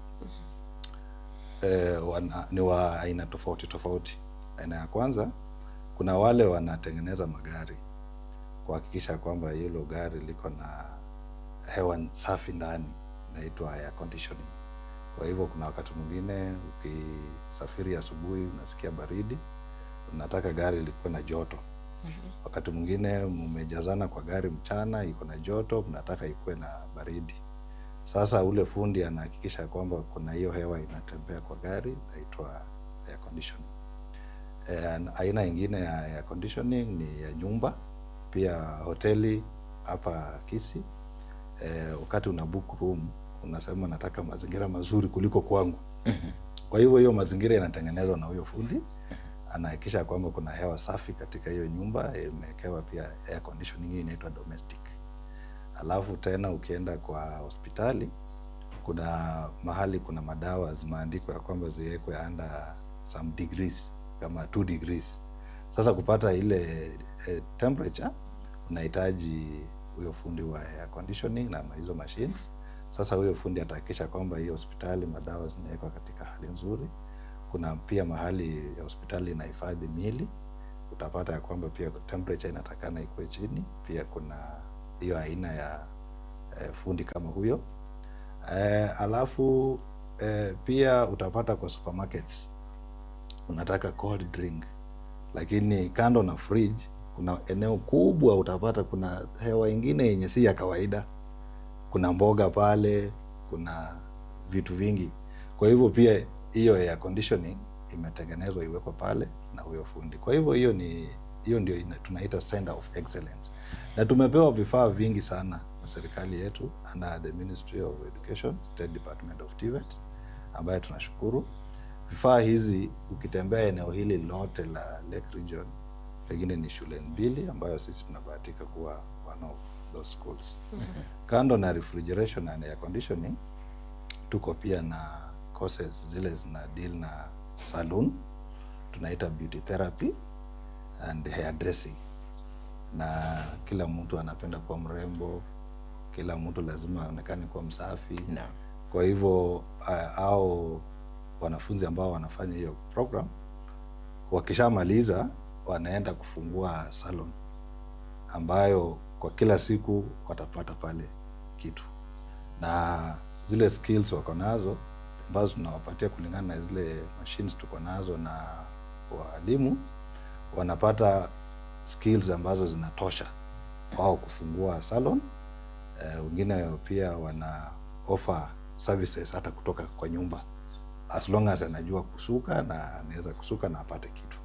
ni wa aina tofauti tofauti. Aina ya kwanza, kuna wale wanatengeneza magari kuhakikisha kwamba hilo gari liko na hewa safi ndani, inaitwa air conditioning. Kwa hivyo kuna wakati mwingine ukisafiri asubuhi unasikia baridi, unataka gari likuwe na joto. Wakati mwingine mmejazana kwa gari mchana, iko na joto, mnataka ikuwe na baridi. Sasa ule fundi anahakikisha kwamba kuna hiyo hewa inatembea kwa gari, inaitwa air conditioning. Aina ingine ya air conditioning ni ya nyumba, pia hoteli hapa Kisii. Wakati una book room unasema nataka mazingira mazuri kuliko kwangu. Kwa hivyo hiyo mazingira inatengenezwa na huyo fundi, anahakikisha kwamba kuna hewa safi katika hiyo nyumba, imewekewa pia air conditioning, hiyo inaitwa domestic. Alafu tena ukienda kwa hospitali kuna mahali kuna madawa zimeandikwa ya kwamba ziwekwe under some degrees kama 2 degrees. Sasa kupata ile temperature unahitaji huyo fundi wa air conditioning na hizo machines. Sasa huyo fundi atahakikisha kwamba hiyo hospitali madawa zinawekwa katika hali nzuri. Kuna pia mahali ya hospitali inahifadhi miili, utapata ya kwamba pia temperature inatakana ikuwe chini. Pia kuna hiyo aina ya fundi kama huyo. Alafu pia utapata kwa supermarkets unataka cold drink, lakini kando na fridge kuna eneo kubwa utapata kuna hewa ingine yenye si ya kawaida. Kuna mboga pale, kuna vitu vingi. Kwa hivyo pia hiyo air conditioning imetengenezwa iwekwe pale na huyo fundi. Kwa hivyo hiyo ni hiyo ndio tunaita Center of Excellence, na tumepewa vifaa vingi sana na serikali yetu under the Ministry of Education, State Department of TVET, ambayo tunashukuru. Vifaa hizi ukitembea eneo hili lote la Lake Region, pengine ni shule mbili ambayo sisi tunabahatika kuwa one of those schools. Kando na refrigeration and air conditioning, tuko pia na courses zile zina deal na saloon, tunaita beauty therapy and hair dressing. Na kila mtu anapenda kuwa mrembo, kila mtu lazima aonekane kuwa msafi. Kwa hivyo au wanafunzi ambao wanafanya hiyo program wakishamaliza wanaenda kufungua salon ambayo kwa kila siku watapata pale kitu, na zile skills wako nazo ambazo tunawapatia kulingana na zile machines tuko nazo na walimu, wanapata skills ambazo zinatosha wao kufungua salon. Wengine pia wana offer services hata kutoka kwa nyumba, as long as anajua kusuka na anaweza kusuka na apate kitu.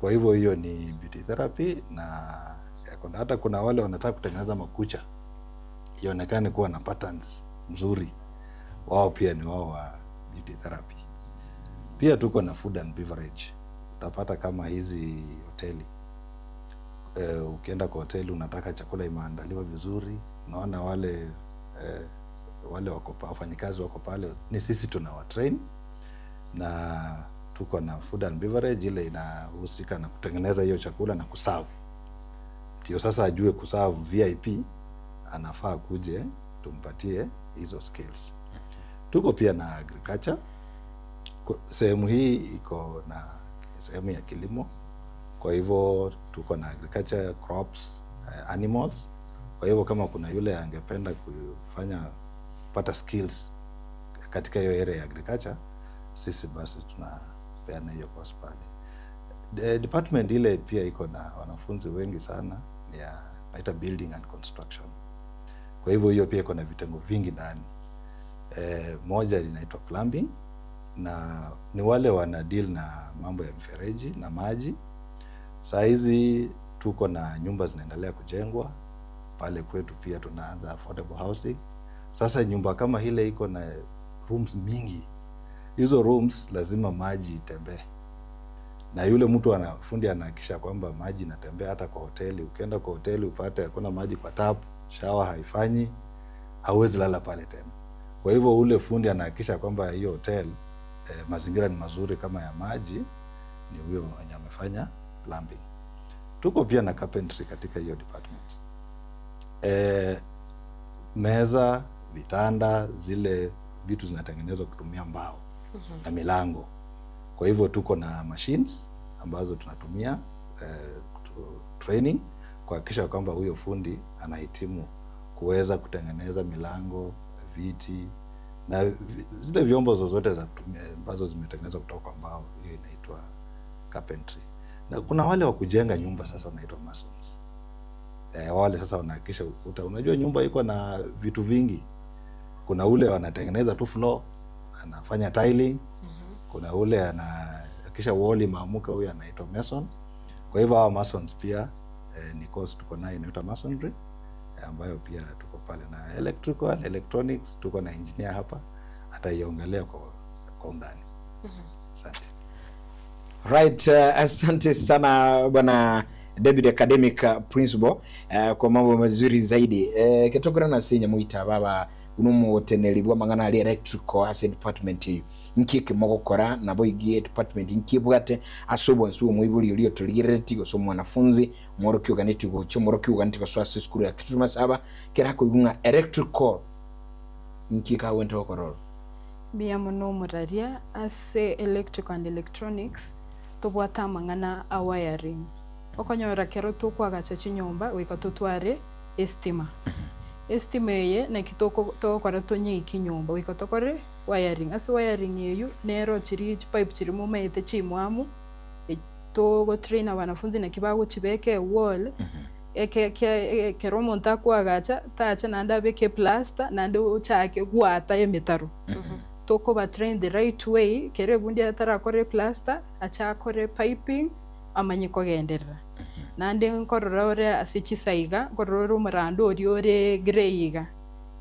Kwa hivyo hiyo ni beauty therapy, na hata kuna wale wanataka kutengeneza makucha ionekane kuwa na patterns nzuri, wao pia ni wao wa beauty therapy. Pia tuko na food and beverage. Utapata kama hizi hoteli ukienda kwa hoteli unataka chakula imeandaliwa vizuri, unaona wale wako wafanyikazi wako pale, ni sisi tunawatrain, na tuko na food and beverage ile inahusika na kutengeneza hiyo chakula na kuserve. Ndio sasa ajue kuserve VIP, anafaa kuje tumpatie hizo skills. Tuko pia na agriculture. Sehemu hii iko na sehemu ya kilimo, kwa hivyo tuko na agriculture, crops, animals. Kwa hivyo kama kuna yule angependa kupata skills katika hiyo area ya agriculture, sisi basi tunapeana hiyo course pale. Department ile pia iko na wanafunzi wengi sana ni ya naita building and construction. Kwa hivyo hiyo pia iko na vitengo vingi ndani. E, moja linaitwa plumbing na ni wale wana deal na mambo ya mfereji na maji. Saa hizi tuko na nyumba zinaendelea kujengwa pale kwetu, pia tunaanza affordable housing. Sasa nyumba kama ile iko na rooms mingi, hizo rooms lazima maji itembee, na yule mtu ana fundi anahakikisha kwamba maji inatembea hata kwa hoteli. Ukienda kwa hoteli upate hakuna maji kwa tap, shower haifanyi, hauwezi lala pale tena. Kwa hivyo ule fundi anahakikisha kwamba hiyo hotel eh, mazingira ni mazuri kama ya maji, ni huyo mwenye amefanya plumbing. Tuko pia na carpentry katika hiyo department. Eh, meza, vitanda, zile vitu zinatengenezwa kutumia mbao na milango. Kwa hivyo tuko na machines ambazo tunatumia eh, training kuhakikisha kwamba huyo fundi anahitimu kuweza kutengeneza milango, viti na zile vyombo zozote za kutumia ambazo zimetengenezwa kutoka kwa mbao, hiyo inaitwa carpentry. Na kuna wale wa kujenga nyumba sasa wanaitwa masons. Eh, wale sasa wanahakikisha ukuta. Unajua nyumba iko na vitu vingi. Kuna ule wanatengeneza tu floor, anafanya tiling. Kuna ule anahakikisha wall imeamuka, huyo anaitwa mason. Kwa hivyo hawa masons pia eh, ni course tuko nayo inaitwa masonry eh, ambayo pia tuko pale na electrical electronics, tuko na engineer hapa ataiongelea kwa, kwa undani. Asante. Right, asante sana bwana David academic principal kwa mambo mazuri zaidi. Ketokera na sinya muita baba unomuteneri bwa mang'ana ari electrical ase department eyo nki mogokora nabo igie department nkibwate ase obonsi bwa omoibori oria otorigerereti gose omwanafunzi omworokia oganeti gocha omworokia oganeti gosoa ase esukuru ya Kitutu Masaba kera koigwa ng'a electrical nki kagwente gokorora. Mbuya mono omoraria ase electrical and electronics tobwate amang'ana a wiring. Okonyora kero tokoagacha chinyomba goika totware estima. Estima eye naki togokora tonyeike nyomba goika tokore wiring. Ase wiring eywo nero chiri chipipe chiri momaete chimwamu, togotrain wanafunzi naki bagochibeka ewall eke kero omonto akoagacha tacha naende abeke eplaster naende ochake gwata emetaro. Tokoba train the right way kero ebundi atarakora eplaster ache akore piping amanye kogenderera. Naende nkorora ore ase chisaiga nkorora ore omorando oria ore grey iga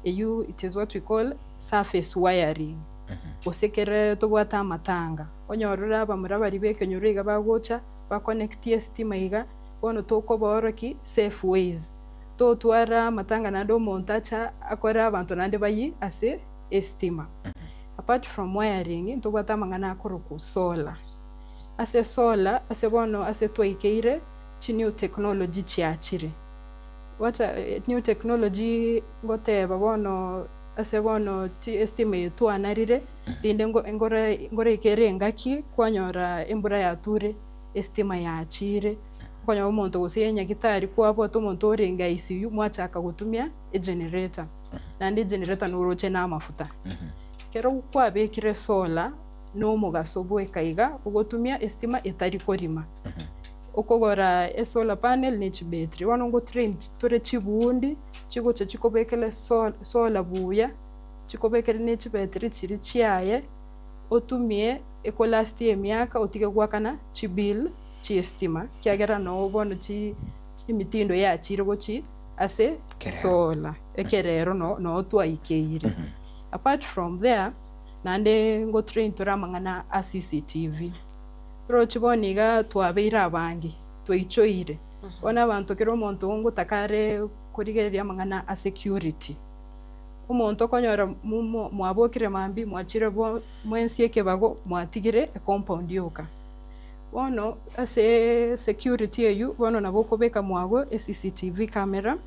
eywo it is what we call surface wiring. Gose kere tobwate amatanga onyore ore abamura baria ba ekenyoro iga bagocha baconnectie estima iga bono tokobaorokia safe ways. Totwara amatanga naende omonto acha akore abanto naende bayie ase estima. Apart from wiring ntobwate amang'ana akorokwa solar. Ase solar ase bono ase twaikeire chinew technology chiachire. Wacha new technology ngoteba bono ase bono estima eye twanarire rinde ngore ngoreikere engaki kwanyora embura yature estima yachire okonyora omonto gose enyagitari kwabwate omonto orenge ICU mwachaka gotumia egenerator naende egenerator noroche na amafuta. Kero kwabekire solar na omogaso bweka iga ogotumia estima etari korima. Okogora esolar panel na echibetiri bono ngotrain tore chibundi chigocha chikobekera solar buya chikobekere na echibetiri chiri chiaye otumie ekolastie emiaka otige goakana chibill chia estima kiagera noo bono emitindo yachire gochi ase solar ekerero noo twaikeire. Apart from there naende ngotrain tore amang'ana a CCTV. Torochi bono iga twabeire abange twaichoire bono abanto kera omonto ngotaka are korigereria amang'ana a security. Omonto okonyora mwabokire mambia mwachire bo mwensi ekebago mwatigire ecompound yoka. Bono ase security eywo bono nabo okobeka mwago e CCTV camera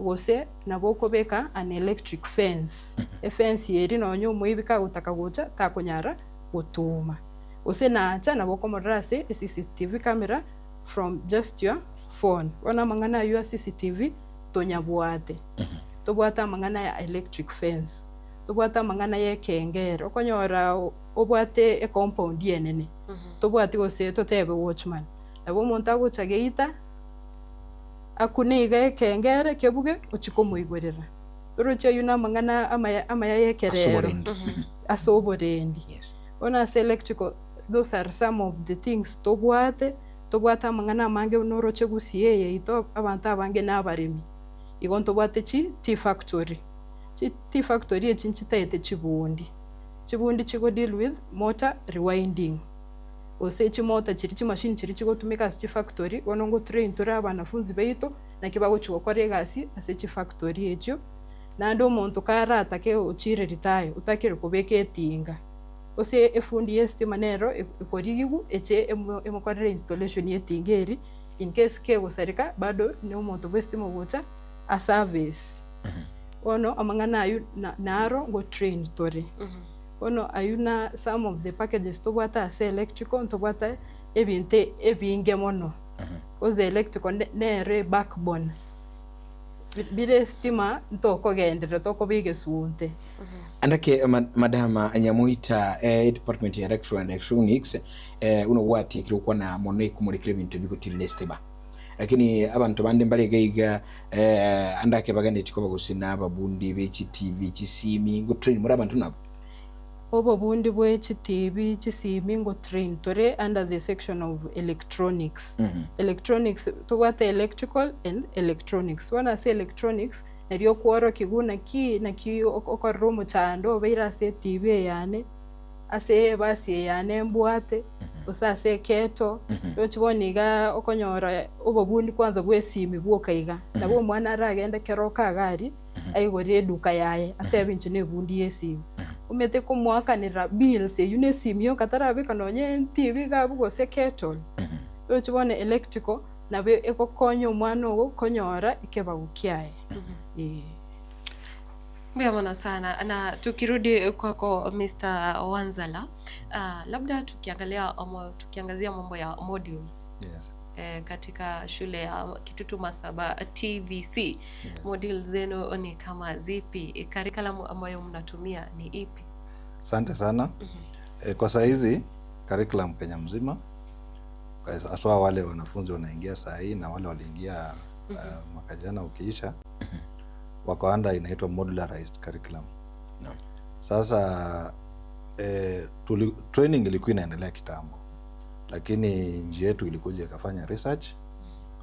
gose nabo okobeka an electric fence. Efence eri nonye omoibi kagotaka gocha takonyara gotuma. Gose nacha nabo okomorora ase e CCTV camera from just your phone. Bono amang'ana aywo a CCTV tonyabwate. Tobwate amang'ana ya electric fence, tobwate amang'ana ya ekengere okonyora obwate ecompound enene tobwati gose totebe watchman. Nabo omonto agocha geita akune iga ekengere kebuge ochie komoigorera. Toroche aywo na amang'ana amaya amaya ya Ase ekerero oborendi. ase oborendi. Bono ase electrical those are some of the things tobwate, tobwate amang'ana amange buna oroche gusii eye yaito abanto abange na abaremi. Igo ntobwate chi tea factory, chi tea factory echi nchitaete chibundi, chibundi chigo deal with motor rewinding, gose chimotor chiria chimashini chiria chigotumeka ase chifactory, bono ngo train tore abanafunzi baito naki bagochi gokora egasi ase chifactory echio. Naende omonto karatake ochire retire otakire kobeka etinga, gose efundi ya estima nero ekorigigwa eche emokorere installation ya etinga eria in case kegosareka bado na omonto bwa estima ogocha a service. Bono amang'ana aywo naro ngo train tore. Bono aywo na some of the packages tobwate ase electrical ntobwate ebinto ebinge mono. Cause electrical nere ebackbone. Bire estima ntokogenderera tokoba egesunte. Andake madama Nyamoita eh, department ya electro and electronics eh, uno gwatiekire gokwana mono ekumurikire ebinto ebigotirire estima lakini abanto bande mbare iga iga eh, andake bagendetie koba gose na ababundi be chitv chisimi ngotrain more abanto nabo. Obobundi bwe chitibi chisimi ngo train tore under the section of electronics. Electronics tobwate electrical and electronics. Bono ase electronics nario okworokigwa naki naki okorora omochando obeire ase etibi eyane, ase ebasi eyane mbwate, gose ase eketo, roche bono igaa okonyora obobundi kwanza bwa esimi bwoka iga. Nabo omwana aragende kero okaga aria, aigore eduka yaye, atebe inche na ebundi ya esimi. Omanyete komoakanera bills eywo na esimi yoka tarabeka nonye entibi iga abwo gose kettle. Roche bono electrical nabo egokonya omwana ogo konyora ekebago kiaye, eh. Mbuya mono sana na tukirudi kwako Mr. Wanzala, uh, labda tukiangalia ama tukiangazia mambo ya modules. Yes. Eh, katika shule ya Kitutu Masaba TVC. Yes. Modules zenu ni kama zipi? Curriculum ambayo mnatumia ni ipi? Asante sana. Kwa saa hizi curriculum Kenya mzima haswa wale wanafunzi wanaingia saa hii na wale waliingia mwaka jana ukiisha wako under inaitwa modularized curriculum. No. Sasa training ilikuwa inaendelea kitambo, lakini nchi yetu ilikuja ikafanya research,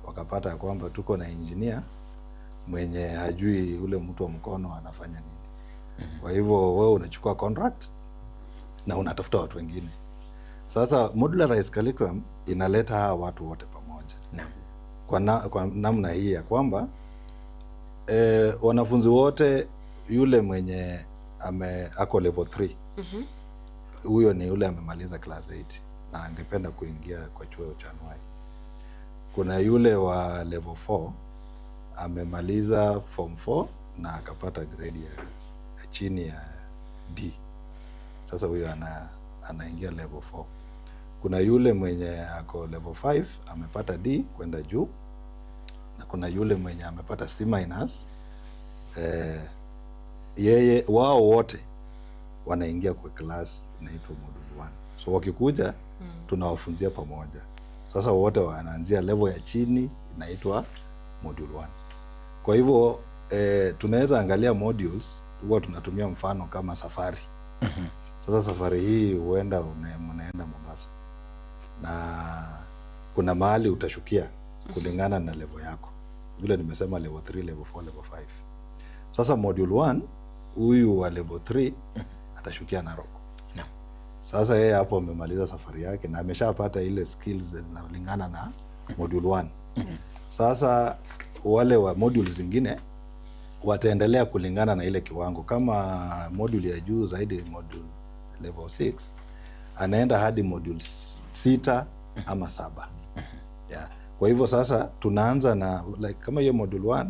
wakapata ya kwamba tuko na engineer mwenye hajui ule mtu wa mkono anafanya nini. Kwa hivyo wewe unachukua contract na unatafuta watu wengine. Sasa modularized curriculum inaleta hawa watu wote pamoja. Naam. Kwa namna hii ya kwamba wanafunzi wote, yule mwenye ako level 3 huyo ni yule amemaliza class 8 na angependa kuingia kwa chuo cha anuai. Kuna yule wa level 4 amemaliza form 4 na akapata grade ya chini ya D. Sasa huyo anaingia level 4. Kuna yule mwenye ako level 5 amepata D kwenda juu, na kuna yule mwenye amepata C minus. Yeye wao wote wanaingia kwa class inaitwa module 1. So wakikuja tunawafunzia pamoja. Sasa wote wanaanzia level ya chini inaitwa module 1. Kwa hivyo tunaweza angalia modules, huwa tunatumia mfano kama safari. Sasa safari hii huenda mnaenda Mombasa na kuna mahali utashukia kulingana na level yako, vile nimesema level 3, level 4, level 5. Sasa module 1 huyu wa level 3 atashukia Narok. Sasa yeye hapo amemaliza safari yake na ameshapata ile skills zinalingana na module 1. Sasa wale wa modules zingine wataendelea kulingana na ile kiwango. Kama module ya juu zaidi, module level 6, anaenda hadi module 6 ama 7. Yeah. Kwa hivyo sasa tunaanza na like, kama hiyo module 1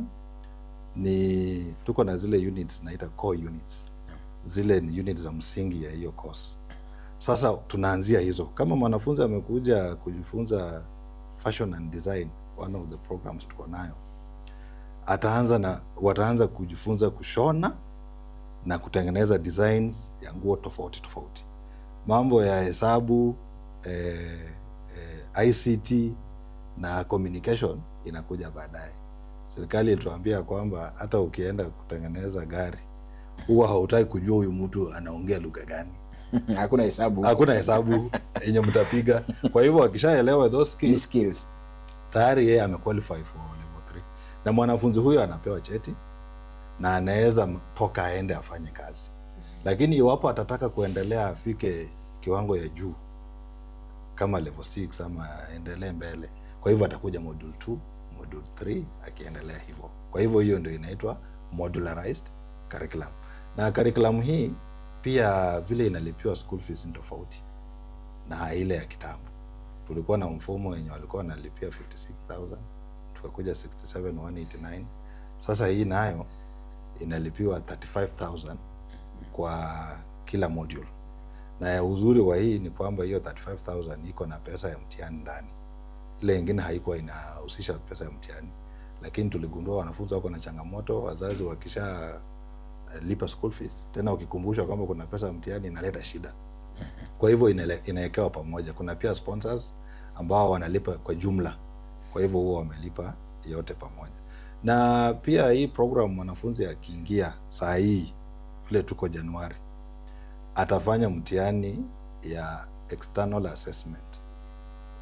ni tuko na zile units naita core units, zile ni units za msingi ya hiyo course. Sasa tunaanzia hizo. Kama mwanafunzi amekuja kujifunza fashion and design, one of the programs tuko nayo, ataanza na wataanza kujifunza kushona na kutengeneza designs ya nguo tofauti tofauti, mambo ya hesabu, ICT na communication inakuja baadaye. Serikali ilituambia kwamba hata ukienda kutengeneza gari huwa hautaki kujua huyu mtu anaongea lugha gani. Hakuna hesabu. Hakuna hesabu yenye mtapiga. Kwa hivyo akishaelewa those skills, skills tayari yeye amequalify for level 3, na mwanafunzi huyo anapewa cheti na anaweza toka aende afanye kazi, lakini iwapo atataka kuendelea afike kiwango ya juu kama level 6 ama aendelee mbele, kwa hivyo atakuja module 2, module 3 akiendelea hivyo. Kwa hivyo hiyo ndio inaitwa modularized curriculum, na curriculum hii pia vile inalipiwa school fees ni tofauti na ile ya kitambo. Tulikuwa na mfumo wenye walikuwa wanalipia 56000 tukakuja 67189. Sasa hii nayo inalipiwa 35000 kwa kila module, na uzuri wa hii ni kwamba hiyo 35000 iko na pesa ya mtihani ndani. Ile ingine haikuwa inahusisha pesa ya mtihani, lakini tuligundua wanafunzi wako na changamoto, wazazi wakisha lipa school fees, tena ukikumbushwa kwamba kuna pesa ya mtihani inaleta shida. Kwa hivyo inawekewa pamoja. Kuna pia sponsors ambao wanalipa kwa jumla, kwa hivyo huwa wamelipa yote pamoja. Na pia hii program mwanafunzi akiingia saa hii vile tuko Januari, atafanya mtihani ya external assessment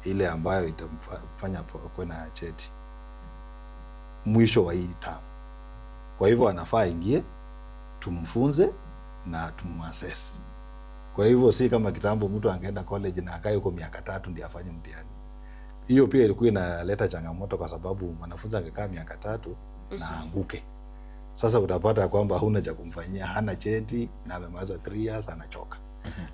ile ambayo itamfanya akuwe na cheti mwisho wa hii term. Kwa hivyo anafaa aingie, tumfunze na tumuassess. Kwa hivyo si kama kitambo mtu angeenda college na akae huko miaka tatu ndio afanye mtihani. Hiyo pia ilikuwa inaleta changamoto kwa sababu mwanafunzi angekaa miaka tatu na aanguke. Sasa utapata kwamba huna cha kumfanyia, hana cheti na amemaliza 3 years anachoka.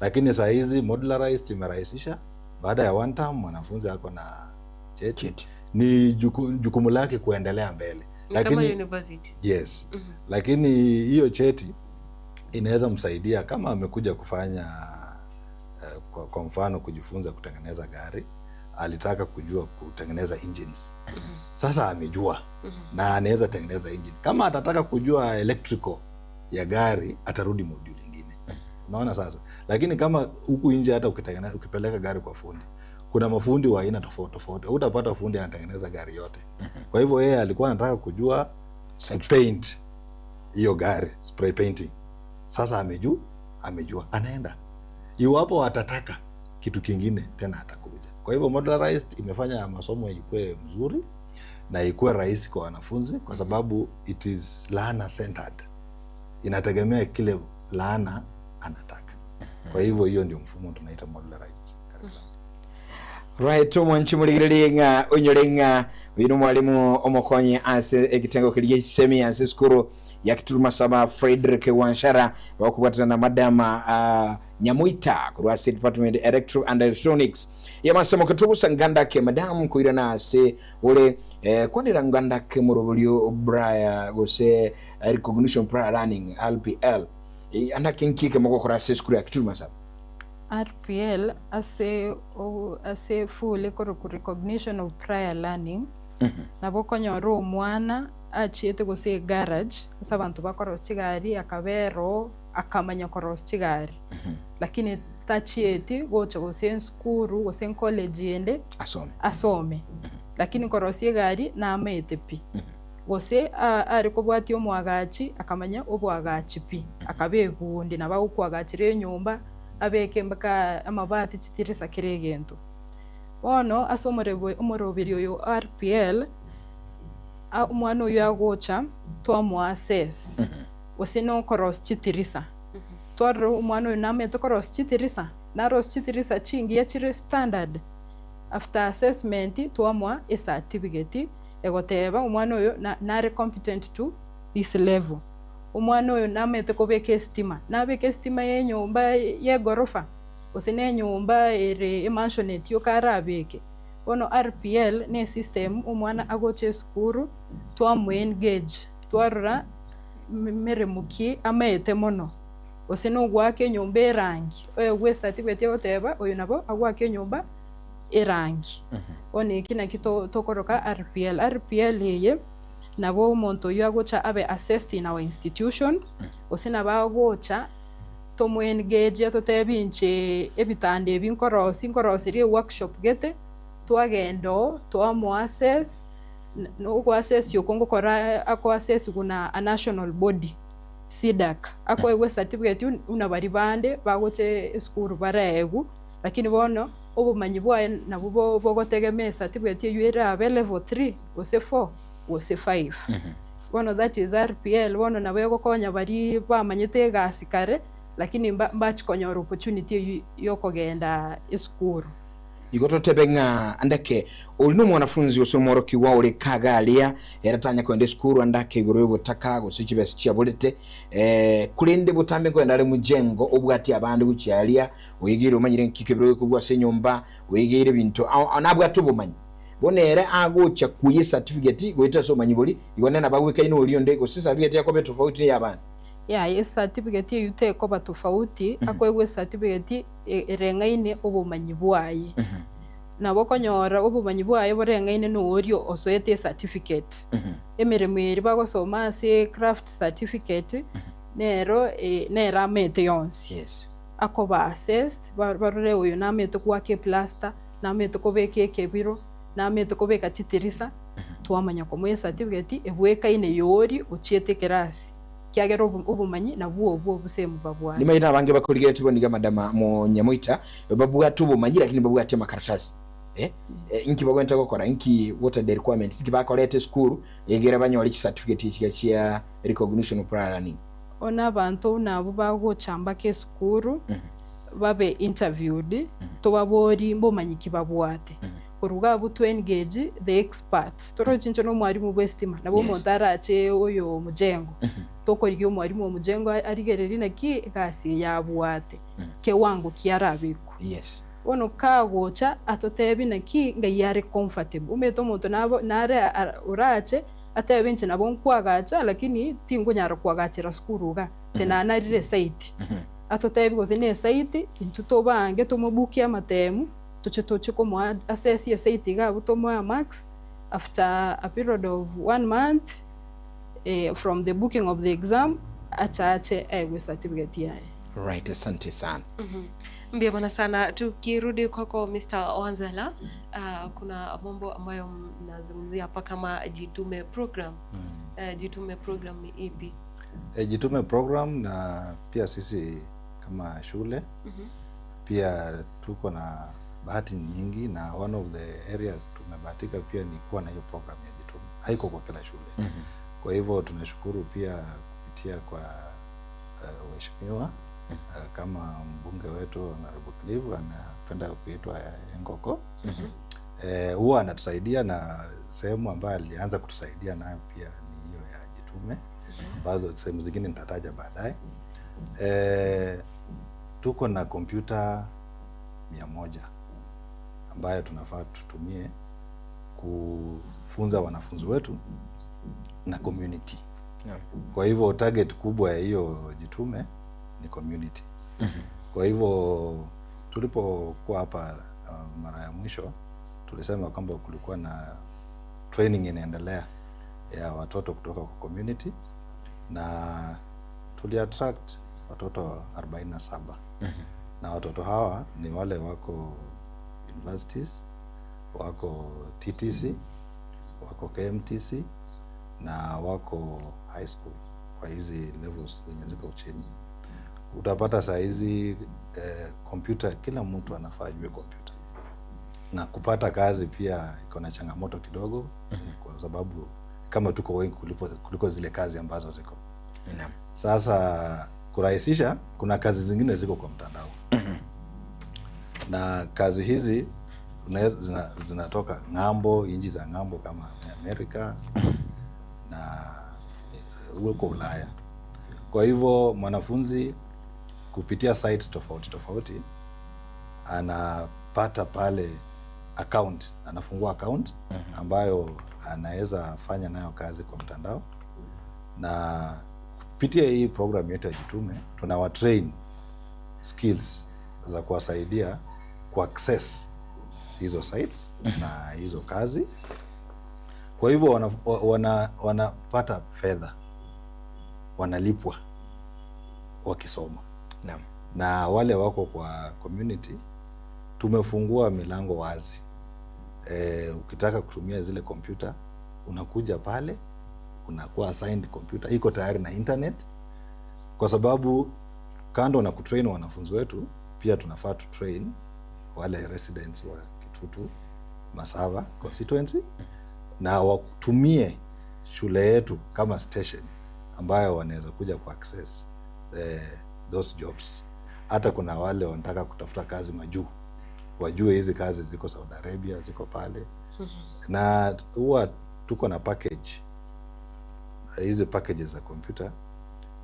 Lakini saa hizi modularized imerahisisha, baada ya one term mwanafunzi ako na cheti. Ni jukumu lake kuendelea mbele. Ni kama university. Yes. Lakini hiyo cheti inaweza msaidia kama amekuja kufanya kwa mfano kujifunza kutengeneza gari, alitaka kujua kutengeneza engines. Sasa amejua na anaweza tengeneza engine. Kama atataka kujua electrical ya gari atarudi module ingine. Unaona sasa? Lakini kama huku nje hata ukipeleka gari kwa fundi, kuna mafundi wa aina tofauti tofauti. Hutapata fundi anatengeneza gari yote. Kwa hivyo yeye alikuwa anataka kujua paint hiyo gari, spray painting. Sasa amejua, anaenda. Iwapo atataka kitu kingine tena atakuja. Kwa hivyo modularized imefanya masomo ikuwe mzuri na ikuwe rahisi kwa wanafunzi kwa sababu it is learner centered. Inategemea kile learner anataka. Kwa hivyo hiyo ndio mfumo tunaita modularized. Right, omwanchi muligererie ng'a onyore ng'a oyo mwalimu omokonyi ase ekitengo keria isemi ase esukuru ya Kitutu Masaba Frederick Wanshara bakubwatana na madama Nyamuita korwa ase Department Electro and Electronics ya masomo katubusa nganda ke madam kuirana ase ore kwanira nganda ke murobolio Brian gose recognition prior learning RPL anake nkike mogokora ase esukuru ya Kitutu Masaba. RPL ase ase full ekoroku recognition of prior learning. Nabo konyora omwana achiete gose egarage ase abanto bakorosia chigari akabero akamanya korosia chigari, lakini tachieti gocha gose ensukuru gose encollege ende asome, lakini korosia egari namaete pi gose are kobwatia omwagachi akamanya obwagachi pi akaba ebundi nabo agokwagachera enyomba abeke mpaka amabati chitirisa kere egento. Bono ase omoroberi oyo RPL omwana oyo agocha twamuassess gose nokorosia chitirisa, twarora omwana oyo namaete korosia chitirisa narosia chitirisa chingiya chire standard. After assessment twamua ecertificate egoteba omwana oyo nare competent to this level. Omwana oyo namaete kobeka estima, nabeka estima ya enyomba ya egorofa gose na enyomba ere emansionette yoka arabeke. Bono RPL ne system omwana agocha esukuru twamuengage twarora meremo ki amaete mono gose na ogwaka enyomba erangi oyo gwa ecertificate egoteba oyo nabo agwaka enyomba erangi. Bono eki naki tokoroka RPL. RPL eye nabo omonto oyo agocha abe assessed in our institution gose nabo agocha tomuengage totebi inche ebitanda ebi nkorosi nkoroserie workshop gete twagenda oo twamuassess Ogoassess oko ngokora akoassessigwa na a national body, CDACC, akoegwa ecertificate buna baria bande bagocha esukuru baraegwe, lakini bono obomanyi bwaye nabwo bogotegemea ecertificate eywo erabe level 3 gose 4 gose 5. Bono that is RPL, bono nabo egokonya baria bamanyete egasi kare, lakini mbachi konyora opportunity eywo ya okogenda esukuru. Igo totebe ng'a andake ori nomwanafunzi gose omworokigwa ore kaga aria, ere tanya kogenda esukuru andake igoro y'obotaka gose chibesa chiaborete, korende botambe nkogenda are mojengo obwatie abande gochia aria, oigeire omanyire nki kebire gekorwa ase enyomba, oigeire ebinto ao ao nabwate obomanyi. Bono ere agocha koyia ecertificate goetera ase obomanyi boria, igo nere nabo agwekaine oria onde gose ecertificate yakoba etofauti neya abande. Yaya ecertificate eyio tekoba tofauti, akoegwa ecertificate ereng'aine obomanyi bwaye. Nabo okonyora obomanyi bwaye boreng'aine noria osoete ecertificate. Emeremo eria bagosoma ase craft certificate, nero nere amaete yonsi. Akoba assessed, barore oyo namaete goaka eplaster, namaete kobeka ekebiro, namaete kobeka chitirisa, twamanya komoa ecertificate ebwekaine yoria ochiete ekerasi. Ekiagera obomanyi nabwo obwo obosemi babwate. Nimanyete abange bakorigeretie bono iga madama monyamoita babwate obomanyi lakini mbabwati amakaratasi eh inki bagwenerete gokora inki what are the requirements inki bakorete esukuru egere banyore chicertificate echi iga chia recognition of prior learning. Bono abanto buna abwo bagocha mpaka esukuru babe interviewed tobaborie mbomanyi ki babwate. Korwa iga abwo to engage the experts. Toroche inche na omwalimu bwa estima, nabo omonto arache oyo omojengo, tokorigia omwalimu omojengo arigererie naki egasi eye abwate, kewango ki arabekwe. Bono kagocha atotebie naki ngai are comfortable. Omanyete omonto nabo nare orache atebe inche nabo nkoagacha lakini tingonyara koagachera sukuru igaa, inche nanarire esite. Atotebie gose na esite, intwe tobange tomobukie amatemu. Toche toche komoa assess esite iga abwo tomoe amarks after a period of one month from the booking of the exam achache aegwe certificate yaye. Right, asante sana. Mbuya mono sana. Tukirudi kwako Mr. Wanzala, kuna mambo ambayo mnazungumzia hapa kama Jitume program. Jitume program ni ipi? Jitume program na pia sisi kama shule pia tuko na bahati nyingi na one of the areas tumebahatika pia ni kuwa na hiyo program ya Jitume. Haiko kwa kila shule. Kwa hivyo tunashukuru pia kupitia kwa waheshimiwa kama mbunge wetu Honorable Clive anapenda kuitwa Engoko. Huwa anatusaidia na sehemu ambayo alianza kutusaidia nayo pia ni hiyo ya Jitume ambazo sehemu zingine nitataja baadaye. Tuko na kompyuta 100 ambayo tunafaa tutumie kufunza wanafunzi wetu na community. Kwa hivyo target kubwa ya hiyo Jitume ni community. Kwa hivyo tulipokuwa hapa mara ya mwisho tulisema kwamba kulikuwa na training inaendelea ya watoto kutoka kwa community na tuli attract watoto 47. Na watoto hawa ni wale wako universities, wako TTC, wako KMTC na wako high school kwa hizi levels zenye ziko chini. Utapata saa hizi kompyuta, kila mtu anafaa ajue kompyuta. Na kupata kazi pia iko na changamoto kidogo kwa sababu kama tuko wengi kuliko zile kazi ambazo ziko. Sasa kurahisisha, kuna kazi zingine ziko kwa mtandao. Na kazi hizi zinatoka ng'ambo, nchi za ng'ambo kama Amerika na huko Ulaya. Kwa hivyo mwanafunzi kupitia sites tofauti tofauti anapata pale account, anafungua account ambayo anaweza fanya nayo kazi kwa mtandao. Na kupitia hii program yetu ya Jitume tunawatrain skills za kuwasaidia ku access hizo sites na hizo kazi. Kwa hivyo wanapata fedha, wanalipwa wakisoma. Na wale wako kwa community tumefungua milango wazi. Ukitaka kutumia zile kompyuta Unakuja pale unakuwa assigned computer iko tayari na internet, kwa sababu kando na kutrain wanafunzi wetu pia tunafaa tutrain wale residents wa Kitutu Masaba constituency na watumie shule yetu kama station ambayo wanaweza kuja ku access those jobs. Hata kuna wale wanataka kutafuta kazi majuu, wajue hizi kazi ziko Saudi Arabia, ziko pale na huwa tuko na package hizi packages za kompyuta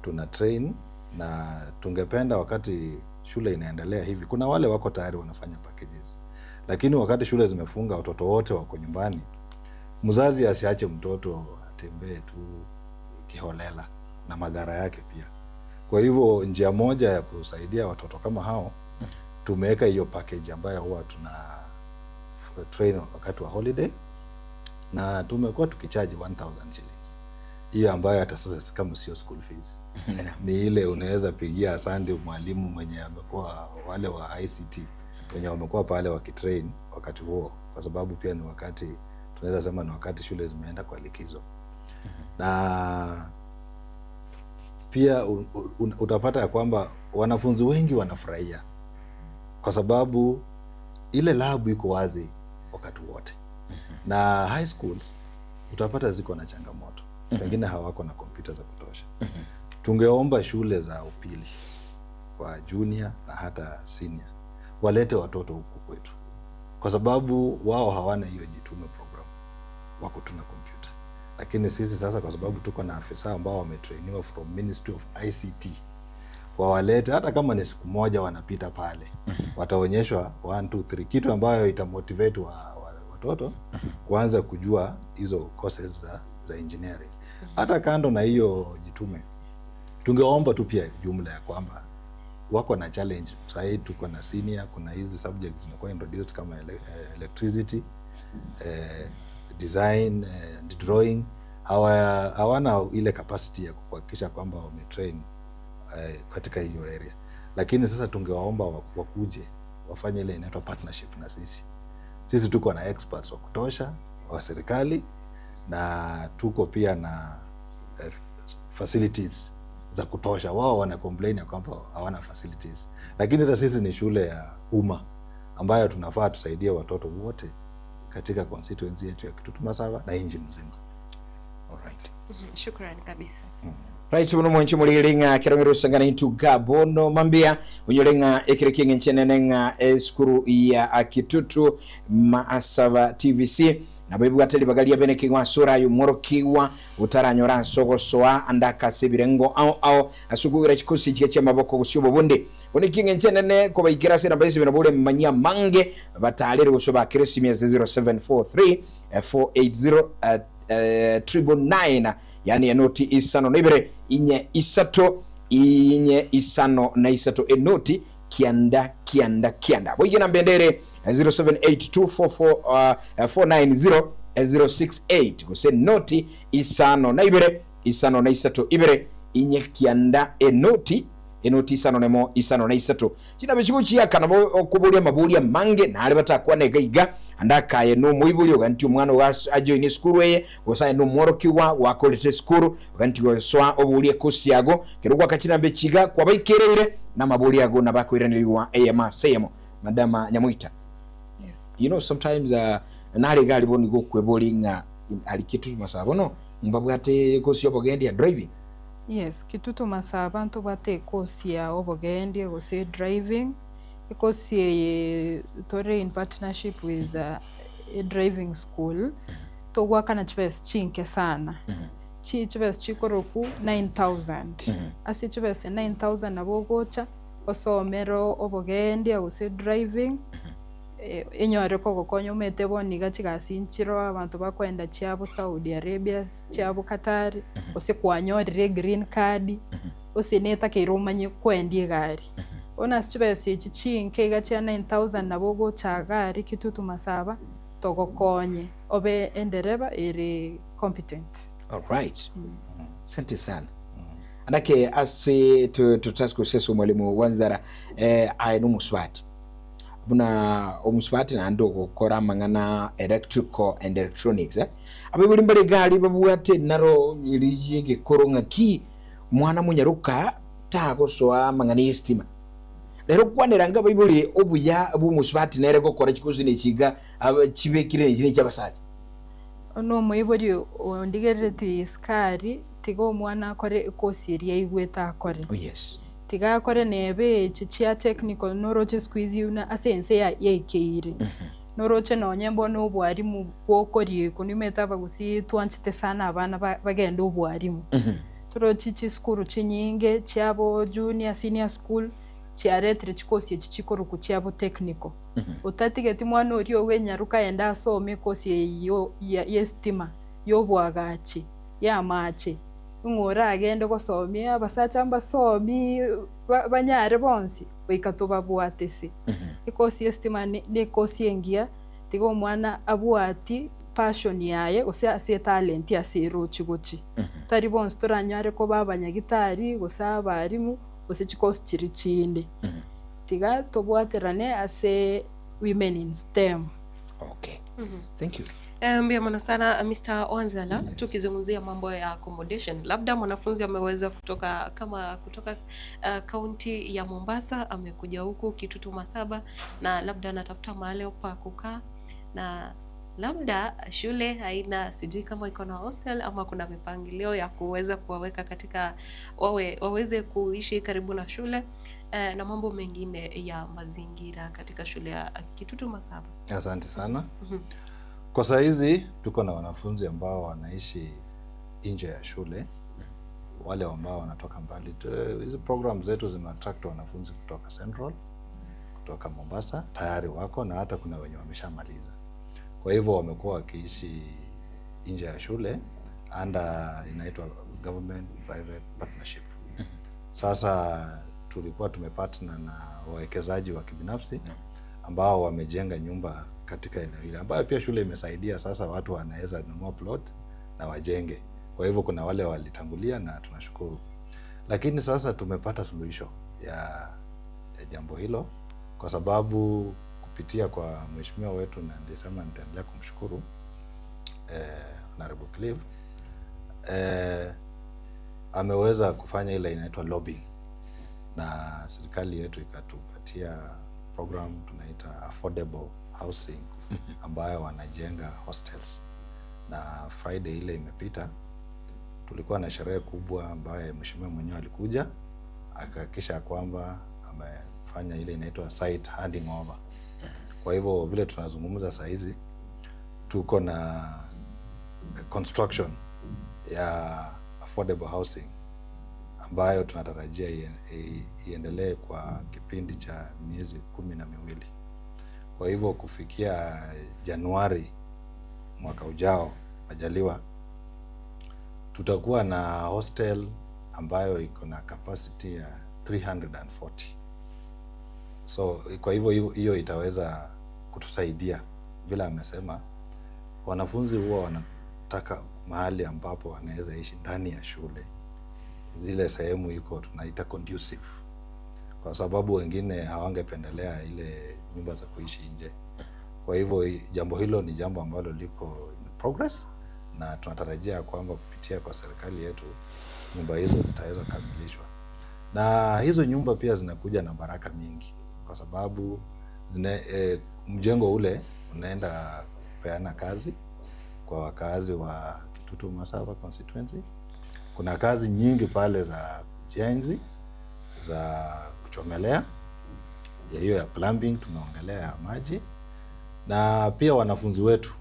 tuna train, na tungependa wakati shule inaendelea hivi, kuna wale wako tayari wanafanya packages, lakini wakati shule zimefunga, watoto wote wako nyumbani, mzazi asiache mtoto atembee tu kiholela na madhara yake pia. Kwa hivyo njia moja ya kusaidia watoto kama hao, tumeweka hiyo package ambayo huwa tuna train wakati wa holiday, na tumekuwa tukichaji 1000 shillings, hiyo ambayo hata sasa kama sio school fees ni ile unaweza pigia asante mwalimu mwenye amekuwa wale wa ICT wenye wamekuwa pale wakitrain wakati huo, kwa sababu pia ni wakati tunaweza sema ni wakati shule zimeenda kwa likizo na pia utapata ya kwamba wanafunzi wengi wanafurahia kwa sababu ile lab iko wazi wakati wote, na high schools utapata ziko na changamoto, pengine hawako na kompyuta za kutosha. Tungeomba shule za upili kwa junior na hata senior walete watoto huku kwetu, kwa sababu wao hawana hiyo jitume program, wako tu na kompyuta. Lakini sisi sasa, kwa sababu tuko na afisa ambao wametrainiwa from Ministry of ICT, wawalete hata kama ni siku moja, wanapita pale wataonyeshwa 1 2 3, kitu ambayo itamotivate watoto kuanza kujua hizo courses za engineering. Hata kando na hiyo jitume, tungeomba tu pia jumla ya kwamba wako na challenge sahii, tuko na senior, kuna hizi subjects zimekuwa introduced kama electricity, design and drawing. Hawana ile capacity ya kuhakikisha kwamba wametrain katika hiyo area, lakini sasa tungewaomba wakuje wafanye ile inaitwa partnership na sisi. Sisi tuko na experts wa kutosha wa serikali na tuko pia na facilities za kutosha. Wao wana complain ya kwamba hawana facilities, lakini hata sisi ni shule ya umma ambayo tunafaa tusaidie watoto wote katika constituency yetu ya Kitutu Masaba na nchi mzima. Alright. Shukrani kabisa. Right, buno mwanchi mulilinga kerongero usangana intu gabono mambia unyolenga ekere kinge nchenene nga esukuru ya Kitutu Masaba TVC nabo ibwateli bagalia bene kingwa sura yu morokiwa utaranyora nsogosoa andaka sebirengo ao ao asukugira chikosi chike cha maboko gusiubo bundi buni kinge nchenene ko baikira sera mbese bino bule manya mange batalere gusoba Christmas 0743 480 999, yani enoti isano na ibere inye isato inye isano na isato enoti kianda kianda kianda boige na mbendere 078244 490 068 gose noti isano na ibere isano na isato ibere inye kianda enoti enoti isano nemo isano na isato china bichiku chiyakana bo okubulia mabulia mange nale batakwa negaiga andakaye no muibuli oganti omwana ajoine esukuru eye gosaye no mworokiwa wakorete esukuru oganti goswa obulie kosi yago kero gwakachina mbechiga kwabaikereire na mabuli ago nabakoiraniriwa eyema seyemo. Madama Nyamwita, Yes. you know sometimes nale gali boni gokweboli nga ali Kitutu Masaba no mbabwate kosi yobogendi ya driving. Yes, Kitutu Masaba ntobwate ekosi ya obogendi gose driving, ekosi eye tore in partnership with a driving school togwakana chibesa chinke sana. Chibesa chikoroku 9000. Ase chibesa 9000 nabo ogocha osomero obogendi gose driving, enyore kogokonya omete bono iga chigasi nchiro abanto bakwenda chiabo Saudi Arabia chiabo Qatar ose kwanyorire green card ose netakeire omanye kwendia egari. Bono ase chibesa echi chinke iga chia 9000 nabo ogocha gari Kitutu Masaba togokonye obe endereba ere competent. Alright. Asante sana. Anake ase tutasikuseso mwalimu Wanzara aye numuswati. Buna omosubati naende ogokora amang'ana electrical and electronics eh. Abaibori mbare iga aria babwate naro riria egekoro ng'aki mwana monyaroka tagosoa amang'ana y'esitima. Rero kwanera ng'a abaibori obuya bwa omosubati nere gokora chikosi na echi iga chibekire na echi na echi'abasacha. Onye omoibori ondigerereti isiko aria, tiga omwana akore ekosi eria aigwete akore. Oh yes. Tiga akore nebe echi chia technical noroche siku hizi buna ase ense yaikeire. Noroche nonye bono obwarimu bwokoriekwa nimanyete abagusii twanchete sana abana bagende obwarimu. Torochi chisukuru chinyinge chiabo junior, senior school chiaretire chikosi echi chikorokwa chiabo technical. Otatigeti mwana oria ogenyaruka aende asome ekosi eyio yesitima, yoboagachi, yamache. Ng'a oragende gosomia abasacha mbasomi banyare bonsi, goika tobabwate se. Ekosi y'esitima nekosi engiya, tiga omwana abwati passion yaye gose ase etalenti ase erochi gochi. Tari bonsi toranyare koba abanyagitari gose abalimu gose chikosi chiria chinde. Tiga tobwaterane ase women in STEM. Okay. Thank you. Mbia mono sana Mr. Wanzala. Yes. Tukizungumzia mambo ya accommodation, labda mwanafunzi ameweza kutoka kama kutoka kaunti ya Mombasa amekuja huku Kitutu Masaba na labda anatafuta mahali pa kukaa na labda shule haina, sijui kama iko na hostel ama kuna mipangilio ya kuweza kuwaweka katika waweze kuishi karibu na shule na mambo mengine ya mazingira katika shule ya Kitutu Masaba. Asante sana. Kwa saa hizi tuko na wanafunzi ambao wanaishi nje ya shule, wale ambao wanatoka mbali. Hizi program zetu zina attract wanafunzi kutoka Central, kutoka Mombasa, tayari wako na hata kuna wenye wameshamaliza. Kwa hivyo wamekuwa wakiishi nje ya shule under inaitwa government private partnership. Sasa tulikuwa tumepartner na wawekezaji wa kibinafsi ambao wamejenga nyumba katika eneo hili ambayo pia shule imesaidia. Sasa watu wanaweza nunua plot na wajenge. Kwa hivyo kuna wale walitangulia na tunashukuru, lakini sasa tumepata suluhisho ya jambo hilo kwa sababu kupitia kwa mheshimiwa wetu, na nilisema nitaendelea kumshukuru Honorable Clive ameweza kufanya ile inaitwa lobbying na serikali yetu ikatupatia program tunaita affordable housing ambayo wanajenga hostels, na Friday ile imepita tulikuwa na sherehe kubwa ambayo mheshimiwa mwenyewe alikuja akahakikisha kwamba amefanya ile inaitwa site handing over. Kwa hivyo vile tunazungumza saa hizi tuko na construction ya affordable housing ambayo tunatarajia iendelee kwa kipindi cha miezi 12. Kwa hivyo kufikia Januari mwaka ujao majaliwa, tutakuwa na hostel ambayo iko na capacity ya 340. So kwa hivyo hiyo itaweza kutusaidia. Vile amesema, wanafunzi huwa wanataka mahali ambapo wanaweza ishi ndani ya shule, zile sehemu iko tunaita conducive, kwa sababu wengine hawangependelea ile nyumba za kuishi nje. Kwa hivyo jambo hilo ni jambo ambalo liko in progress, na tunatarajia kwamba kupitia kwa serikali yetu nyumba hizo zitaweza kukamilishwa, na hizo nyumba pia zinakuja na baraka mingi, kwa sababu mjengo ule unaenda kupeana kazi kwa wakazi wa Kitutu Masaba constituency. Kuna kazi nyingi pale za ujenzi, za kuchomelea, ya hiyo ya plumbing tumeongelea, ya maji, na pia wanafunzi wetu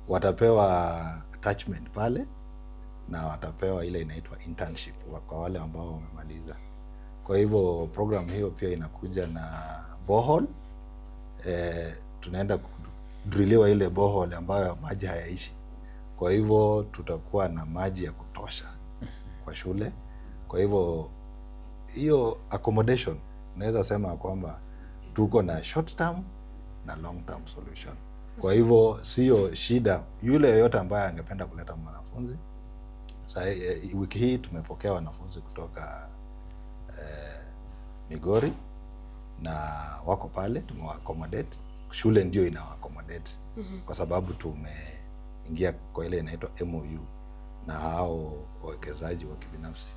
watapewa attachment pale na watapewa ile inaitwa internship kwa wale ambao wamemaliza. Kwa hivyo program hiyo pia inakuja na borehole. Tunaenda kudriliwa ile borehole ambayo maji hayaishi. Kwa hivyo tutakuwa na maji ya kutosha kwa shule. Kwa hivyo hiyo accommodation naweza sema kwamba tuko na short term na long term solution. Kwa hivyo sio shida yule yeyote ambaye angependa kuleta mwanafunzi. Sasa wiki hii tumepokea wanafunzi kutoka Migori. na wako pale, tumewa accommodate. Shule ndio inawa accommodate kwa sababu tumeingia kwa ile inaitwa MOU na hao wawekezaji wa kibinafsi.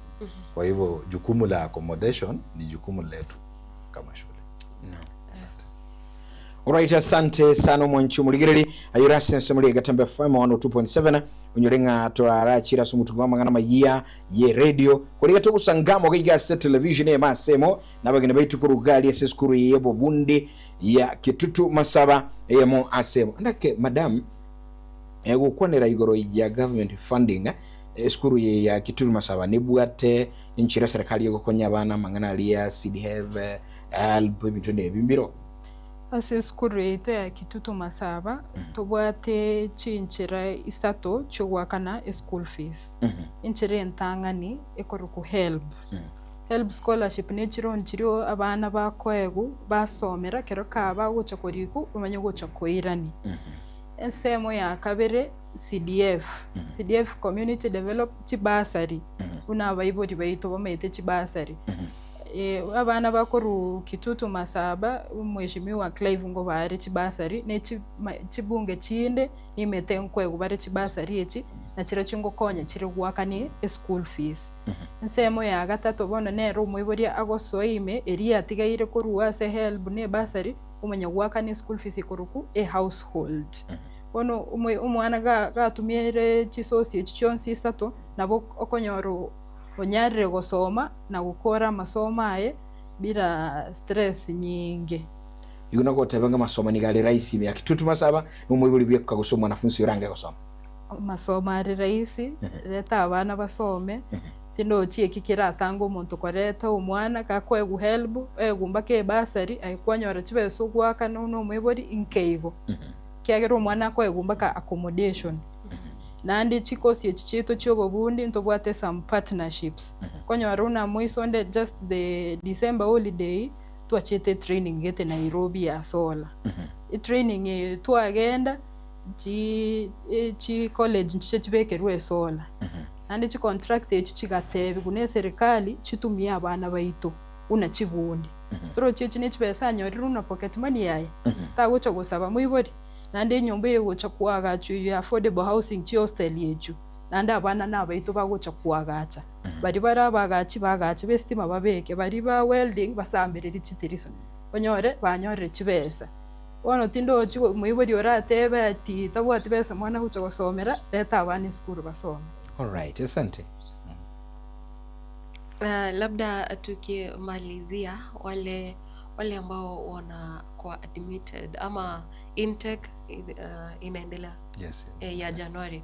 Kwa hivyo jukumu la accommodation ni jukumu letu kama shule. Alright, asante sana omwanchi omorigereri ayore ase ensemo ria Egetembe FM 102.7 onyore ng'a twarachire ase omotuko bwa amang'ana amayia ye radio korigia togosangama iga ase television eye masemo na abageni baitu korwa iga aria ase esukuru eye y'obobundi ya Kitutu Masaba eyemo asemo ndake madam gokwanera igoro ya government funding esukuru eye ya Kitutu Masaba nebwate enchera eserekari egokonya abana amang'ana aria CDF HELB ebinto nebi mbiro. Ase esukuru yaito ya Kitutu Masaba, tobwate chinchera isato chiogoakana eschool fees. Enchera entang'ani ekorokwa HELB. HELB scholarship ne chiloan chiria abana bakoegwa basomera ekero ka bagocha korikwa bamanye gocha koirania. Ensemo ya kabere CDF, CDF community develop chibursary buna abaibori baito bamaete chibursary. Abana bakorwa Kitutu Masaba, Mheshimiwa Clive ngobare chibursary ne chibunge chinde nimete nkoegwa bare chibursary echi, na chirochio ngokonya chire goakania eschool fees. Ensemo ya gatato bono nere omoiboria agosoa ime eria atigaire korwa ase HELB na ebursary, omanya goakana eschool fees ekorokwa ehousehold. Bono omwana gatumiire chisource echi chionsi isato, nabo okonyora onyarire gosoma na gokora amasomo aye bila stress nyinge. Igo nagoteba ng'a amasomo nigo are rahisi ime ya Kitutu Masaba, na omoibori bweka gose omwanafunsi orange gosoma. Amasomo are rahisi, reta abana basome, tindochi eki keratanga omonto koreta omwana, gakoegwa HELB, oegwa mpaka ebursary, aye kwanyora chibesa ogoakana buna omoibori, nkeigo. Kiagera omwana akoegwa mpaka accommodation. Naende chikosi echi chiaito chia obobundi ntobwate some partnerships. Okonyora buna moiso onde just the December holiday, twachete etraining gete Nairobi ya solar. Etraining eye twagenda, chi chi college nchiche chibekerwe esolar. Naende chicontract echio chigatebiwa na eserikali chitumie abana baito buna chibundi. Torochi echi ne chibesa anyorire buna pocket money yaye, tagocha gosaba moibori. Naende enyomba eye egocha koagachwa eywo ya affordable housing chihostel echio, naende abana nabaito bagocha koagacha. Baria bare abaagachi baagache b'estima babeke, baria ba welding basambererie chitirisa, onyore banyorire chibesa. Bono tindochi moibori oratebe ati tabwati besa mwana agocha gosomera, reta abana esukuru basome. Alright, asante. Labda tukimalizia wale wale ambao wanakuwa admitted ama intake inaendelea Yes. ya Januari.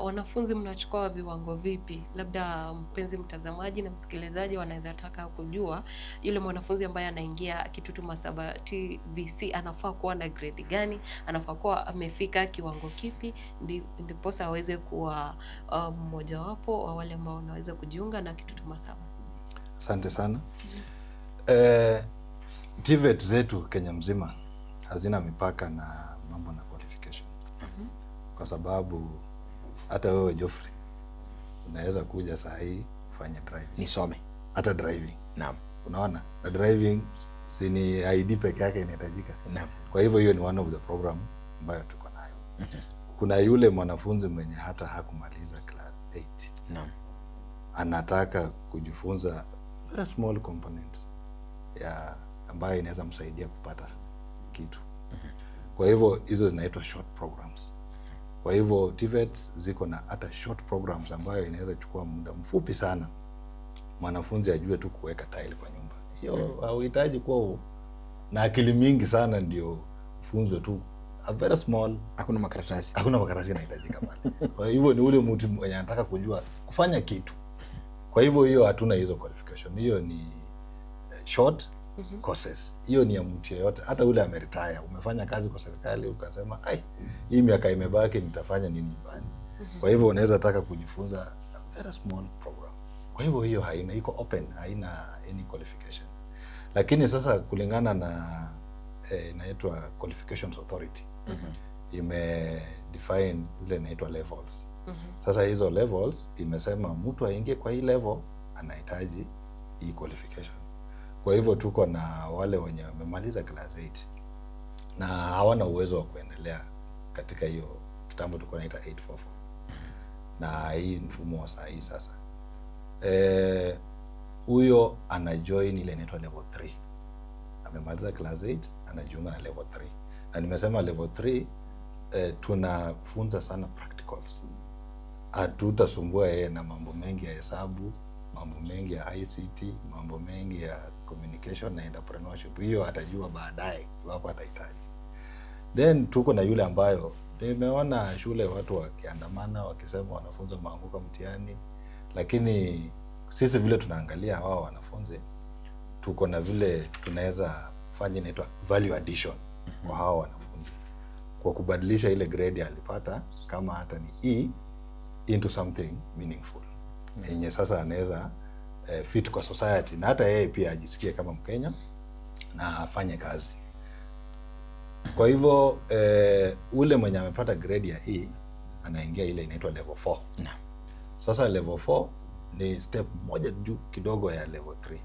Wanafunzi mnachukua viwango vipi? Labda mpenzi mtazamaji na msikilizaji wanaweza taka kujua yule mwanafunzi ambaye anaingia Kitutu Masaba TVC anafaa kuwa na grade gani, anafaa kuwa amefika kiwango kipi ndiposa aweze kuwa mmojawapo wa wale ambao wanaweza kujiunga na Kitutu Masaba. Asante sana. TVET zetu Kenya mzima hazina mipaka na mambo na qualification. Kwa sababu hata wewe Geoffrey unaweza kuja saa hii ufanye driving. Nisome. Hata driving. Naam. Unaona? Na driving si ni ID peke yake inahitajika. Naam. Kwa hivyo hiyo ni one of the program ambayo tuko nayo. Kuna yule mwanafunzi mwenye hata hakumaliza class 8. Naam. Anataka kujifunza very small component ya ambayo inaweza msaidia kupata kitu. Kwa hivyo hizo zinaitwa short programs. Kwa hivyo TVET ziko na hata short programs ambayo inaweza chukua muda mfupi sana mwanafunzi ajue tu kuweka tile kwa nyumba. Hiyo hauhitaji kuwa na akili mingi sana ndio ufunzwe tu a very small. Hakuna makaratasi. Hakuna makaratasi inahitajika pale. Kwa hivyo ni ule mtu mwenye anataka kujua kufanya kitu. Kwa hivyo hiyo hatuna hizo qualification. Hiyo ni short courses. Hiyo ni ya mtu yeyote, hata ule ameretire, umefanya kazi kwa serikali ukasema ai, hii miaka imebaki nitafanya nini nyumbani. Kwa hivyo unaweza taka kujifunza a very small program. Kwa hivyo hiyo haina, iko open, haina any qualification. Lakini sasa kulingana na inaitwa Qualifications Authority ime define ile inaitwa levels. Sasa hizo levels imesema mtu aingie kwa hii level anahitaji hii qualification. Kwa hivyo tuko na wale wenye wamemaliza class 8 na hawana uwezo wa kuendelea katika hiyo, kitambo tulikuwa naita 844 na hii mfumo wa saa hii sasa huyo ana join ile inaitwa level 3. Amemaliza class 8 anajiunga na level 3, na nimesema level 3 tunafunza sana practicals. Hatutasumbua yeye na mambo mengi ya hesabu, mambo mengi ya ICT, mambo mengi ya communication na entrepreneurship. Hiyo atajua baadaye iwapo atahitaji. Then tuko na yule ambayo nimeona shule watu wakiandamana wakisema wanafunzi wameanguka mtihani, lakini sisi vile tunaangalia wao wanafunzi, tuko na vile tunaweza fanya inaitwa value addition kwa hawa wanafunzi kwa kubadilisha ile grade alipata kama hata ni E into something meaningful yenye sasa anaweza fit kwa society na hata yeye pia ajisikie kama Mkenya na afanye kazi. Kwa hivyo ule mwenye amepata grade ya E anaingia ile inaitwa level 4. Sasa level 4 ni step moja juu kidogo ya level 3.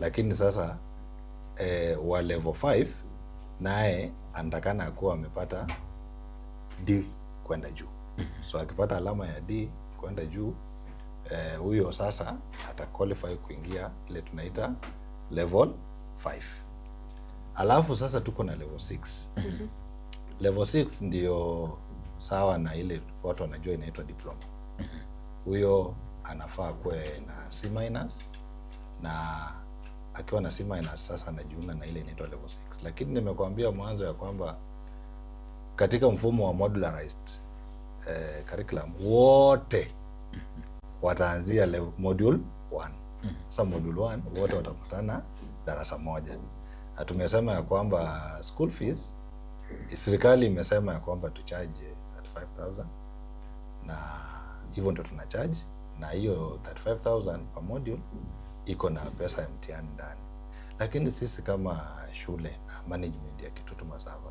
Lakini sasa wa level 5 naye anatakana kuwa amepata D kwenda juu. So akipata alama ya D kwenda juu, huyo sasa ata qualify kuingia ile tunaita level 5. Alafu sasa tuko na level 6. Level 6 ndio sawa na ile watu wanajua inaitwa diploma. Huyo anafaa kuwe na C minus, na akiwa na C minus sasa anajiunga na ile inaitwa level 6. Lakini nimekuambia mwanzo ya kwamba katika mfumo wa modularized curriculum wote wataanzia level, module 1. Sasa module 1 wote watapatana darasa moja, na tumesema ya kwamba school fees, serikali imesema ya kwamba tucharge 35000 na hivyo ndio tuna charge, na hiyo 35000 per module iko na pesa ya mtihani ndani. Lakini sisi kama shule na management ya Kitutu Masaba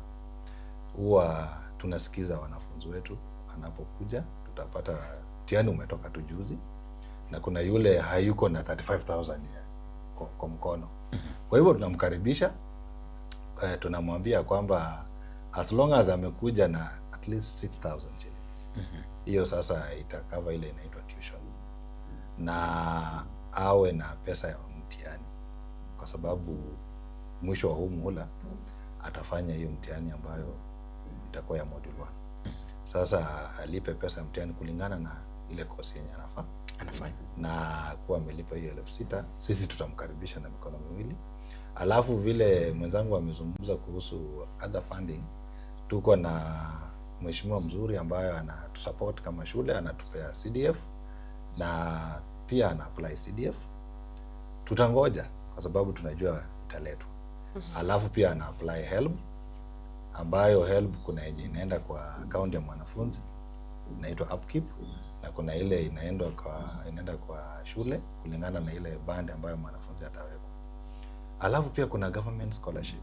huwa tunasikiza wanafunzi wetu wanapokuja, tutapata mtihani umetoka tu juzi, na kuna yule hayuko na 35000 ya kwa mkono. Kwa hivyo tunamkaribisha, tunamwambia kwamba as long as amekuja na at least 6000 shillings, hiyo sasa itakava ile inaitwa tuition, na awe na pesa ya mtihani, kwa sababu mwisho wa huu muhula atafanya hiyo mtihani ambayo itakuwa ya module 1. Sasa alipe pesa ya mtihani kulingana na ile kosi yenye anafanya, na kuwa amelipa hiyo 6000, sisi tutamkaribisha na mikono miwili. Alafu vile mwenzangu amezungumza kuhusu other funding, tuko na mheshimiwa mzuri ambayo anatusupport kama shule, anatupea CDF na pia ana apply CDF. Tutangoja kwa sababu tunajua italetwa. Alafu pia ana apply HELB, ambayo HELB kuna yenye inaenda kwa akaunti ya mwanafunzi inaitwa upkeep, na kuna ile inaenda kwa shule kulingana na ile band ambayo mwanafunzi atawekwa. Alafu pia kuna government scholarship.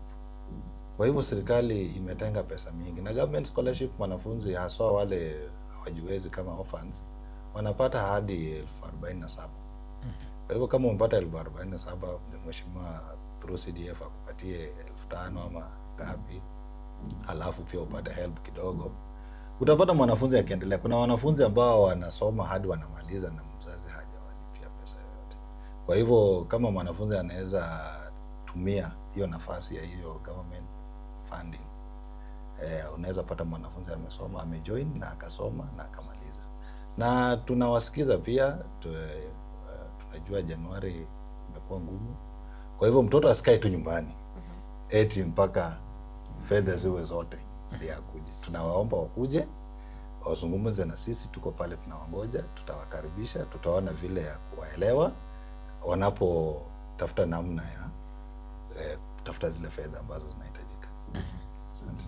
Kwa hivyo serikali imetenga pesa mingi, na government scholarship mwanafunzi haswa wale hawajiwezi kama orphans wanapata hadi 47,000. Kwa hivyo kama umepata 47,000, mheshimiwa through CDF akupatie 5,000 ama ngapi, alafu pia upate help kidogo, utapata mwanafunzi akiendelea. Kuna wanafunzi ambao wanasoma hadi wanamaliza na mzazi hajawalipia pesa yoyote. Kwa hivyo kama mwanafunzi anaweza tumia hiyo nafasi ya hiyo government funding, unaweza pata mwanafunzi amesoma, amejoin na akasoma na akamaliza. Na tunawasikiza pia tunajua Januari imekuwa ngumu, kwa hivyo mtoto asikae tu nyumbani eti mpaka fedha ziwe zote ndio akuje. Tunawaomba wakuje wazungumze na sisi, tuko pale tunawangoja, tutawakaribisha, tutaona vile ya kuwaelewa wanapotafuta namna ya kutafuta zile fedha ambazo zinahitajika. Asante.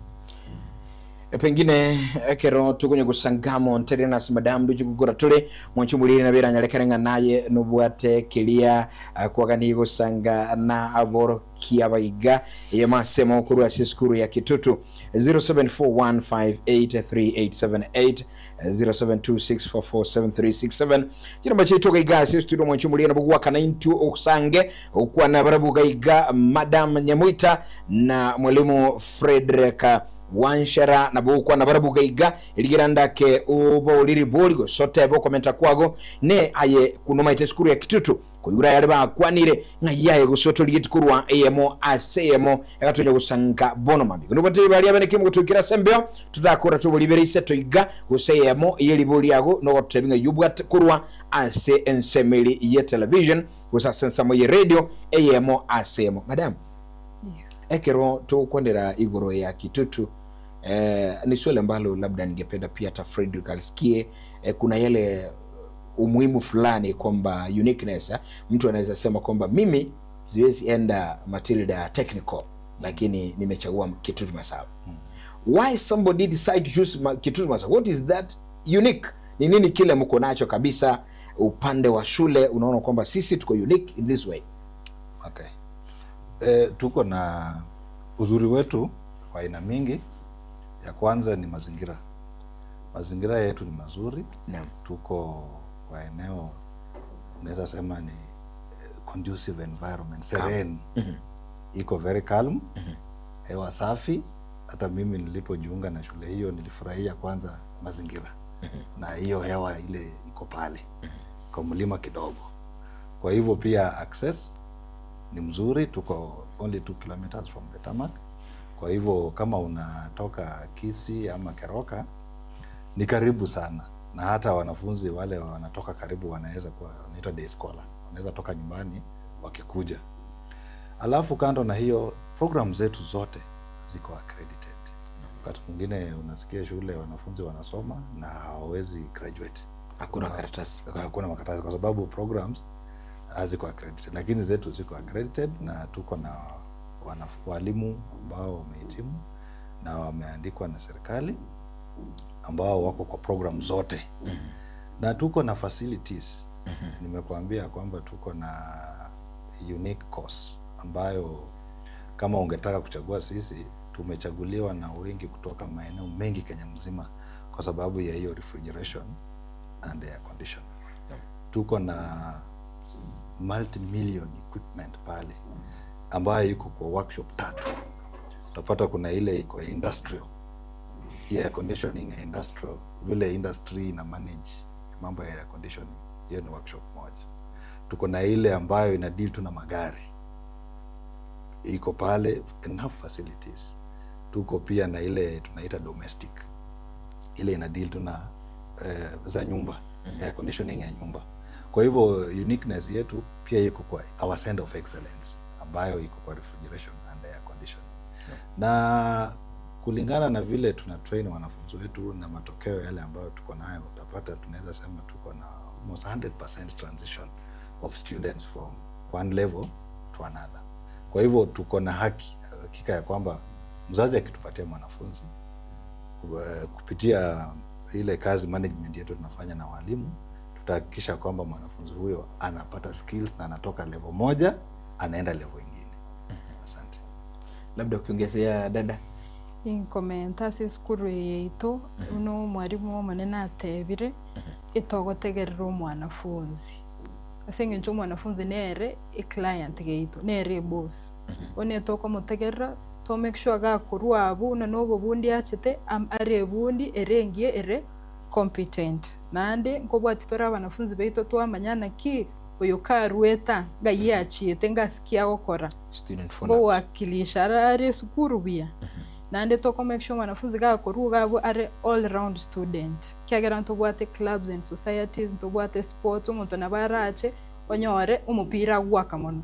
Pengine ekero tukunye gusangamo ntere na madam duchugukora tule mwanchumulire na bera nyalekere naye nubwate kilia kwagani gusanga na aboro kiabaiga ye masemo kuru ya skuru ya Kitutu. 0741583878 0726447367 chinamba chiaito iga iga ase estudio omwanchi omoria nabo gwakana intwe osange okwana barabwo iga iga Madam Nyamoita na Mwalimu Fredrick Wanshera nabo gokwana barabwo iga iga erigera ndake obaorie ribori gose otebe okomenta kwago ne aye kunomaete esukuru ya Kitutu Koigura ayare bakwanire, ng'ai aye gose otorigeti korwa eyemo ase eyemo egatonya gosanka bono mambia. Korende obatebie baria abene ki mogotoikera ase embeo, totakora toboribere ise toiga, gose eyemo ye ribori riago nogototebia ng'ai obwate korwa ase ensemo eri ye television gose ase ensemo ye radio eyemo ase eyemo. Madam, ekero togokwanera igoro ya Kitutu eh, ni swali ambalo labda ningependa pia hata Fredrick alisikie eh, kuna yale umuhimu fulani kwamba uniqueness eh? Mtu anaweza sema kwamba mimi siwezi enda Matilda Technical lakini nimechagua Kitutu Masaba. Why somebody decide to choose Kitutu Masaba? What is that unique? Ni nini kile mko nacho kabisa upande wa shule unaona kwamba sisi tuko unique in this way? Okay. E, tuko na uzuri wetu kwa aina mingi. Ya kwanza ni mazingira. Mazingira yetu ni mazuri. Naam. Tuko kwa eneo naweza sema ni conducive environment, serene. Iko very calm. Hewa safi. Hata mimi nilipojiunga na shule hiyo nilifurahia kwanza mazingira na hiyo hewa ile iko pale kwa mlima kidogo. Kwa hivyo pia access ni mzuri, tuko only 2 kilometers from the tarmac. Kwa hivyo kama unatoka Kisii ama Keroka ni karibu sana, na hata wanafunzi wale wanatoka karibu wanaweza kuwa wanaitwa day scholar, wanaweza toka nyumbani wakikuja. Alafu kando na hiyo, program zetu zote ziko accredited. Wakati mwingine unasikia shule wanafunzi wanasoma na hawawezi graduate, Hakuna karatasi, hakuna makaratasi kwa sababu programs haziko accredited, lakini zetu ziko accredited na tuko na walimu ambao wamehitimu na wameandikwa na serikali ambao wako kwa program zote na tuko na facilities. Nimekuambia kwamba tuko na unique course ambayo kama ungetaka kuchagua sisi, tumechaguliwa na wengi kutoka maeneo mengi Kenya mzima kwa sababu ya hiyo refrigeration and air condition. Tuko na multi-million equipment pale ambayo iko kwa workshop tatu. Utapata kuna ile iko industrial, hii air conditioning ya industrial, vile industry ina manage mambo ya air conditioning, hiyo ni workshop moja. Tuko na ile ambayo ina deal tu na magari, iko pale, enough facilities. Tuko pia na ile tunaita domestic, ile ina deal tu na za nyumba, air conditioning ya nyumba. Kwa hivyo uniqueness yetu pia iko kwa our center of excellence ambayo iko kwa refrigeration and air conditioning. Na kulingana na vile tuna train wanafunzi wetu na matokeo yale ambayo tuko nayo, utapata tunaweza sema tuko na almost 100% transition of students from one level to another. Kwa hivyo tuko na hakika ya kwamba mzazi akitupatia mwanafunzi kupitia ile kazi management yetu tunafanya na walimu, tutahakikisha kwamba mwanafunzi huyo anapata skills na anatoka level moja anaenda level ingine. Asante. Labda ukiongezea dada. Inkomenta ase esukuru eye yaito, buna omwarimu omonene atebire, etogotegerera omwanafunzi. Ase eng'encho omwanafunzi nere eclient yaito, nere eboss. Bono etokomotegerera, to make sure gakorwa abwo buna na obobundi achete, are ebundi ere engiya ere competent. Naende nkobwati tore abanafunzi baito twamanya naki oyo karwete aa, ng'ai achiete ngasikia agokora. Student follow-ups. Ngowakilisha are esukuru buya. Naende toko make sure mwanafunzi gakorwa iga abwo are all round student. Kiagera ntobwate clubs and societies, ntobwate sports, omonto nabo arache onyore omopira agoaka mono,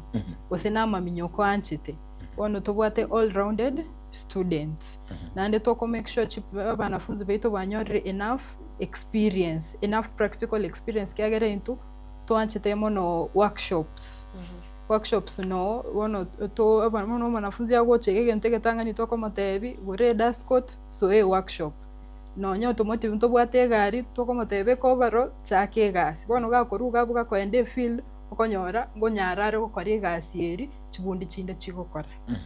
gose na amaminyoko aanchete. Bono tobwate all rounded students. Naende toko make sure abanafunzi baito banyorire enough experience, enough practical experience kiagera intwe twanchete mono workshops. Workshops no bono to bono omwanafunzi agocha iga egento egetang'ani tokomotebia gora edust coat soa eworkshop. Nonya automotive ntobwate egari tokomotebia beka overall chaka egasi. Bono gakorwa iga abwo gakoenda efield okonyora ngonyara are gokora egasi eria chibundi chinde chigokora. Yes.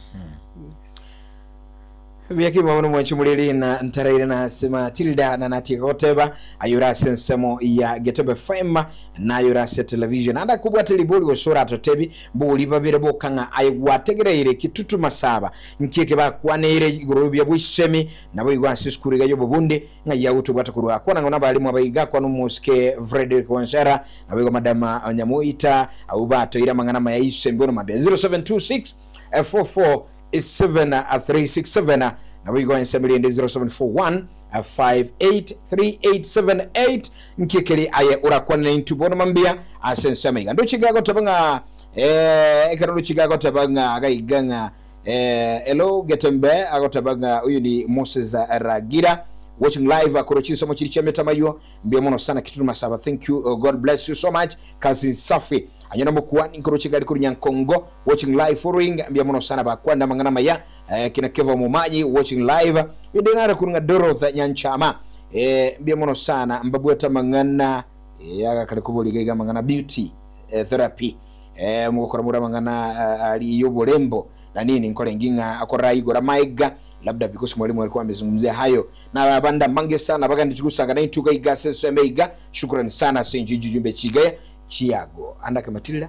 Biakima bono mwanchi moriri na ntaraire na ase Matilda na natiga goteba ayore ase ensemo ya Getembe FM na ayore ase television ande akobwate ribori gose oratotebi mbori babere boka ng'a aye gwategereire Kitutu Masaba nki eke bakwaneire igoro y'obuya bwa isemi naboigo ase esukuru iga y'obobundi ng'ai agotobwata korwa akwana ng'a nabarimu abaiga akwana omosike Frederick Wanjara naboigo Madam Nyamoita abwo batoire amang'ana amaya y'isemi bono mambia 0726 44 7367 naboigo ensemo rende 0741 583878 nki ekeri aye orakwane naintwe bono mambia ase ensemo iga ndoche iga agoteba ng'a eh, ekero ndoche iga agoteba ng'a gaiga ng'a eh, hello Getembe agoteba ng'a oyo ni Moses Ragira watching live akorwa chinsomo chiri chia Metamaywo mbuya mono sana Kitulu Masaba thank you God bless you so much kazi safi Anyone omokuani nkoroche gari korwa Nyankongo watching live following mbuya mono sana bakwanire amang'ana amaya eh, kina Kevo Momanyi watching live inde nare korwa ng'a Doroth Nyanchama eh, mbuya mono sana mbabwate amang'ana eh, agakare koboria iga iga amang'ana beauty eh, therapy eh, mogokora more amang'ana eh, ari y'oborembo na nini nkorengi ng'a akoraigora maiga labda because mwalimu alikuwa amezungumzia hayo na abande amange sana bagandeti gosanga naintwe iga iga ase ensemo iga shukrani sana ase inche jujumbe chigaya chiago. Andake Matilda.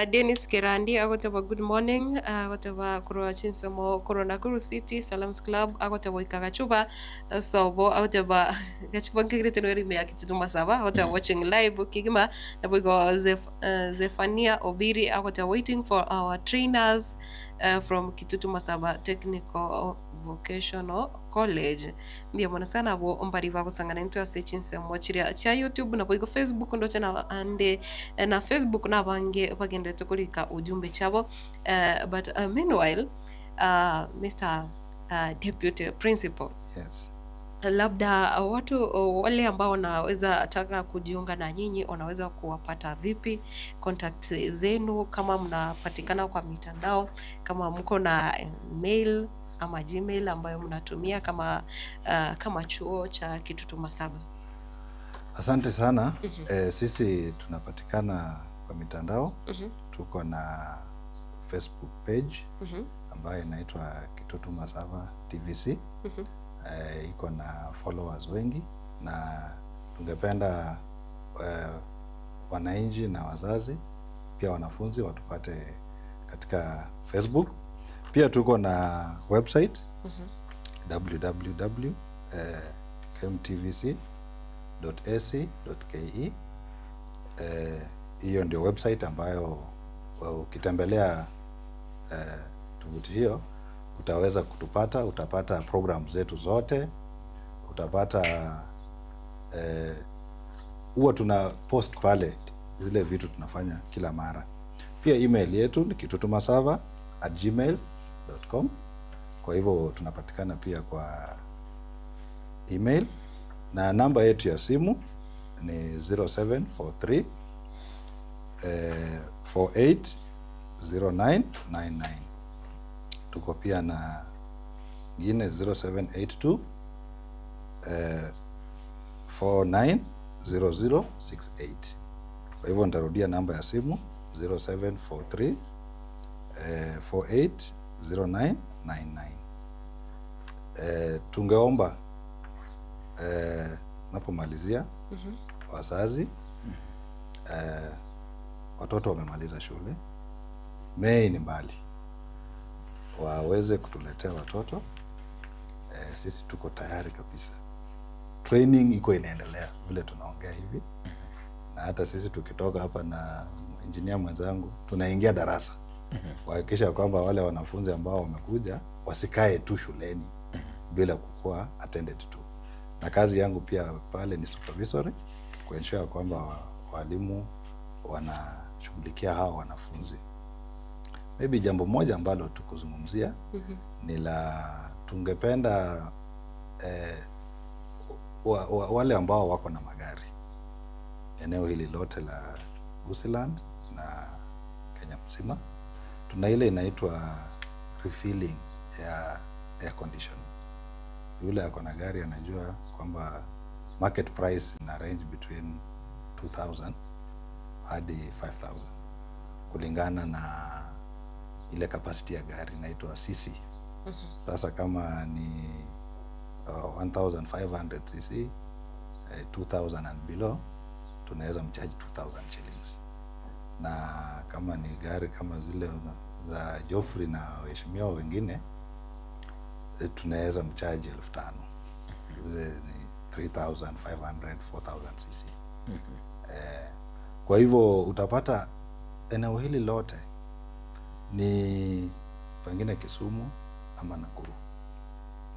Dennis Kerandi agoteba good morning, agoteba korwa chinsemo korwa Nakuru City Salams Club, agoteba goika Gachuba sobo, agoteba Gachuba nkegerete noyo ime ya Kitutu Masaba, agoteba watching live kegima, naboigo Zephania Obiri agoteba waiting for our trainers from Kitutu Masaba Technical Vocational College. Mbuya mono sana abwo mbaria bagosangana intwe ase chinsemo chiria chia YouTube naboigo Facebook ndoche na ande na Facebook nabange bagenderete korika ujumbe chiabo but meanwhile Mister Deputy Principal Yes. Labda watu wale ambao wanaweza taka kujiunga na nyinyi wanaweza kuwapata vipi? Contact zenu kama mnapatikana kwa mitandao, kama mko na mail ama Gmail ambayo mnatumia kama, kama chuo cha Kitutu Masaba. Asante sana. Sisi tunapatikana kwa mitandao. Tuko na Facebook page ambayo inaitwa Kitutu Masaba TVC. Iko na followers wengi na tungependa wananchi na wazazi pia wanafunzi watupate katika Facebook. Pia tuko na website www kmtvc.ac.ke. Hiyo ndio website ambayo ukitembelea tovuti hiyo utaweza kutupata, utapata program zetu zote, utapata huwa tuna post pale zile vitu tunafanya kila mara. Pia email yetu ni kitutumasava@gmail.com. Kwa hivyo tunapatikana pia kwa email, na namba yetu ya simu ni 0743 480999. Tuko pia na ingine 0782 490068. Kwa hivyo nitarudia namba ya simu 0743 480999. Tungeomba napomalizia wazazi, watoto wamemaliza shule, Mei ni mbali, waweze kutuletea watoto. Sisi tuko tayari kabisa. Training iko inaendelea vile tunaongea hivi, na hata sisi tukitoka hapa na engineer mwenzangu tunaingia darasa kuhakikisha kwamba wale wanafunzi ambao wamekuja wasikae tu shuleni bila kukuwa attended to. Na kazi yangu pia pale ni supervisory kuensure kwamba walimu wanashughulikia hawa wanafunzi. Maybe jambo moja ambalo tukuzungumzia ni la tungependa wale ambao wako na magari eneo hili lote la Gusiland na Kenya mzima, tuna ile inaitwa refilling ya air condition. Yule ako na gari anajua kwamba market price ina range between 2000 hadi 5000 kulingana na ile capacity ya gari inaitwa CC. Sasa kama ni 1500 cc 2000 and below tunaweza mchaji 2000 shillings, na kama ni gari kama zile za Joffrey na waheshimiwa wengine tunaweza mchaji 5000. Zile ni 3500 4000 cc. Kwa hivyo utapata eneo hili lote ni pengine Kisumu ama Nakuru.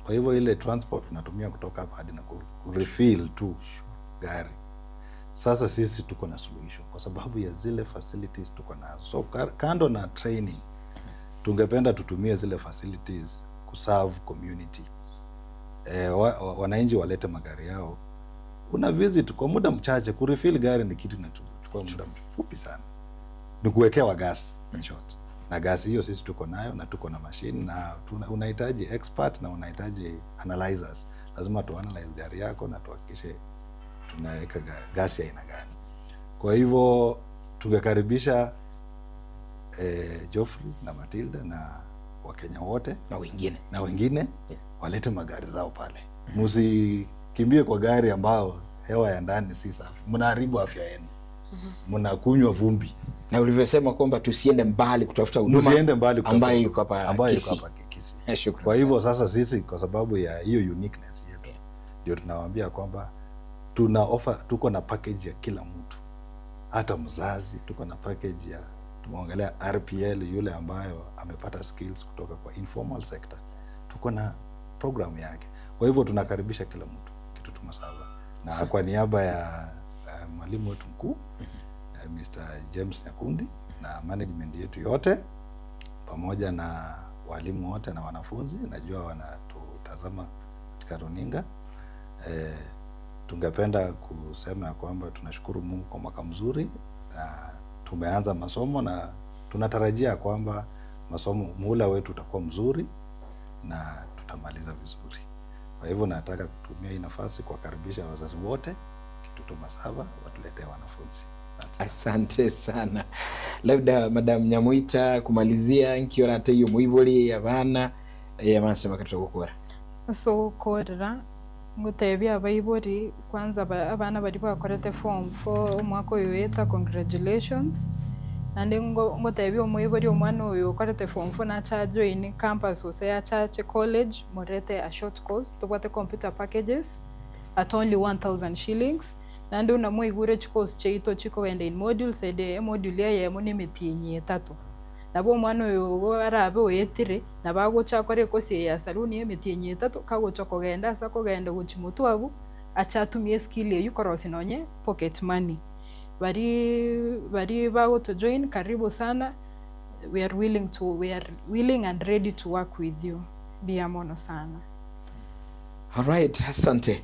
Kwa hivyo ile transport tunatumia kutoka hapa hadi Nakuru kurefill tu gari. Sasa sisi tuko na suluhisho kwa sababu ya zile facilities tuko nazo. So kando na training, tungependa tutumie zile facilities kuserve community. Wananchi walete magari yao, una visit kwa muda mchache. Kurefill gari ni kitu inachukua muda mfupi sana, ni kuwekewa gas in short, na gasi hiyo sisi tuko nayo na tuko na machine na unahitaji expert na unahitaji analyzers. Lazima tu analyze gari yako na tuhakikishe tunaweka gasi ya aina gani. Kwa hivyo tungekaribisha Geoffrey na Matilda na Wakenya wote na wengine na wengine walete magari zao pale. Msikimbie kwa gari ambao hewa ya ndani si safi, mnaharibu afya yenu, mnakunywa vumbi. Na ulivyosema kwamba tusiende mbali kutafuta huduma Msiende mbali kutafuta ambayo iko hapa ambayo iko Kisii. hapa Kisii. Shukrani Kwa hivyo sasa sisi kwa sababu ya hiyo uniqueness yetu ndio tunawaambia kwamba tuna offer, tuko na package ya kila mtu, hata mzazi tuko na package ya tumeongelea RPL yule ambayo amepata skills kutoka kwa informal sector, tuko na program yake. Kwa hivyo tunakaribisha kila mtu Kitutu Masaba, na kwa niaba ya mwalimu wetu mkuu Mr. James Nyakundi na management yetu yote pamoja na walimu wote na wanafunzi, najua wanatutazama katika runinga. Tungependa kusema ya kwamba tunashukuru Mungu kwa mwaka mzuri na tumeanza masomo na tunatarajia kwamba masomo muhula wetu utakuwa mzuri na tutamaliza vizuri. Kwa hivyo nataka kutumia hii nafasi kuwakaribisha wazazi wote Kitutu Masaba watuletee wanafunzi. Asante sana. Labda Madam Nyamuita kumalizia nkiora ate iyo muibori abana yamasema katogokora. So korera ngutebia abaibori kwanza abana bari bakorete form 4 omwaka oyo eta congratulations, naende ngotebia omoibori omwana oyo okorete form 4 nacha join campus gose achache college morete a short course tobwate computer packages at only 1000 shillings, naende una mwaigure chicourse chiaito chikogenda in modules ede emodule eyemo na emetienyi etato, nabo omwana oyo igo arabe oetire nabo agocha akore ekosi eye ya saluni emetienyi etato kagocha kogenda ase akogenda gochia motwe abwo ache atumie skill eywo korosia nonye pocket money. Bari bari bagotojoin karibu sana, we are willing and ready to work with you. Bia mono sana. Alright, asante.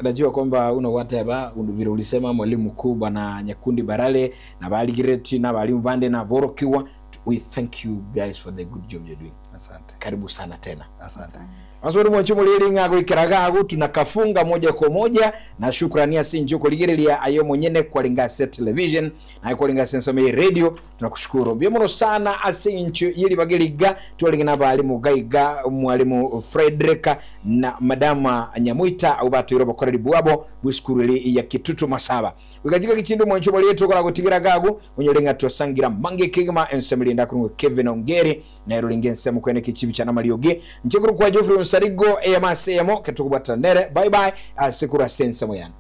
Najua kwamba una wateba vile ulisema mwalimu mkuu bwana Nyakundi Barale na baligireti na balimu bande na borokiwa. We thank you guys for the good job you're doing. Asante. Karibu sana tena. Asante. Maswali mwanchumu lilinga gwikiraga agu tunakafunga moja kwa moja na shukrani ase kuligereria ayo mwenyene kwalinga se television na kwalinga se nsome radio tunakushukuru mbio muno sana ase inchu yili bageliga twalinga na balimu gaiga mwalimu Frederick na madama Nyamuita au batwiro bakoreri bwabo bw'isukuru ili ya Kitutu Masaba wikajika kichindu mwanchumu lietu kola gutigira gagu unyolenga tusangira mange kigma ensemeli ndakurungu Kevin Ongeri na erulinge nsemu kwene kichibi cha namalioge nchekuru kwa Geoffrey Msarigo eyama seyamo ketukubwata nere bye bye asekura sense moyana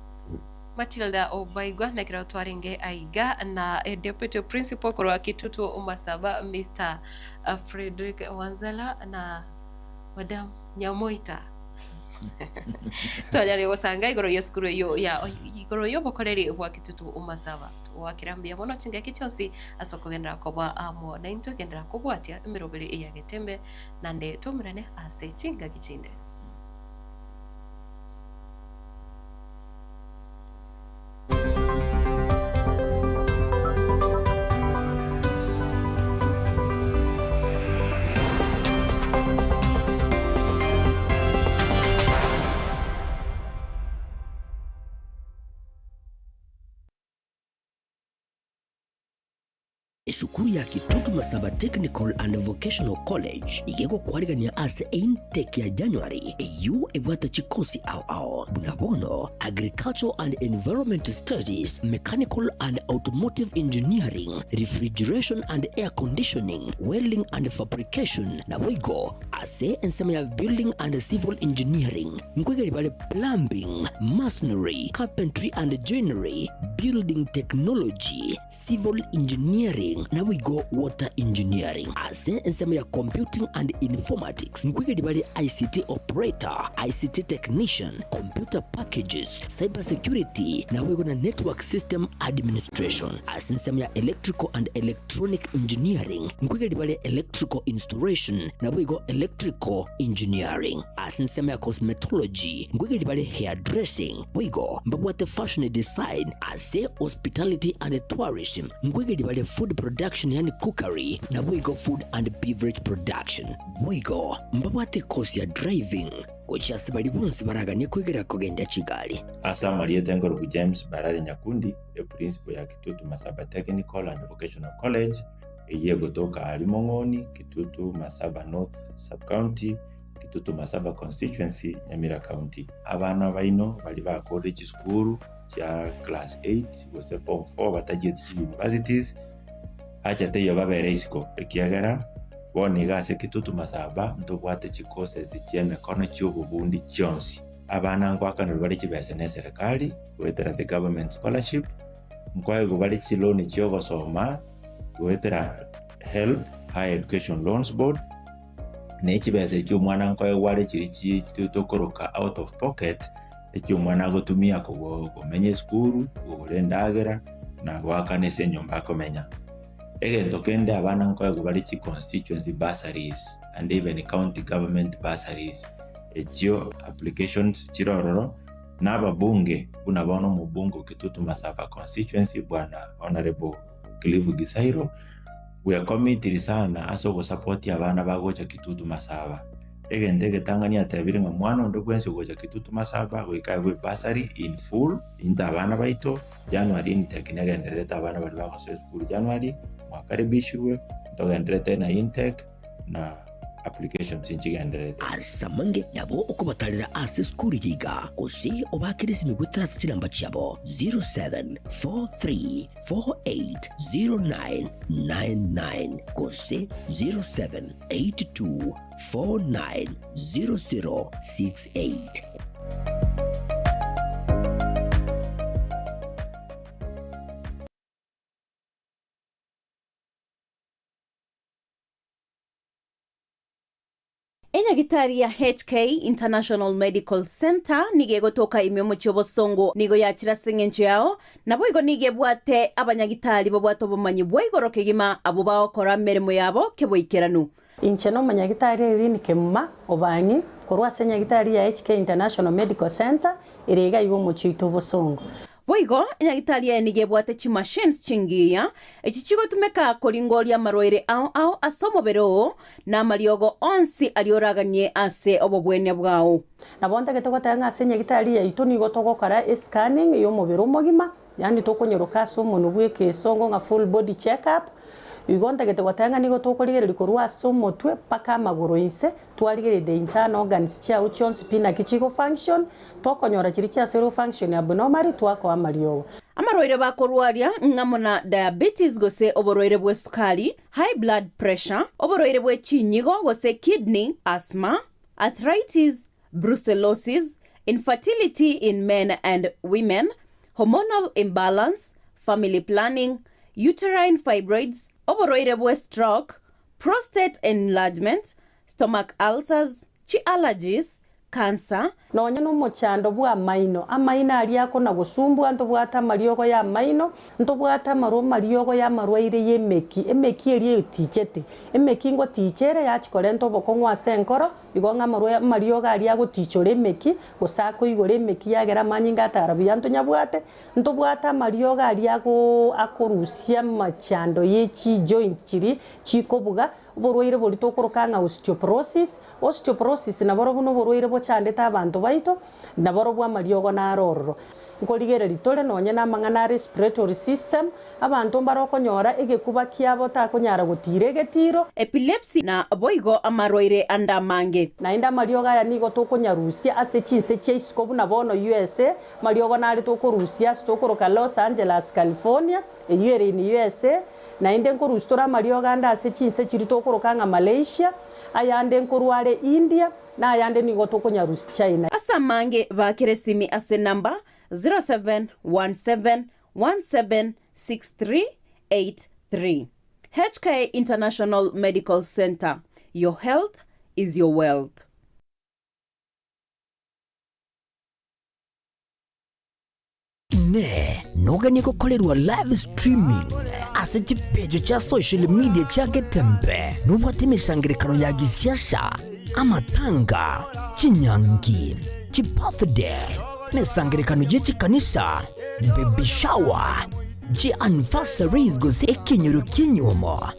Matilda Obaigwa na kira twaringe aiga na deputy principal korwa Kitutu Masaba Mr. Frederick Wanzala na Madam Nyamoita twanyari gusanga igoro ya cukuru iyo ya igoro yo bokoreri bwa Kitutu Masaba wakirambia mono chingaki chionsi ase okugendera koba amo na into gendera kobwatia emiroberi ya getembe nande tumirane ase chingaki chinde. Esukuru ya Kitutu Masaba Technical and Vocational College iga egokwarigania ase eintake ya January eyio ebwate chikosi ao ao buna bono Agricultural and Environment Studies, Mechanical and Automotive Engineering, Refrigeration and Air Conditioning, Welding and Fabrication naboigo ase ensemo ya Building and Civil Engineering nkoigeri bare Plumbing, Masonry, Carpentry and Joinery, Building Technology, Civil Engineering naboigo Water Engineering. Ase ensemo ya Computing and Informatics nkoigeria bare ICT Operator, ICT Technician, Computer Packages, Cyber Security naboigo na Network System Administration. Ase ensemo ya Electrical and Electronic Engineering nkoigeria bare Electrical Installation naboigo Electrical Engineering. Ase ensemo ya Cosmetology nkoigeria bare Hairdressing boigo mbabwate Fashion Design Ase Hospitality and Tourism nkoigeria bare Food Production yaani Cookery naboigo Food and Beverage Production. Boigo mbabwate ekosi ya Driving gochia ase baria bonsi baraganie koigera kogendia chigari. Ase amarieta enkorubu James Barare Nyakundi, eprinciple ya Kitutu Masaba Technical and Vocational College, eyio egotoka aria Mong'oni, Kitutu Masaba North Sub-County, Kitutu Masaba Constituency, Nyamira County. Abana baino baria bakorire chisukuru chia class 8 gose form 4 batachieti chi universities, acha teiyo babere isiko ekiagera bono iga ase Kitutu Masaba ntobwate chicourses chia emekono chia obobundi chionsi. Abana ngoakanerwa bare chibesa na eserekari goetera the government scholarship, nkoegwa bare chiloan chia ogosoma goetera HELB, Higher Education Loans Board, na echibesa echio omwana nkoegwa are chiria chi tokoroka out of pocket, eki omwana agotumia komenya esukuru, kogora endagera, na goakana ase enyomba akomenya. Egento kende abana nkoegwa bare chi constituency bursaries and even county government bursaries, echio applications chire ororo, na ababunge buna bono omobunge o Kitutu Masaba constituency bwana Honourable Cliff Gisairo, bwekomitiri sana ase ogosupport abana bagocha Kitutu Masaba. Egento egetang'ani atebire ng'a mwana onde bwensi ogocha Kitutu Masaba goika aegwe ebursary in full, into abana baito, January intake negendererete abana baria bagosoa esukuru January, mwakaribishirwe, ntogendererete na intake na applications nchigendererete. Ase amange nabo okobatarera ase esukuru eye iga, gose obaakere esimi goetera ase chinamba chiabo 0743480999 gose 0782 490068. Enyagitari ya HK International Medical Centre nigo egotoka ime omochie obosongo nigo yachire ase eng'encho yao Naboigo nigo ebwate abanyagitari babwate obomanyi bwa igoro kegima abwo bagokora emeremo yabo keboikeranu. Inche nomonyagitari Irene Kemuma Obang'i korwa ase enyagitari ya HK International Medical Centre ere iga iga omochie oito Bosongo. Boigo enyagitari eye nigo ebwate chimachines chingiya echi chigotumeka koringoria amarwaire ao ao ase omobere oo na amariogo onsi aria oraganie ase obobwenia bwao. Nabo ntagete goteba ng'a ase enyagitari yaito nigo togokora escanning y'omobere omogima, yaani tokonyeroka ase omonwe bw'ekesongo ng'a full body check up. Igo ntagete goteba ng'a nigo tokorigereria korwa ase omotwe mpaka amagoro inse, twarigereria the internal organs chiao chionsi pi naki chigo function, tokonyora chiria chiasoire go function abnormally twakoa amariogo. Amarwaire bakorwaria ng'amo na diabetes gose oborwaire bw'esukari, high blood pressure, oborwaire bwe chinyigo gose kidney, asthma, arthritis, brucellosis, infertility in men and women, hormonal imbalance, family planning, uterine fibroids, oborwaire bwe stroke, prostate enlargement, stomach ulcers, chi allergies, cancer, Nonya nomochando bw'amaino, amaino aria akona-gosumbua, ntobwate amariogo y'amaino, ntobwate amarwa amariogo y'amarwaire y'emeki, emeki eria etichete. Emeki ngoticha ere yachia korenta obokong'u ase enkoro, igo ng'a amarwa amariogo aria agotichora emeki, gose akoigora emeki yagera amanyinga atara buya ntonyabwate, ntobwate amariogo aria ago akorusia amachando ye chijoint chiria chikobuga, oborwaire boria tokoroka ng'a osteoporosis, Osteoporosis naborobwo noborwaire bochandete abanto baito, naborobwo amariogo naro ororo. Nkorigereria tore nonye namang'ana a respiratory system, abanto mbare okonyora egekuba kiabo takonyara gotira egetiro. Epilepsy na boigo amarwaire ande amange. Naende amariogo aya nigo tokonyarusia ase chinse chia isiko buna bono USA, amariogo nare tokorusia ase tokoroka Los Angeles, California, eyio ere in USA, naende nkorusia tore amariogo ande ase chinse chiria tokoroka ng'a Malaysia, ayande nkorwa are India, na ayande nigo tokonyarusia China. Ase amange baakere esimi ase enamba 0717176383. HK International Medical Centre, your health is your wealth. Inee! Noganie gokorerwa live streaming ase chipecho chia social media chia Getembe? Nobwate emesangererekano ya gisiasa, amatanga, chinyangi, chibirthday, emesangererekano ye chikanisa, baby shower, chianniversaries gose ekenyoro ki'enyuomo,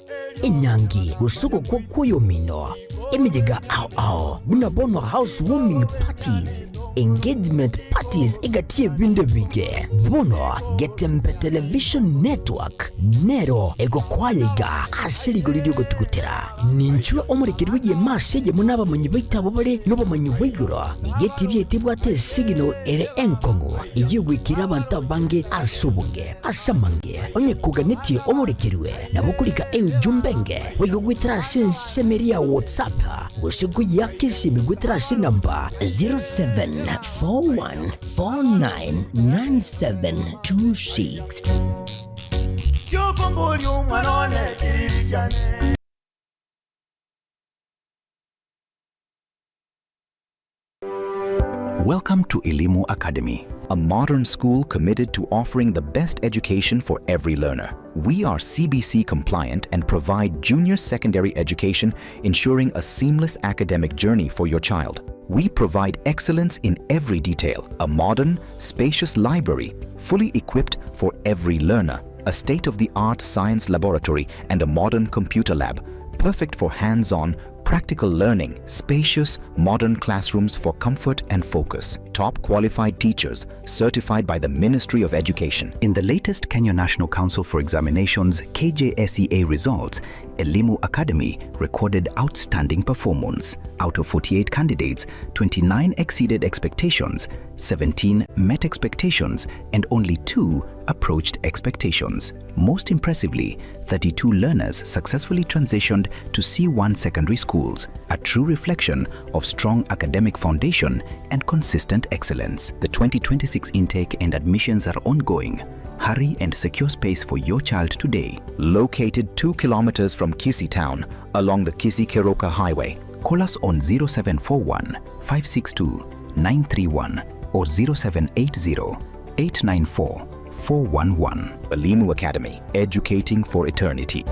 enyangi gose ogokwa kw'oyomino, emeyega ao ao buna bono house warming parties, engagement parties egati y'ebinto ebinge. Bono Getembe Television Network nero egokoaya iga ase rigori ri'ogotugutera. Ninchwe omorekeri bw'egeema ase eyemo n'abamanyi baito abwo bare nobomanyi bwa igoro. Nigo etibi yaito ebwate esigino ere enkong'u eyio egoikera abanto abange ase obonge. Ase amange, onye koganetie omorekerwe, nabo okorika eujumbe enge boigo goetera ase ensemo eria ya WhatsApp gose koyiaka esimi goetera ase enamba 0741499726. Welcome to Elimu Academy, a modern school committed to offering the best education for every learner. We are CBC compliant and provide junior secondary education, ensuring a seamless academic journey for your child. We provide excellence in every detail, a modern, spacious library fully equipped for every learner, a state of the art science laboratory, and a modern computer lab, perfect for hands on, practical learning, spacious, modern classrooms for comfort and focus, top qualified teachers certified by the Ministry of Education. In the latest Kenya National Council for Examinations KJSEA results, Elimu Academy recorded outstanding performance. Out of 48 candidates, 29 exceeded expectations, 17 met expectations, and only 2 approached expectations. Most impressively, 32 learners successfully transitioned to C1 secondary schools, a true reflection of strong academic foundation and consistent excellence. The 2026 intake and admissions are ongoing. Hurry and secure space for your child today. Located 2 kilometers from Kisii town along the Kisii Keroka Highway. Call us on 0741 562 931 or 0780 894 411. Elimu Academy, educating for eternity.